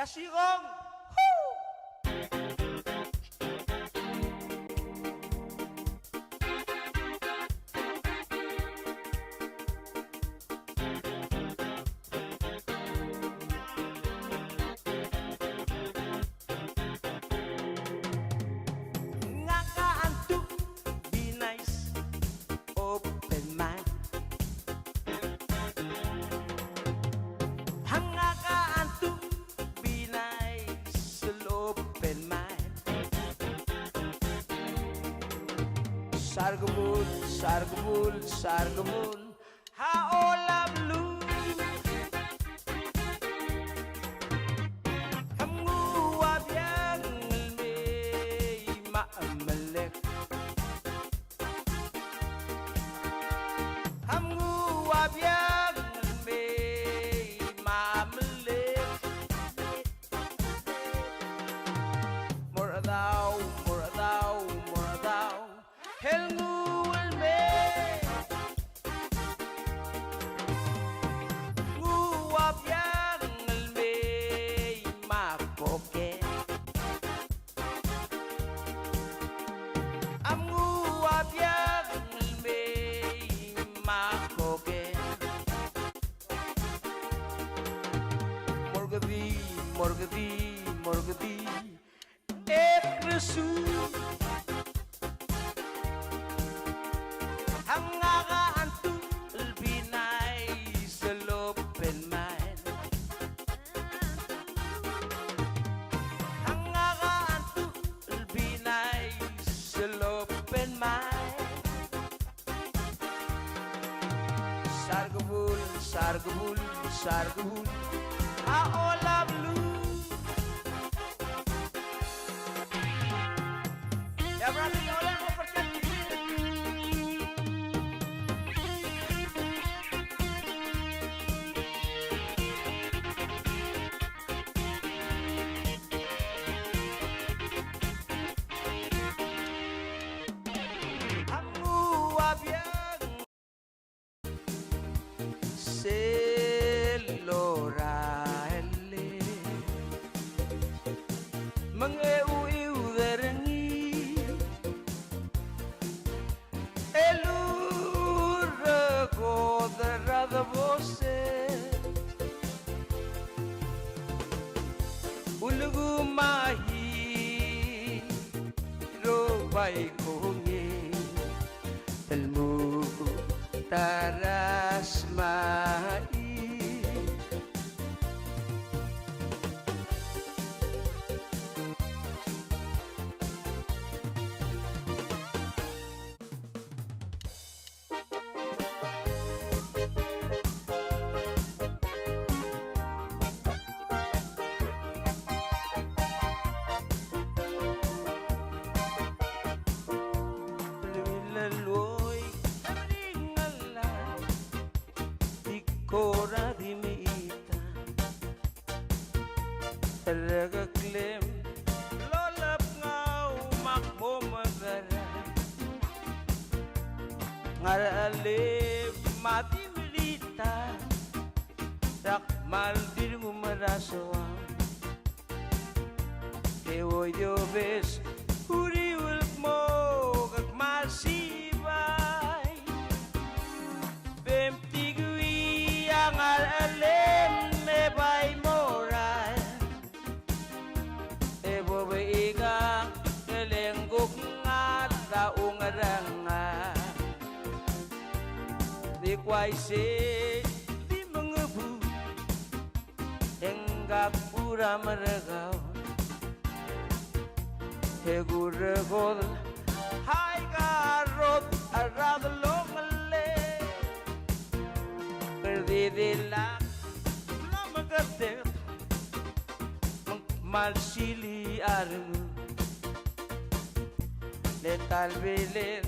Asikong. Ngak a antu, be nice, open mind. Ngak a antu, be nice, open mind. Sarkemul, sarkemul, sarkemul. A olab lu. Am nguu a biang el mei me a melek. Am nguu a biang el mei me a melek. Mo er a dau, mo er a dau, mo er a dau. El nguu el mei. Nguu a biang el mei me a koke. Am nguu a biang el mei me a koke. Mo er kedi, mo er kedi, mo er kedi. E krusu. A ngak a antu el be nice el open mind. A ngak a antu el be nice el open mind. Sarkebul, sarkebul, sarkebul. A olab lu. Sel lorael e mengeuiu er ngii el urekodel er a debosel. Ulekum a hii robai kongei el mo ta er a smai. Di kora di mita er a keklem lolab ngau mak bo mekera. Ngar a lem a di mita er a kmal di nguu merasoam. E oi diobes uriul mo kmal sibai. Bem tigui a ngar a lem e bai morael. E bo beika kelengkuk ngar a ungerang ngar. Di kuaisei di mengebu. E ngak a kura merekau. E kurekod aika rod a rad el ongele. Kerdidilak mlo meketek me ng kmal sili a renguk. Le ta el beled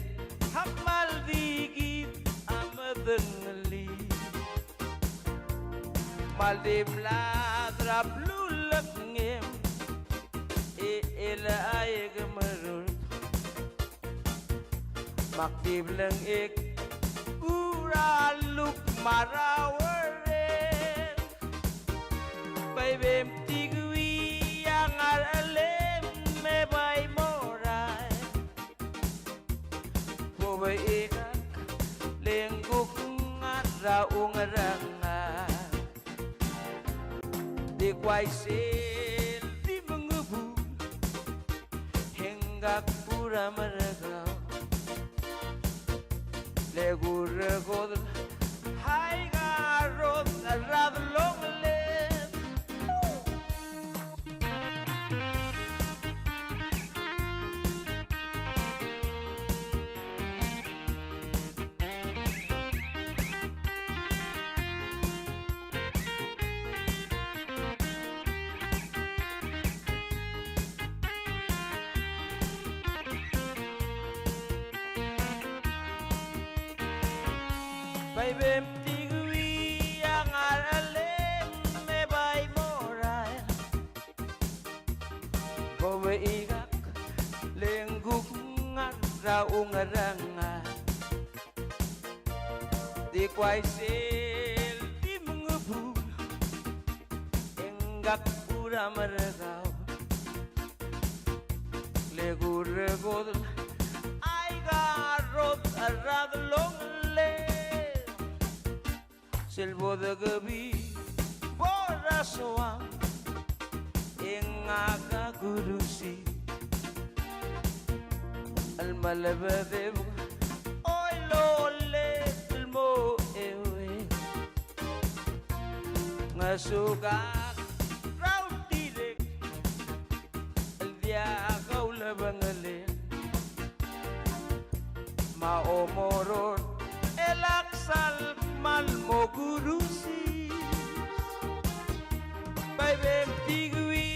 a kmal di kid a medengelii. Kmal di blad er a blulekngem e chelecha e ke merurt. Me ak di blengchek er a luk me a rauerreng. Bai bem tigui Ua ikak le ng kuk ngar er a ungerang a di kuaisei el di mengubul e ngak a kuk mera el kau. Le kurekodel aika rod er a delongeled. Bai bem tingui a ngar er a lem e bai morael. Bo ua ikak le ng kuk ngar er a ungerang a di kuaisei el di mengubul e ngak a kuk mera el kau. Le kurekodel aika rod er a delongeled. Sel bo dekebii bo er a soam e ngak a kurusi el melebedebek oiloled el mo eue. Ngesukak er a ultirek el diak a ulebengelel. Me a omoror el ak sal kmal mo kurusi. Bai bem tingui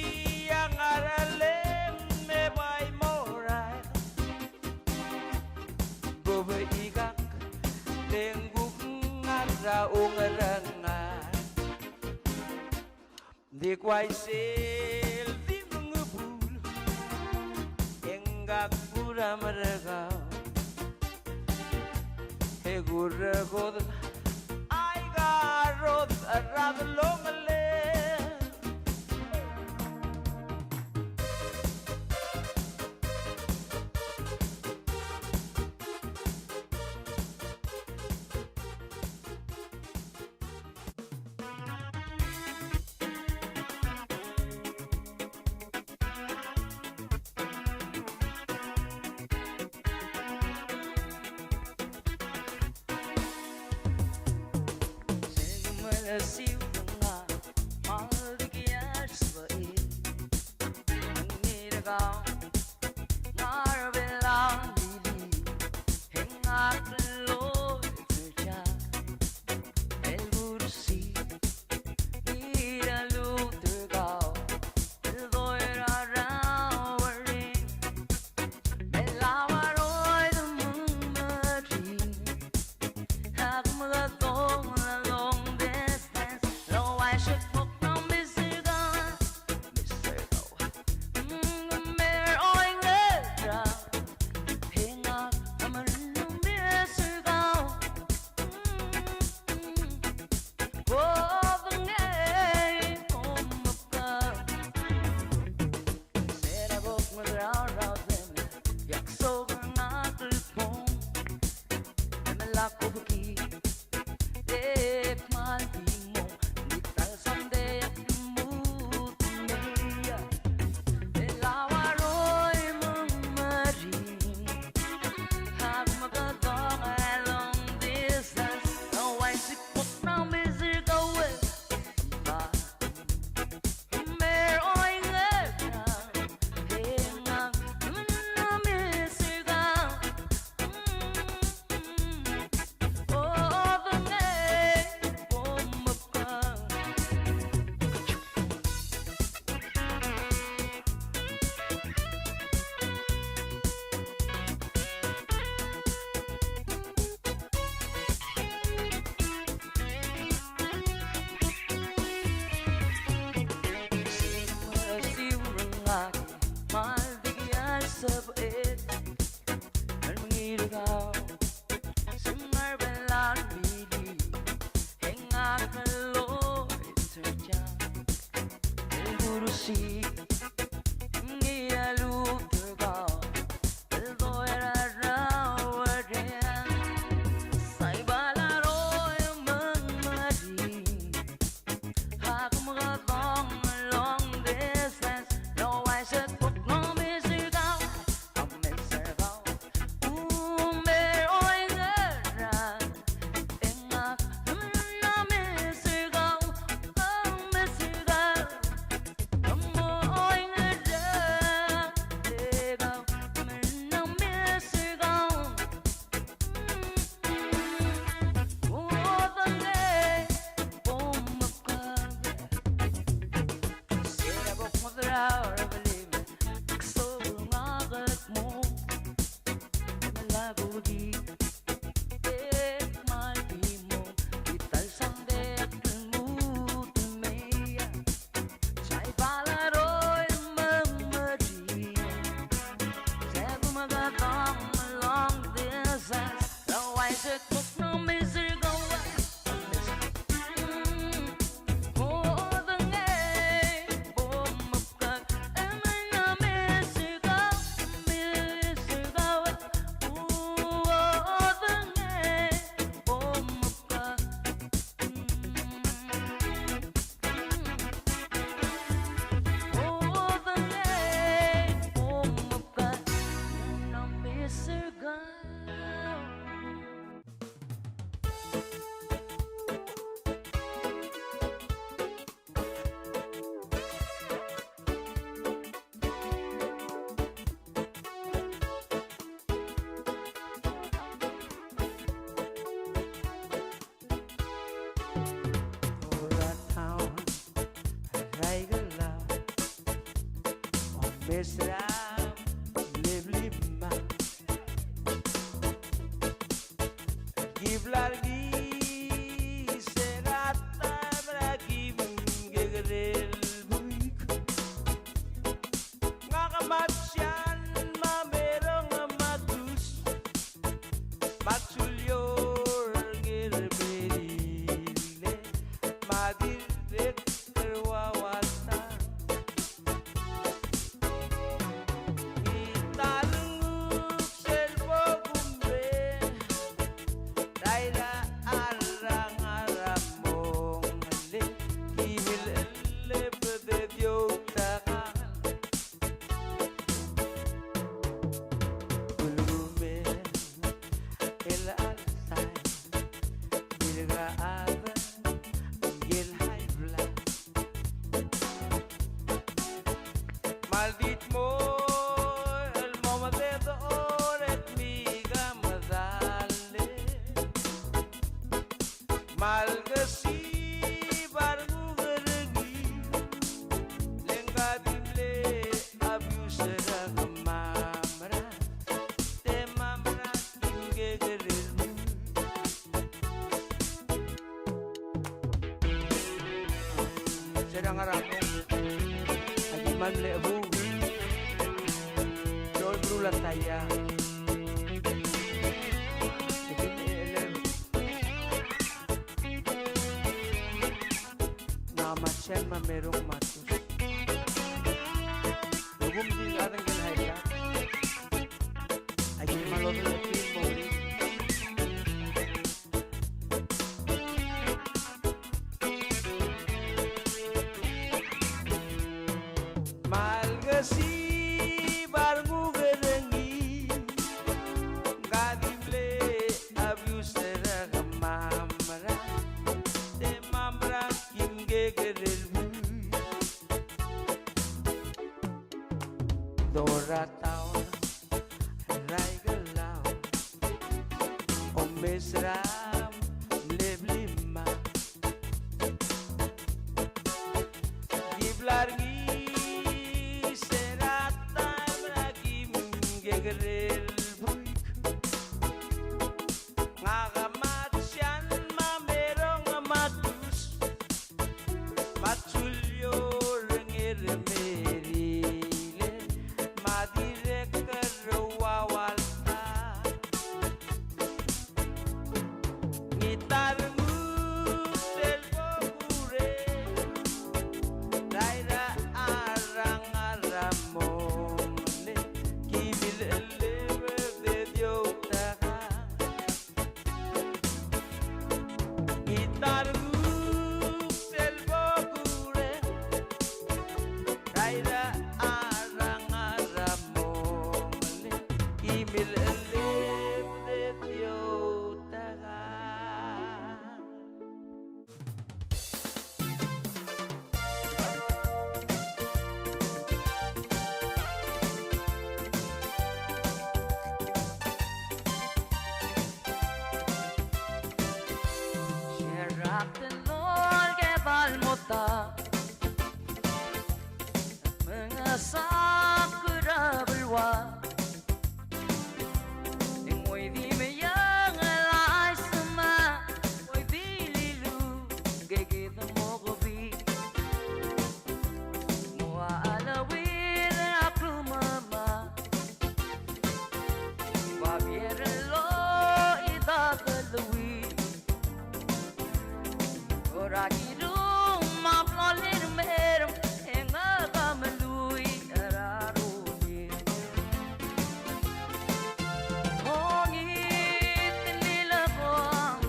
a ngar er a lem e bai morael. Bo ua ikak le ng kuk ngar er a ungerang a di kuaisei el di mengubul e ngak a kuk mera el kau. E kurekodel aika rod er a delongeled. Mesram le blimma. Ki bla er ngii se er a taem er a kim kekerei el buik. Ngak a Matsian me a Merong a Matus, me a Julior Ngermerile, me a Dirrek er a Uaualta. Ngii ta el nguk sel bo kumbe, er a irechar er a ngar er a mong, le ki mileleb e de di outekangel. Kulkumer el alsai, dirkak a chad el high blood. Maldit mo el mo mededechor e dmik a medal. Me a lkesib a renguk er ngii, le ng ka di mle abuse er a kemam er a, te mam er a kim kekerei el buik. Se er a ngar er a mong, a ki mal mle chebuul. Di olberuul a taia. Ng a Matsian me a Merong Matus. Lobum di a dengkel high blood. A ki mal odengei el mo uri. Me a lkesib a renguk er ngii, ng ka di mle abuse er a kemam er a, te mam er a kim kekerei el buik. Dora taon er a Ikelau, omes er a mle blimma. Ki bla er ngii se er a taem er a kim kekerei el buik. Ngak a Matsian me a Merong a Matus, me a Julior Ngermerile, me a Dirrek er a Uaualta. Ngii ta el nguk sel bo kurei, er a irechar er a ngar er a mong, le ki mileleb e de di outekangel. Ngii ta el nguk sel bo kurei, er a irechar er a ngar er a mong, le ki mileleb e de di outekangel. Sera teloi ke bal mota, mengesak er a belua. E ng ua di meiang el chais me a ua di lilu, ke kid mo kebii. Mo a cheleuid er a klumamang, babier el loid a keleuid. Ora kirung me a blolirmerm e ngak a meluid er a rolel. Ongit el lilebong,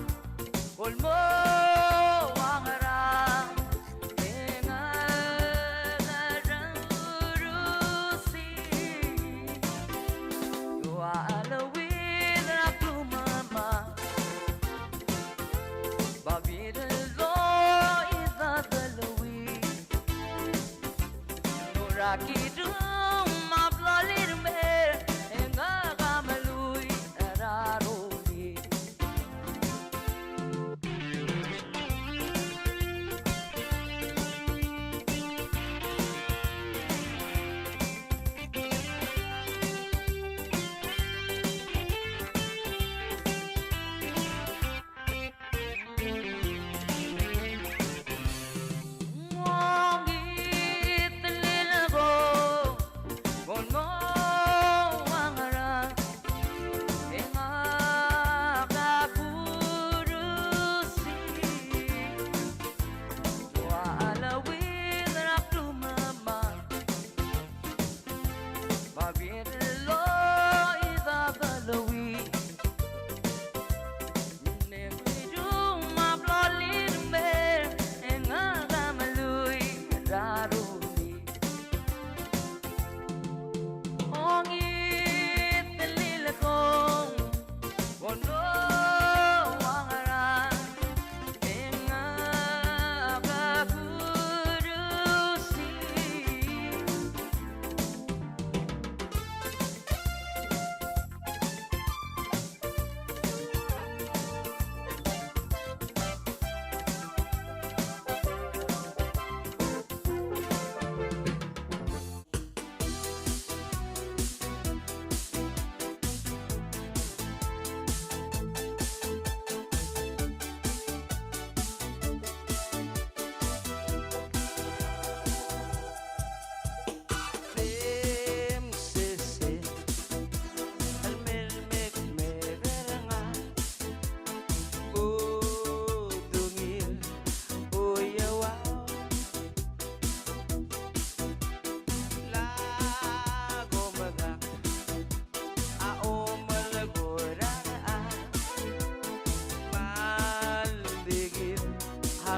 kol mo ua ngerang, e ngak a rengrusi. Ua cheleuid er a klumamang, babier el loid a keleuid. Ora kirung me a blolirmerm e ngak a meluid er a rolel.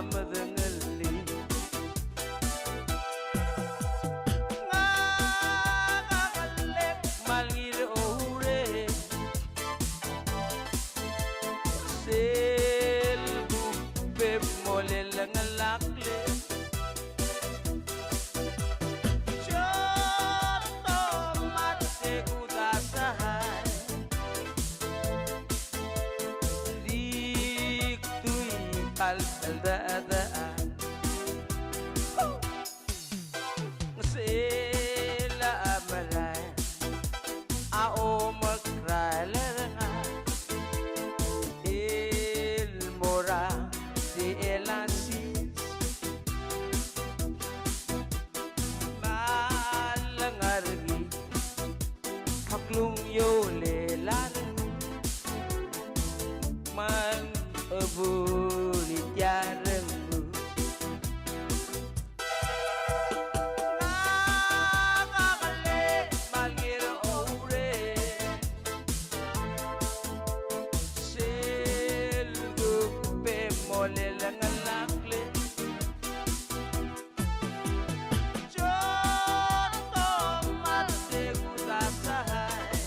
medengelii. Ngak a kallek me a lengir a oureng, sel kuk bem molel a ngelakl e Chotomad e kudasahai. Di ktuikal cheldechedechal. Ng sel a merael a omekrael er ngak el mo er a di el a sils. Me a lengar er ngii a klungiolel a renguk me ng chebuul tia renguk. Ngak a kallek me a lengir a oureng, sel kuk bem molel a ngelakl e Chotomad e kudasahai.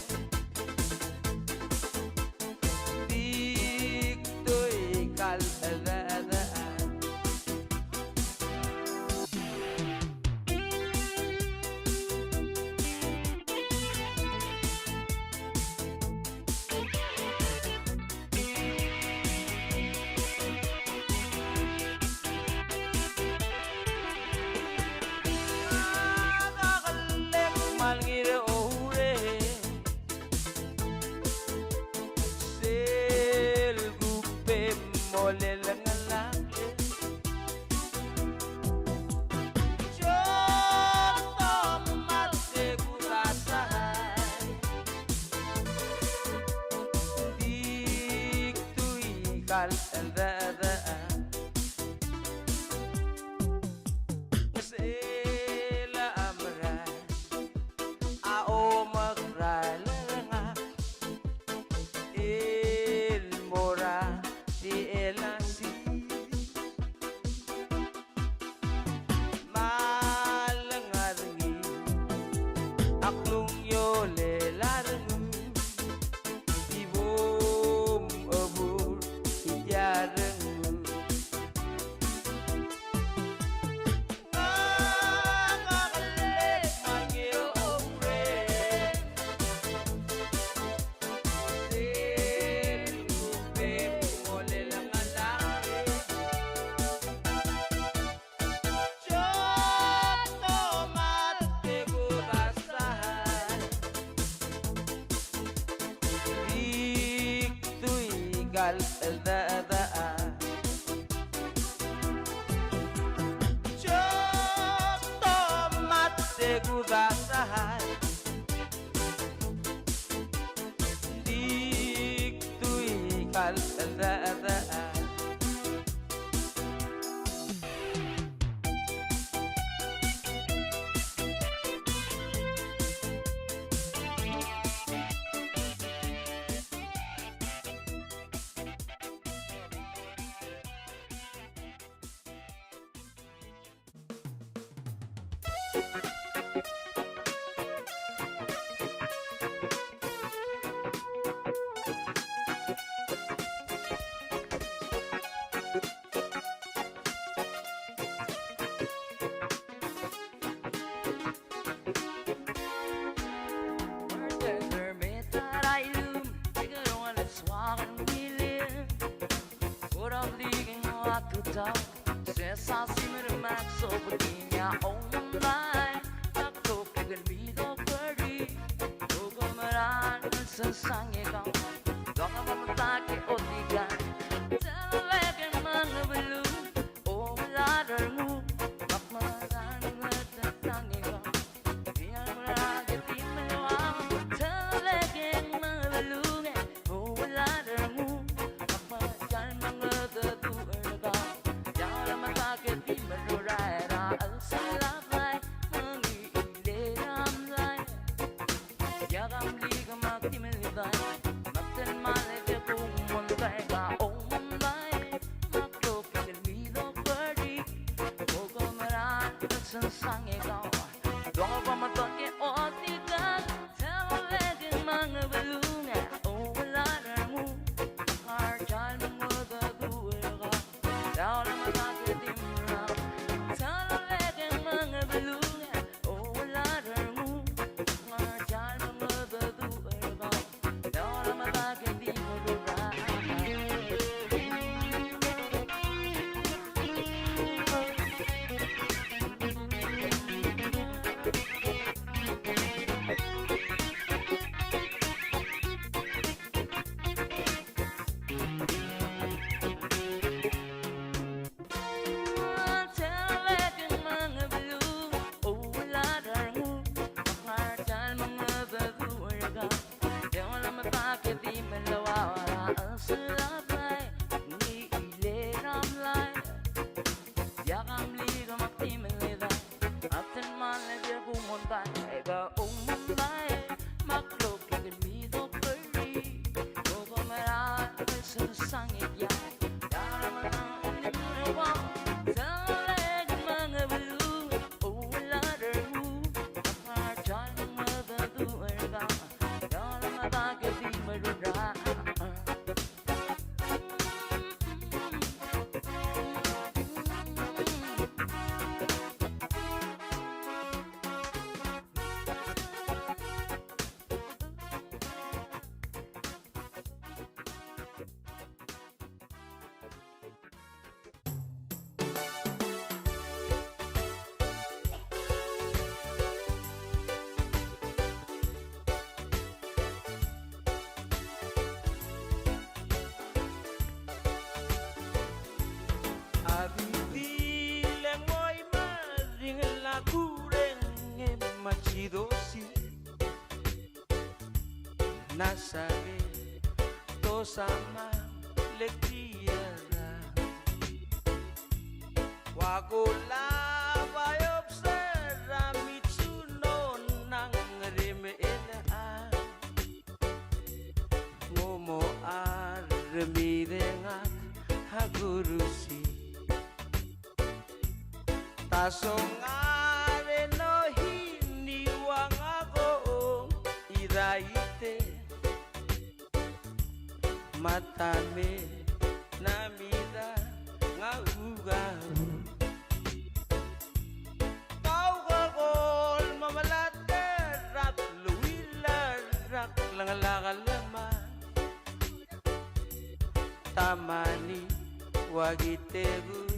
Di ktuikal cheldechedechal. Ngak a kallek me a lengir a oureng, sel kuk bem molel a ngelakl e Chotomad e kudasahai. Di ktuikal cheldechedechal. Ng sel a merael a omekrael er ngak el mo er a di el a sils. Me a lengar er ngii a klungiolel a renguk, di bo mchebuul tia renguk. Ngak a kallek me a lengir a oureng, sel kuk bem molel a ngelakl e Chotomad e kudasahai. Di ktuikal cheldechedechal. Chotomad e kudasahai. Di ktuikal cheldechedechal. Kureng e machidosi. Nasare tosama lekiara. Wakola bai observe a Mitsuno nang remechela. Ng mo a remirengak a kurusi. Tasongar e nohiniuang a kong iraite. Matame namida ngaugaru. Kaukakol mamalater a luilarak lengelakal ma. Tamani ua kitekur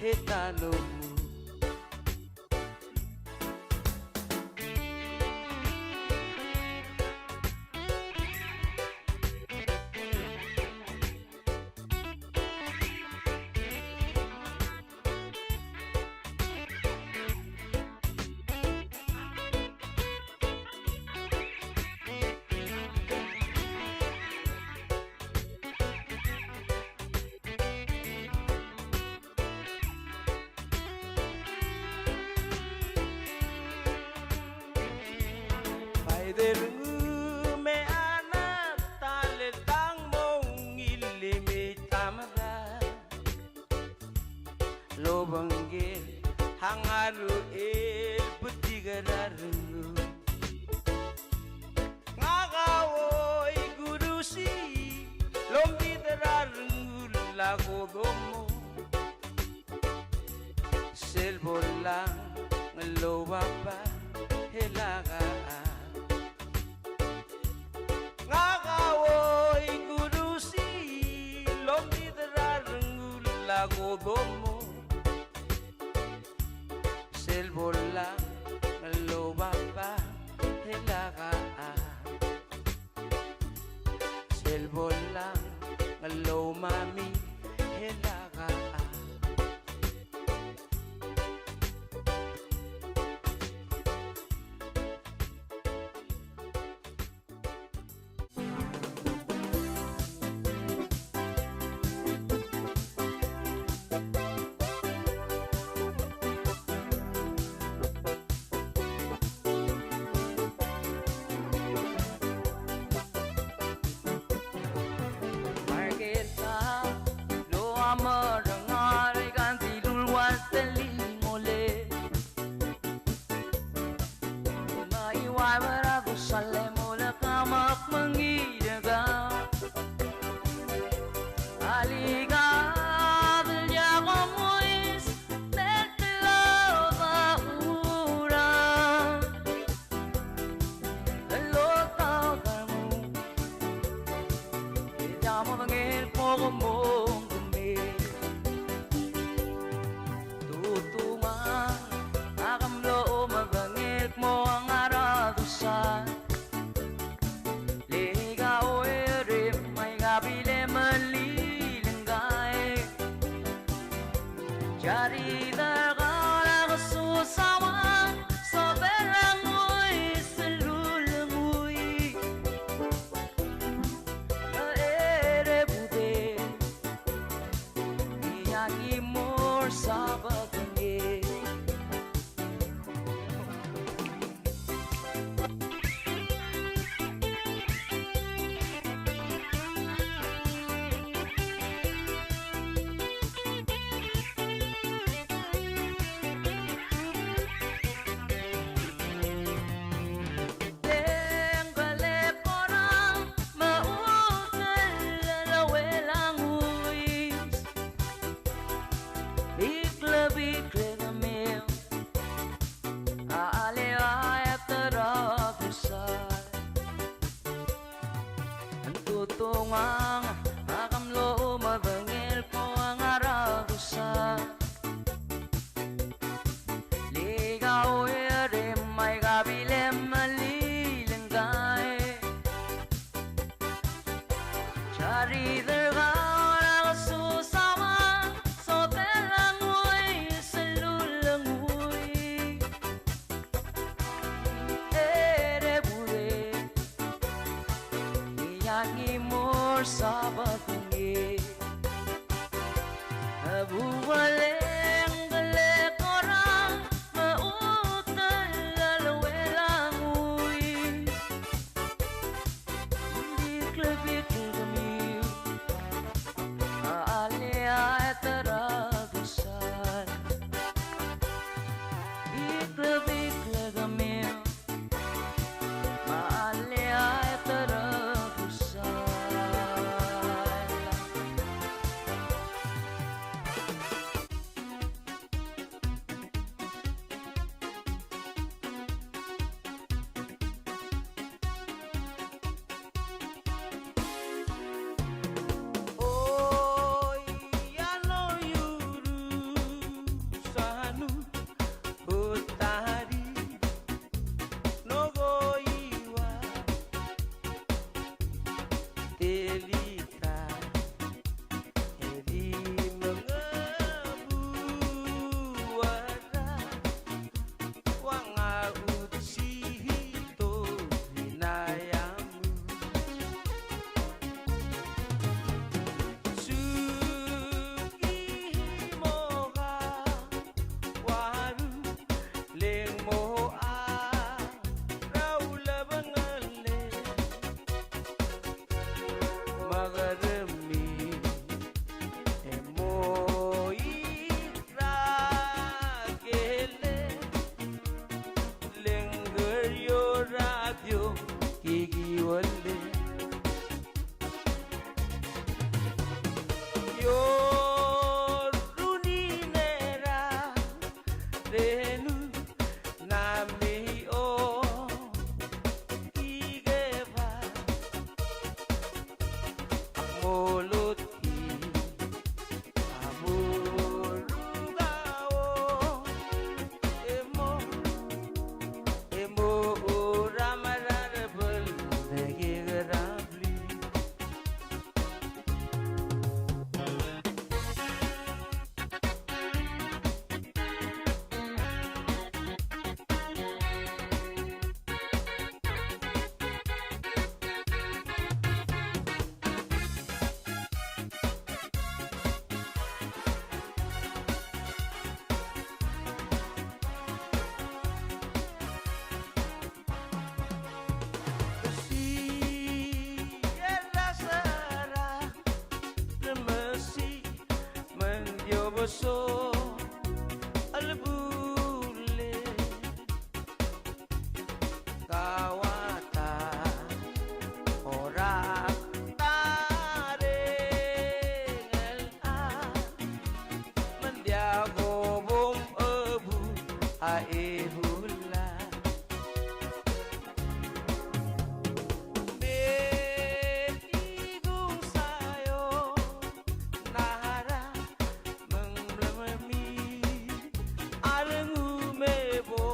e tanomu. Bai derengum e a nata el tang mo ungil e mei tamera. Lobengkel a ngar er a betik er a rengul. Ngak a oi kurusi el omdid er a rengul a kodomo. Sel bo lengel oubab a el aka. Ngak a oi kurusi el omdid er a rengul a kodomo. Sel bo lengel oubab a el aka. Sel bo lengel oumami el aka. Marketa, lo a merengar e kan dilul ua teling ole. Me a iuai er a Jerusalem a ulekam a kmengirka. Alika, diak a mois, me te lo ba ura. Lo ta ka mo, e ta mo ngel ko mo me. Tutungang a kemlo omebengel kmo a ngar er a dusang. Le ika oerem a ika bile melilengkai. Jari derkar a kesus a ua soberangui selulengui. Ere bude. Iaki mor sabadenge. Tutungang a kemlo omebengel ko a ngar er a dusang. Le ika oerem a ika bile melilengkai. Jari derkar a kesus a ua soberangui sel Ngii mo er Sabadong e a bualengel e kora me a utel a leuel a ngui. Biklebikel kemiu, a alii a ta er a busal. Biklebikel kemiu, me a alii a ta er a busal. Telita, e di mengebuarang, uang a utsito di nayamu. Suki mo ka waru leng mo a rau lebengele. Mekeremi e mo ikrakele, lengker io radio kikiuele. Io runine er a renu na mei o ikeba a moloti a burukau e mo, e mo ura merarebel de kikera bli. Sierra sera, remesi mendiobeso el bule. Kawata orak tareng el a mendiak obom ebu a ebula. Betikung saio nara menglememi a rengumebo.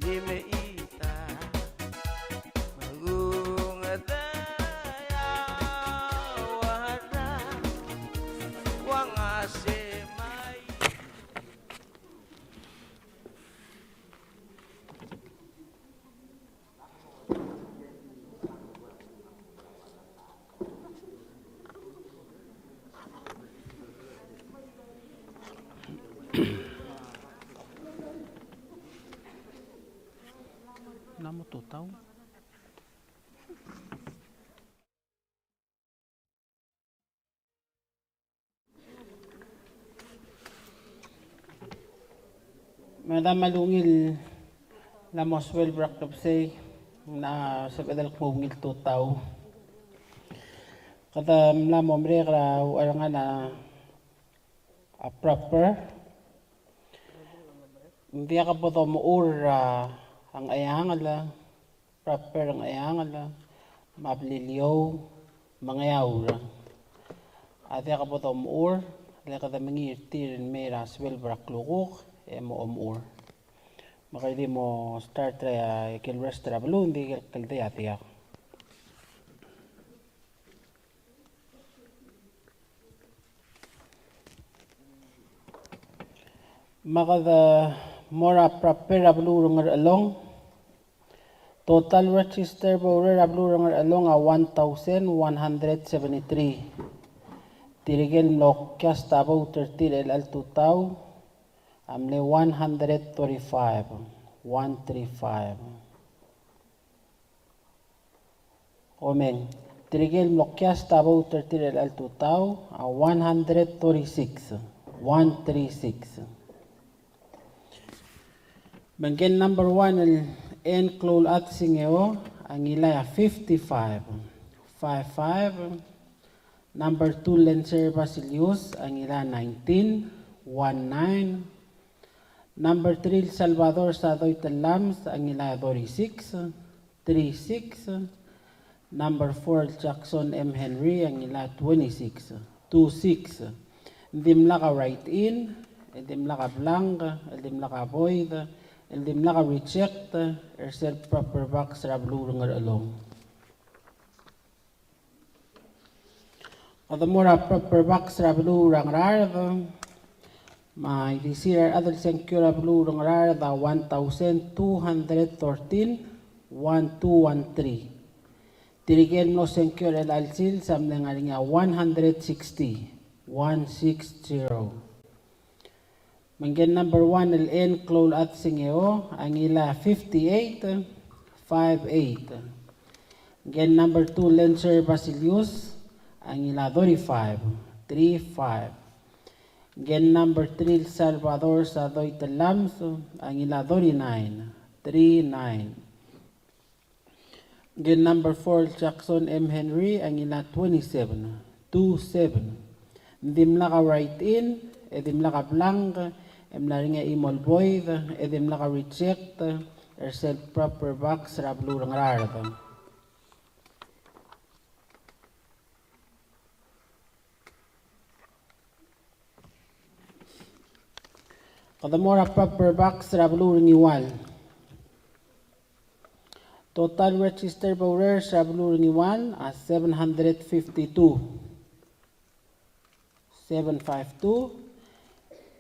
Di me ita megung a tea wara uang a semai. Ng mo tutau. Me a dam a ungil el mla mo suelb er a klebesei, ng mla sebeched el kmo ungil tutau. Kede mla mo merek er a uchelngan a proper. Ng diak bo domechur er a Ngcheangel, proper Ngcheangel, me a Beliliou, me a Ngeaur. A diak bo domechur, le kede mengiil er tir el mei er a suelb er a klukuk e mo omechur. Me kede di mo start er a ikel rest er a beluu, ng di ikel kldei a diak. Me kede mo er a proper er a beluu er a Ngerchelong. Total registered voter er a beluu er a Ngerchelong a one thousand one hundred seventy-three. Tirke el mlo cast a vote er tir er chelecha el tutau a mle one hundred thirty-five, one three five. Omeng. Tirke el mlo cast a vote er tir er chelecha el tutau a one hundred thirty-six, one three six. Me ngike el number one el N. Kloulechad Singeo a ngilai a fifty-five, five five. Number two Lencer Basilius a ngilai a nineteen, one nine. Number three Salvador Sadoi Telames a ngilai a thirty-six, three six. Number four Jackson M. Henry a ngilai a twenty-six, two six. Ng dimlak a write-in, el dimlak a blank, el dimlak a void, el dimlak a reject er sel proper box er a beluu er a Ngerchelong. Kede mo er a proper box er a beluu er a Ngaraard, me a ildisir a rechad el sengkio er a beluu er a Ngaraard a one thousand two hundred thirteen, one two one three. Tirke el mlo sengkio er chelecha el sils a mle ngar er ngii a one hundred sixty, one six zero. Me ngike el number one el N. Kloulechad Singeo a ngilai a fifty-eight, five eight. Ngike el number two Lencer Basilius a ngilai a thirty-five, three five. Ngike el number three Salvador Sadoi Telames a ngilai a thirty-nine, three nine. Ngike el number four Jackson M. Henry a ngilai a twenty-seven, two seven. Ng dimlak a write-in, e dimlak a blank, e mla er ngii a chimo el void, e dimlak a reject er sel proper box er a beluu er a Ngaraard. Kede mo er a proper box er a beluu er a Ngiwal. Total registered voters er a beluu er a Ngiwal a seven hundred fifty-two, seven five two.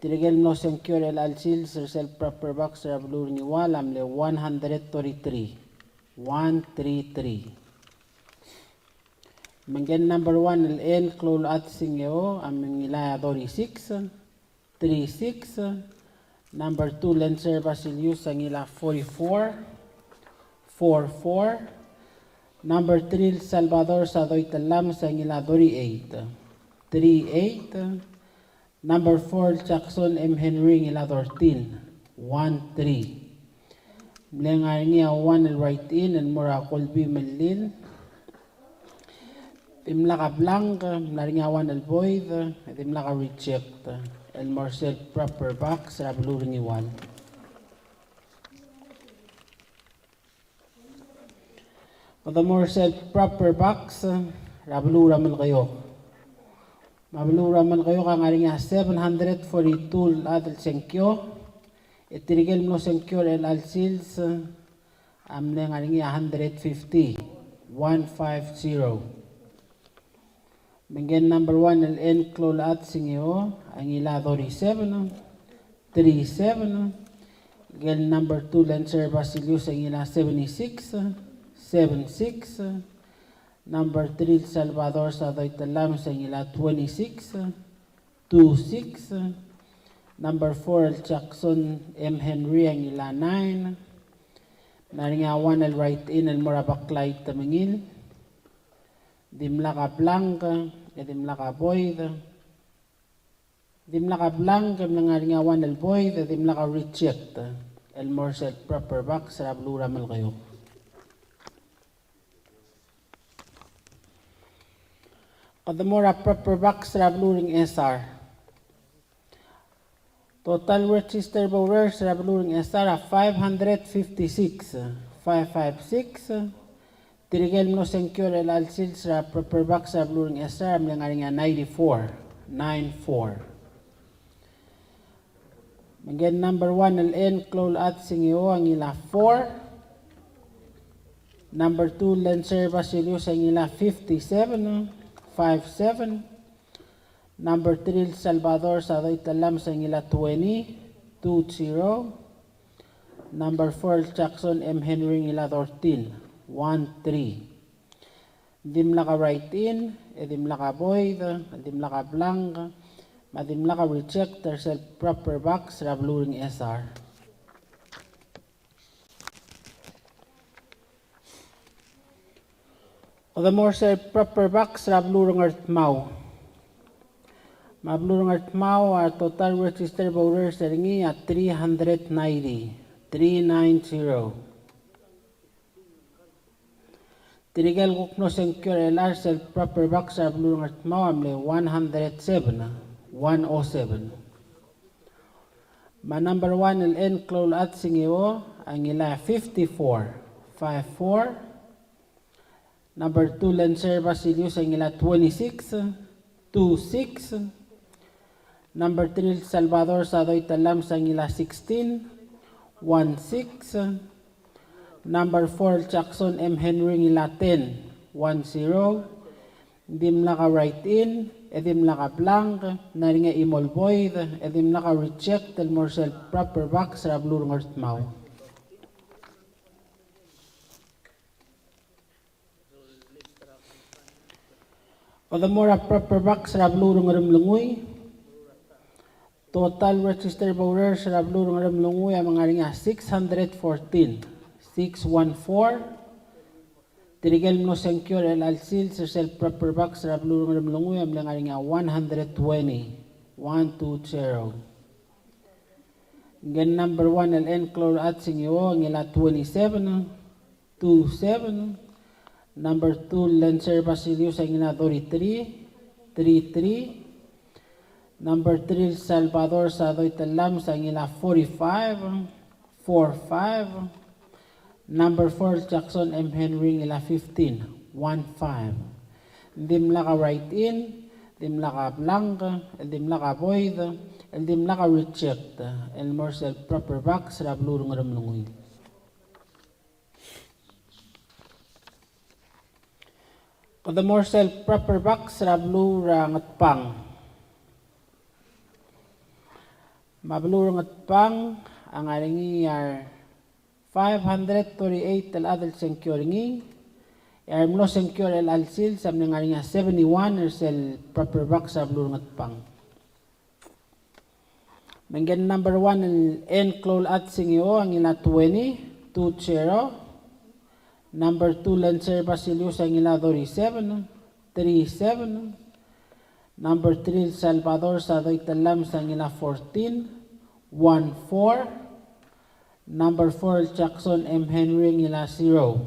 Tirke el mlo sengkio er chelecha el sils er sel proper box er a beluu er a Ngiwal a mle one hundred thirty-three, one three three. Me ngike el number one el N. Kloulechad Singeo a ngilai a thirty-six, three six. Number two Lencer Basilius a ngilai a forty-four, four four. Number three Salvador Sadoi Telames a ngilai a thirty-eight, three eight. Number four Jackson M. Henry a ngilai a thirteen, one three. Mle ngar er ngii a one el write-in el mo er a Colby Melil. Dimlak a blank, mla er ngii a one el void, dimlak a reject el mo er sel proper box er a beluu er a Ngiwal. Kede mo er sel proper box er a beluu er a Melekeok. Me a beluu er a Melekeok a ngar er ngii a seven hundred forty-two el chad el sengkio, e tirke el mlo sengkio er chelecha el sils a mle ngar er ngii a hundred fifty, one five zero. Me ngike el number one el N. Kloulechad Singeo a ngilai a thirty-seven, three seven. Ngike el number two Lencer Basilius a ngilai a seventy-six, seven six. Number three Salvador Sadoi Telames a ngilai a twenty-six, two six. Number four Jackson M. Henry a ngilai a nine. Mla er ngii a one el write-in el mo er a Baklai Temengil. Dimlak a blank, e dimlak a void. Dimlak a blank, e mle ngar er ngii a one el void, e dimlak a reject el mo er sel proper box er a beluu er a Melekeok. Kede mo er a proper box er a beluu er a Ngchesar. Total registered voters er a beluu er a Ngchesar a five hundred fifty-six, five five six. Tirke el mlo sengkio er chelecha el sils er a proper box er a beluu er a Ngchesar a mle ngar er ngii a ninety-four, nine four. Me ngike el number one el N. Kloulechad Singeo a ngilai a four. Number two Lencer Basilius a ngilai a fifty-seven, five seven. Number three Salvador Sadoi Telames a ngilai a twenty, two zero. Number four el Jackson M. Henry, ngilai thirteen, one three. Dimlak a write-in, e dimlak a void, e dimlak a blank, me a dimlak a reject er sel proper box er a beluu er a Ngchesar. Kede mo er sel proper box er a beluu er a Ngardmau. Me a beluu er a Ngardmau a total registered voters er ngii a three hundred ninety, three nine zero. Tirke el kuk mlo sengkio er chelecha el sel proper box er a beluu er a Ngardmau a mle one hundred seven, one oh seven. Me a number one el N. Kloulechad Singeo a ngilai fifty-four, five four. Number two, Lencer Basilius a ngilai twenty-six, two six. Number three, Salvador Sadoi Tellames a ngilai sixteen, one six. Number four, Jackson M. Henry a ngilai ten, one zero. Dimlak a write-in, e dimlak a blank, ng ngar er ngii a chimo el void, e dimlak a reject el mo er sel proper box er a beluu er a Ngardmau. Kede mo er a proper box er a beluu er a Ngeremlengui. Total registered voters er a beluu er a Ngeremlengui a ngar er ngii a six hundred fourteen, six one four. Tirke el mlo sengkio er chelecha el sils er sel proper box er a beluu er a Ngeremlengui a mle ngar er ngii a one hundred twenty, one two zero. Ngike el number one el N. Kloulechad Singeo a ngilai twenty-seven, two seven. Number two, Lencer Basilius a ngilai thirty-three, three three. Number three, Salvador Sadoi Tellames a ngilai forty-five, four five. Number four, Jackson M. Henry a ngilai fifteen, one five. Dimlak a write-in, dimlak a blank, dimlak a void, dimlak a reject, el mo er sel proper box er a beluu er a Ngeremlengui. Kede mo er sel proper box er a beluu er a Ngatpang. Me a beluu er a Ngatpang a ngar er ngii a five hundred thirty-eight el chad el sengkio er ngii, e a remlo sengkio er chelecha el sils a mle ngar er ngii a seventy-one er sel proper box er a beluu er a Ngatpang. Me ngike el number one el N. Kloulechad Singeo a ngilai twenty, two zero. Number two, Lencer Basilius a ngilai thirty-seven, three seven. Number three, Salvador Sadoi Tellames a ngilai fourteen, one four. Number four, Jackson M. Henry a ngilai zero.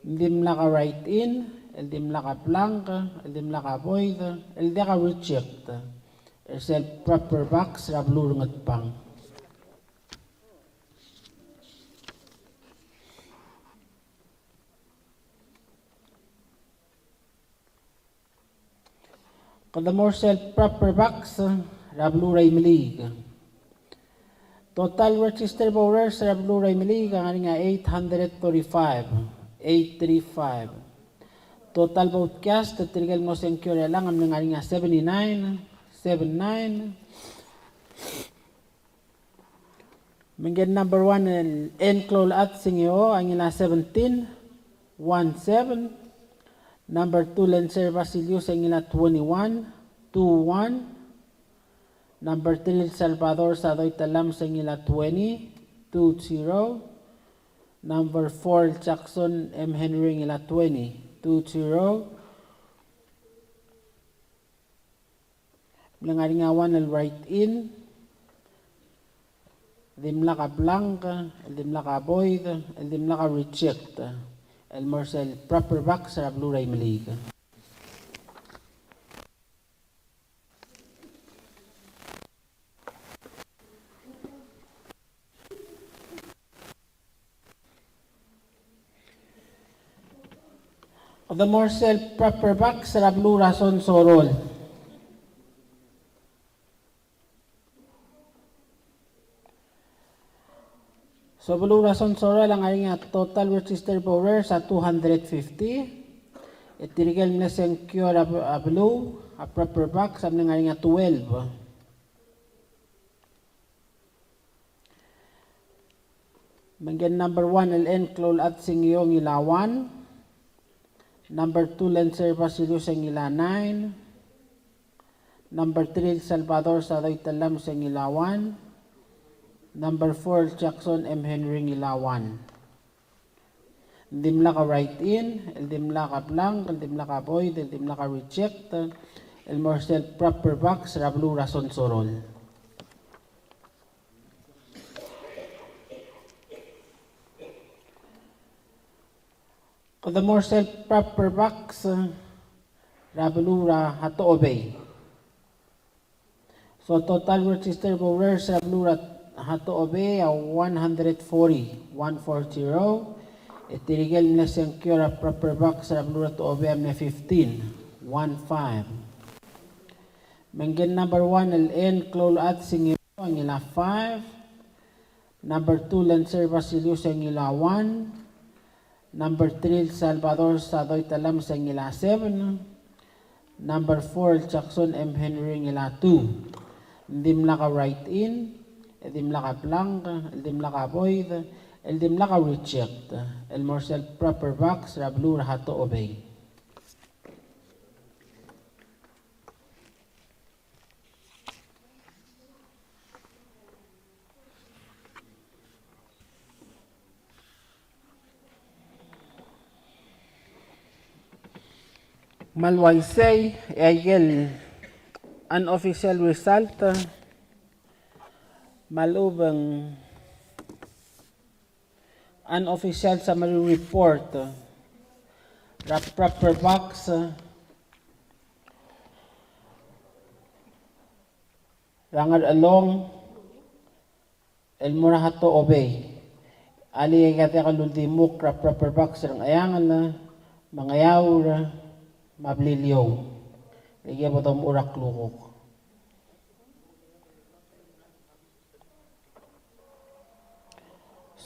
Dimlak a write-in, el dimlak a blank, el dimlak a void, el diak a reject er sel proper box er a beluu er a Ngatpang. Kede mo er sel proper box er a beluu er a Imeliik. Total registered voters er a beluu er a Imeliik a ngar er ngii a eight hundred thirty-five, eight three five. Total vote cast, tirke el mlo sengkio er chelechang a mle ngar er ngii a seventy-nine, seven nine. Me ngike el number one el N. Kloulechad Singeo a ngilai seventeen, one seven. Number two, Lencer Basilius a ngilai twenty-one, two one. Number three, Salvador Sadoi Tellames a ngilai twenty, two zero. Number four, Jackson M. Henry a ngilai twenty, two zero. Mle ngar er ngii a one el write-in, dimlak a blank, dimlak a void, dimlak a reject, el mo er sel proper box er a beluu er a Imeliik. Kede mo er sel proper box er a beluu er a Sonsorol. So beluu er a Sonsorol a ngar er ngii a total registered voters a two hundred fifty. E tirke el mle sengkio er a beluu a proper box a mle ngar er ngii a twelve. Me ngike el number one el N. Kloulechad Singeo a ngilai a one. Number two el Enser Basilius a ngilai a nine. Number three el Salvador Sadoi Tellames a ngilai a one. Number four el Jackson M. Henry a ngilai a one. Ng dimlak a write-in, el dimlak a blank, el dimlak a void, el dimlak a reject, el mo er sel proper box er a beluu er a Sonsorol. Kede mo er sel proper box er a beluu er a Hatohobei. So total registered voters er a beluu er a Hatohobei a one hundred forty, one four zero. E tirke el mle sengkio er a proper box er a beluu er a Hatohobei a mle fifteen, one five. Me ngike el number one el N. Kloulechad Singeo a ngilai a five. Number two el Enser Basilius a ngilai a one. Number three el Salvador Sadoi Tellames a ngilai a seven. Number four el Jackson M. Henry a ngilai a two. Ng dimlak a write-in, el dimlak a blank, el dimlak a void, el dimlak a reject, el mo er sel proper box er a beluu er a Hatohobei. Me a le uaisei, e aike el unofficial result, me a lechub e ng unofficial summary report er a proper box er a Ngerchelong el mo er a Hatohobei. Alii, aika a diak el uldimukl er a proper box er a Ngcheangel, me a Ngeaur, me a Beliliou. Aike bo domuchel er a klukuk.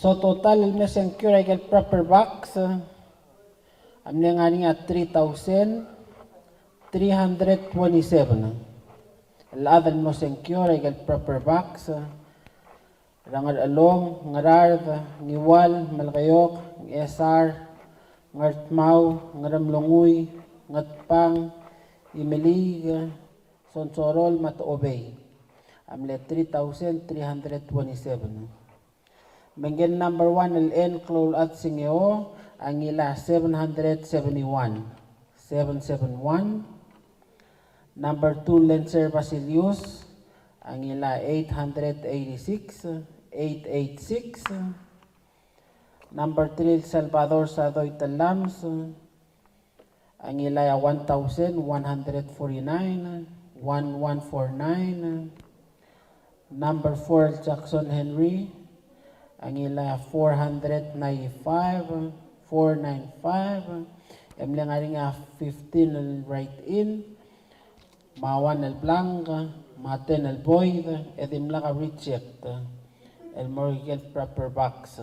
So total el mle sengkio er aike el proper box a mle ngar er ngii a three thousand three hundred twenty-seven el chad el mlo sengkio er aike el proper box er a Ngerchelong, Ngaraard, Ngiwal, Melekeok, Ngchesar, Ngardmau, Ngeremlengui, Ngatpang, Imeliik, Sonsorol me a Hatohobei a mle three thousand three hundred twenty-seven. Me ngike el number one el N. Kloulechad Singeo a ngilai a seven hundred seventy-one, seven seven one. Number two el Enser Basilius a ngilai a eight hundred eighty-six, eight eight six. Number three el Salvador Sadoi Tellames a ngilai a one thousand one hundred forty-nine, one one four nine. Number four el Jackson Henry a ngilai a four hundred ninety-five, four nine five. E mle ngar er ngii a fifteen el write-in, me a one el blank, me a ten el void, e dimlak a reject, el mo er aike el proper box.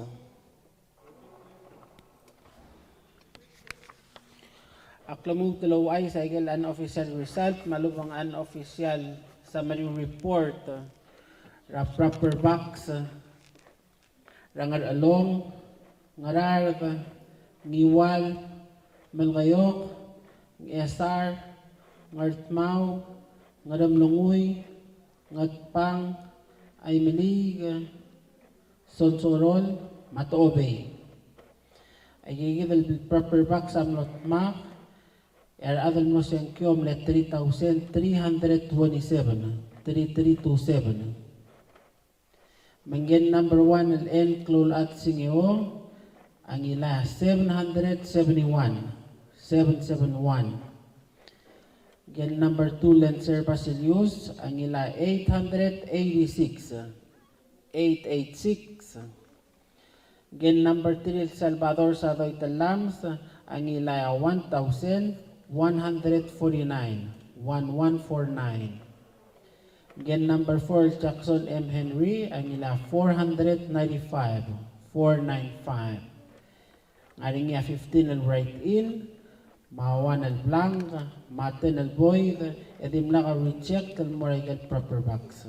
A klemuut el ouchais a ikel unofficial result me a lechub e ng unofficial summary report er a proper box er a Ngerchelong, Ngaraard, Ngiwal, Melekeok, Ngchesar, Ngardmau, Ngeremlengui, Ngatpang, Aimeliik, Sonsorol, me a Hatohobei. Aikakid el proper box a mlo dmak, e a rechad el mlo sengkio a mle three thousand three hundred twenty-seven, three three two seven. Me ngike el number one el N. Kloulechad Singeo a ngilai a seven hundred seventy-one, seven seven one. Ngike el number two el Enser Basilius a ngilai a eight hundred eighty-six, eight eight six. Ngike el number three el Salvador Sadoi Tellames a ngilai a one thousand one hundred forty-nine, one one four nine. Ngike el number four el Jackson M. Henry a ngilai a four hundred ninety-five, four nine five. Ng ngar er ngii a fifteen el write-in, me a one el blank, me a ten el void, e dimlak a reject el mo er aike el proper box.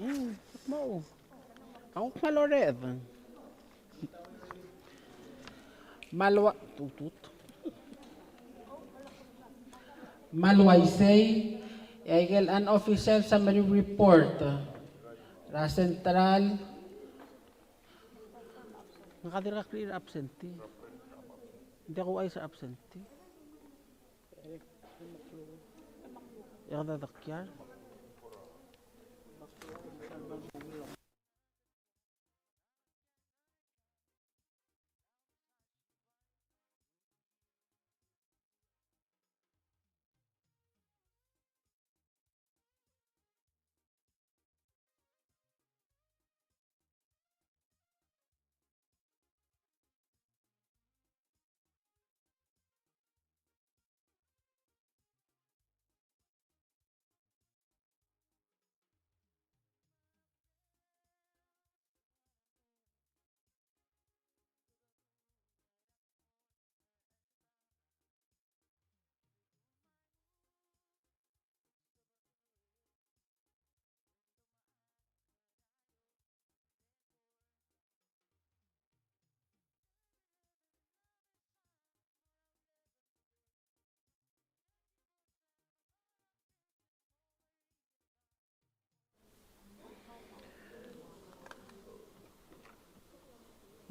Mm, mo. Ak kmal orreched. Me a lua-, tutut. Me a le uaisei, e aike el unofficial summary report er a Central. Ngak a dirkak riid er a absentee. Ng diak kuuchais er a absentee. E kede dekial.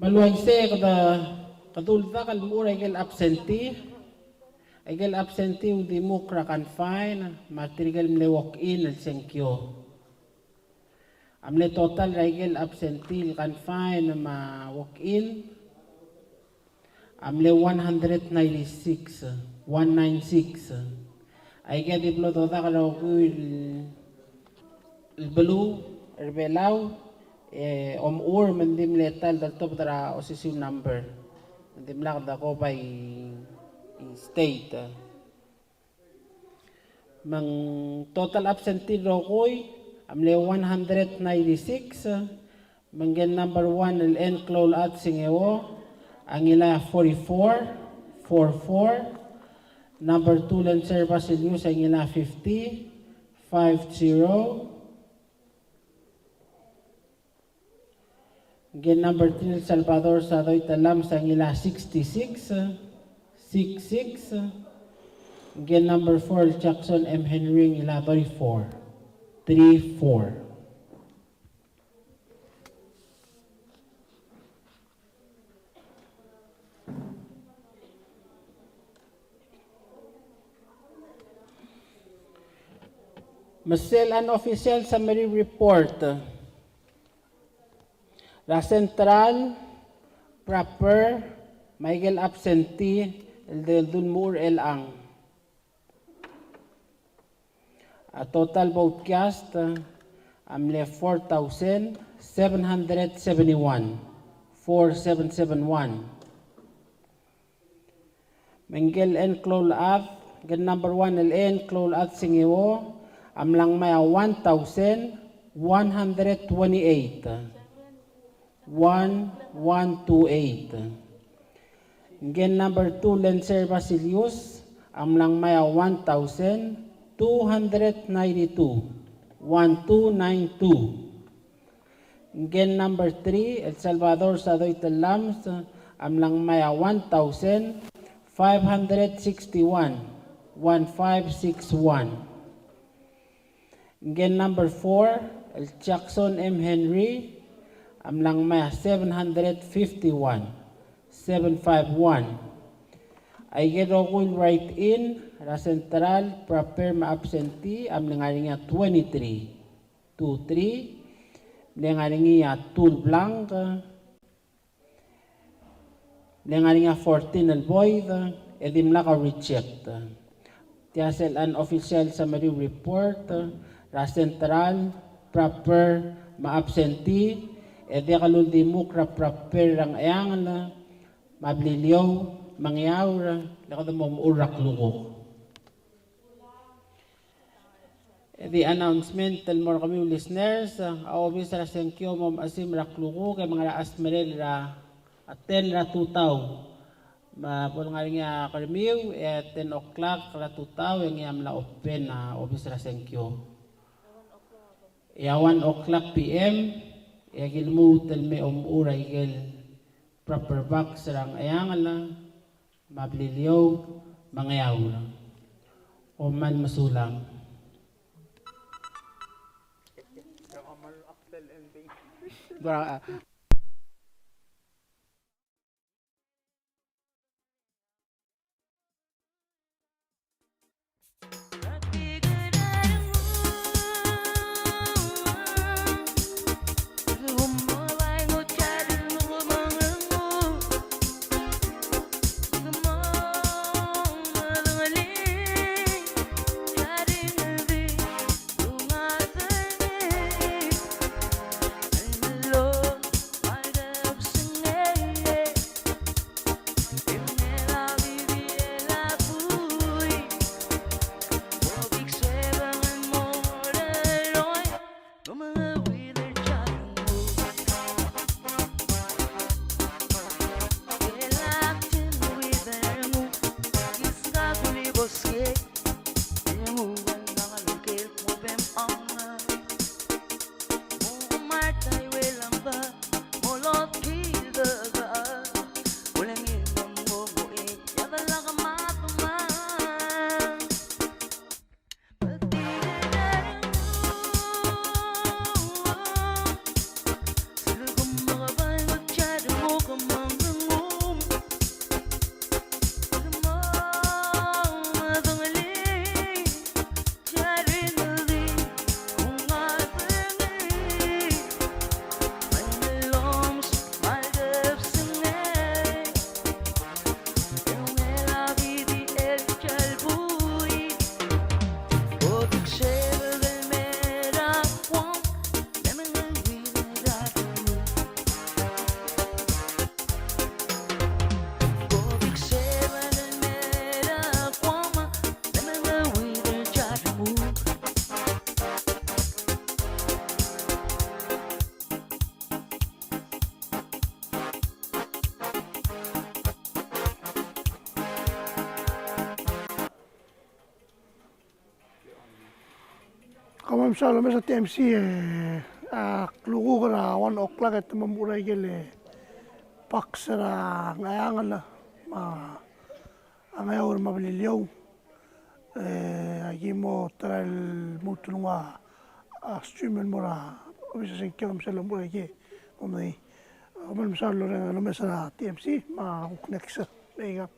Me a le uaisei e kede, kede uldak el mo er a ikel absentee, ikel absentee el uldimukl er a confine, me tirkel mle walk-in el sengkio. A mle total er a ikel absentee el confine me a walk-in a mle one hundred ninety-six, one nine six. Aike di blo dodak el rokui el beluu er a Belau, e omechur me ng di mle ta el deltobed er a osisiu number. Ng dimlak de go by state. Me ng total absentee el rokui a mle one hundred ninety-six, me ngike el number one el Enklou el Chad Singeo a ngilai a forty-four, four four. Number two el Enser Basilius a ngilai a fifty, five zero. Ngike el number three el Salvador Sadoi Tellames a ngilai a sixty-six, six six. Ngike el number four el Jackson M Henry a ngilai a thirty-four, three four. Me sel unofficial summary report er a Central, Proper, me aike el absentee el de, el dul mo er chelechang. A total vote cast a mle four thousand seven hundred seventy-one, four seven seven one. Me ngike el Enklou el Chad, ngike el number one el Enklou el Chad Singeo a mla ngmai a one thousand one hundred twenty-eight, one one two eight. Ngike el number two el Enser Basilius a mla ngmai a one thousand two hundred ninety-two, one two nine two. Ngike el number three el Salvador Sadoi Tellames a mla ngmai a one thousand five hundred sixty-one, one five six one. Ngike el number four el Jackson M Henry a mla ngmai a seven hundred fifty-one, seven five one. Aike el rokui el write-in er a Central, Proper me a absentee a mle ngar er ngii a twenty-three, two three. Mle ngar er ngii a two el blank, mle ngar er ngii a fourteen el void, e dimlak a reject. Tia sel unofficial summary report er a Central, Proper me a absentee, e diak el uldimukl er a Proper er a Ngcheangel me a Beliliou me a Ngeaur, le kede mo mechur er a klukuk. E di announcement el mo er kemiu el listeners, a obis er a sengkio a mo mechesimer er a klukuk e mengerachel a smerel er a ten er a tutau. Me bo lengar er ngii a kermiu, e a ten o'clock er a tutau e ngii a mla open a obis er a sengkio. E a one o'clock P M, e aki lmuut el me omechur a ikel proper box er a Ngcheangel, me a Beliliou, me a Ngeaur. Kom kmal mesulang. Kom kmal mesaul el omes er a T M C, e, a klukuk er a one o'clock e te mo mechur a ikel, e, box er a Ngcheangel, me a Ngeaur me a Beliliou. E, aki mo ta er a lmuut el nguu a, a, stream el mo er a obis er a sengkio el mesa el mo er a ikei. Kom kmal mesaul el orrenges el omes er a T M C, me a kuk next, e, me ikang.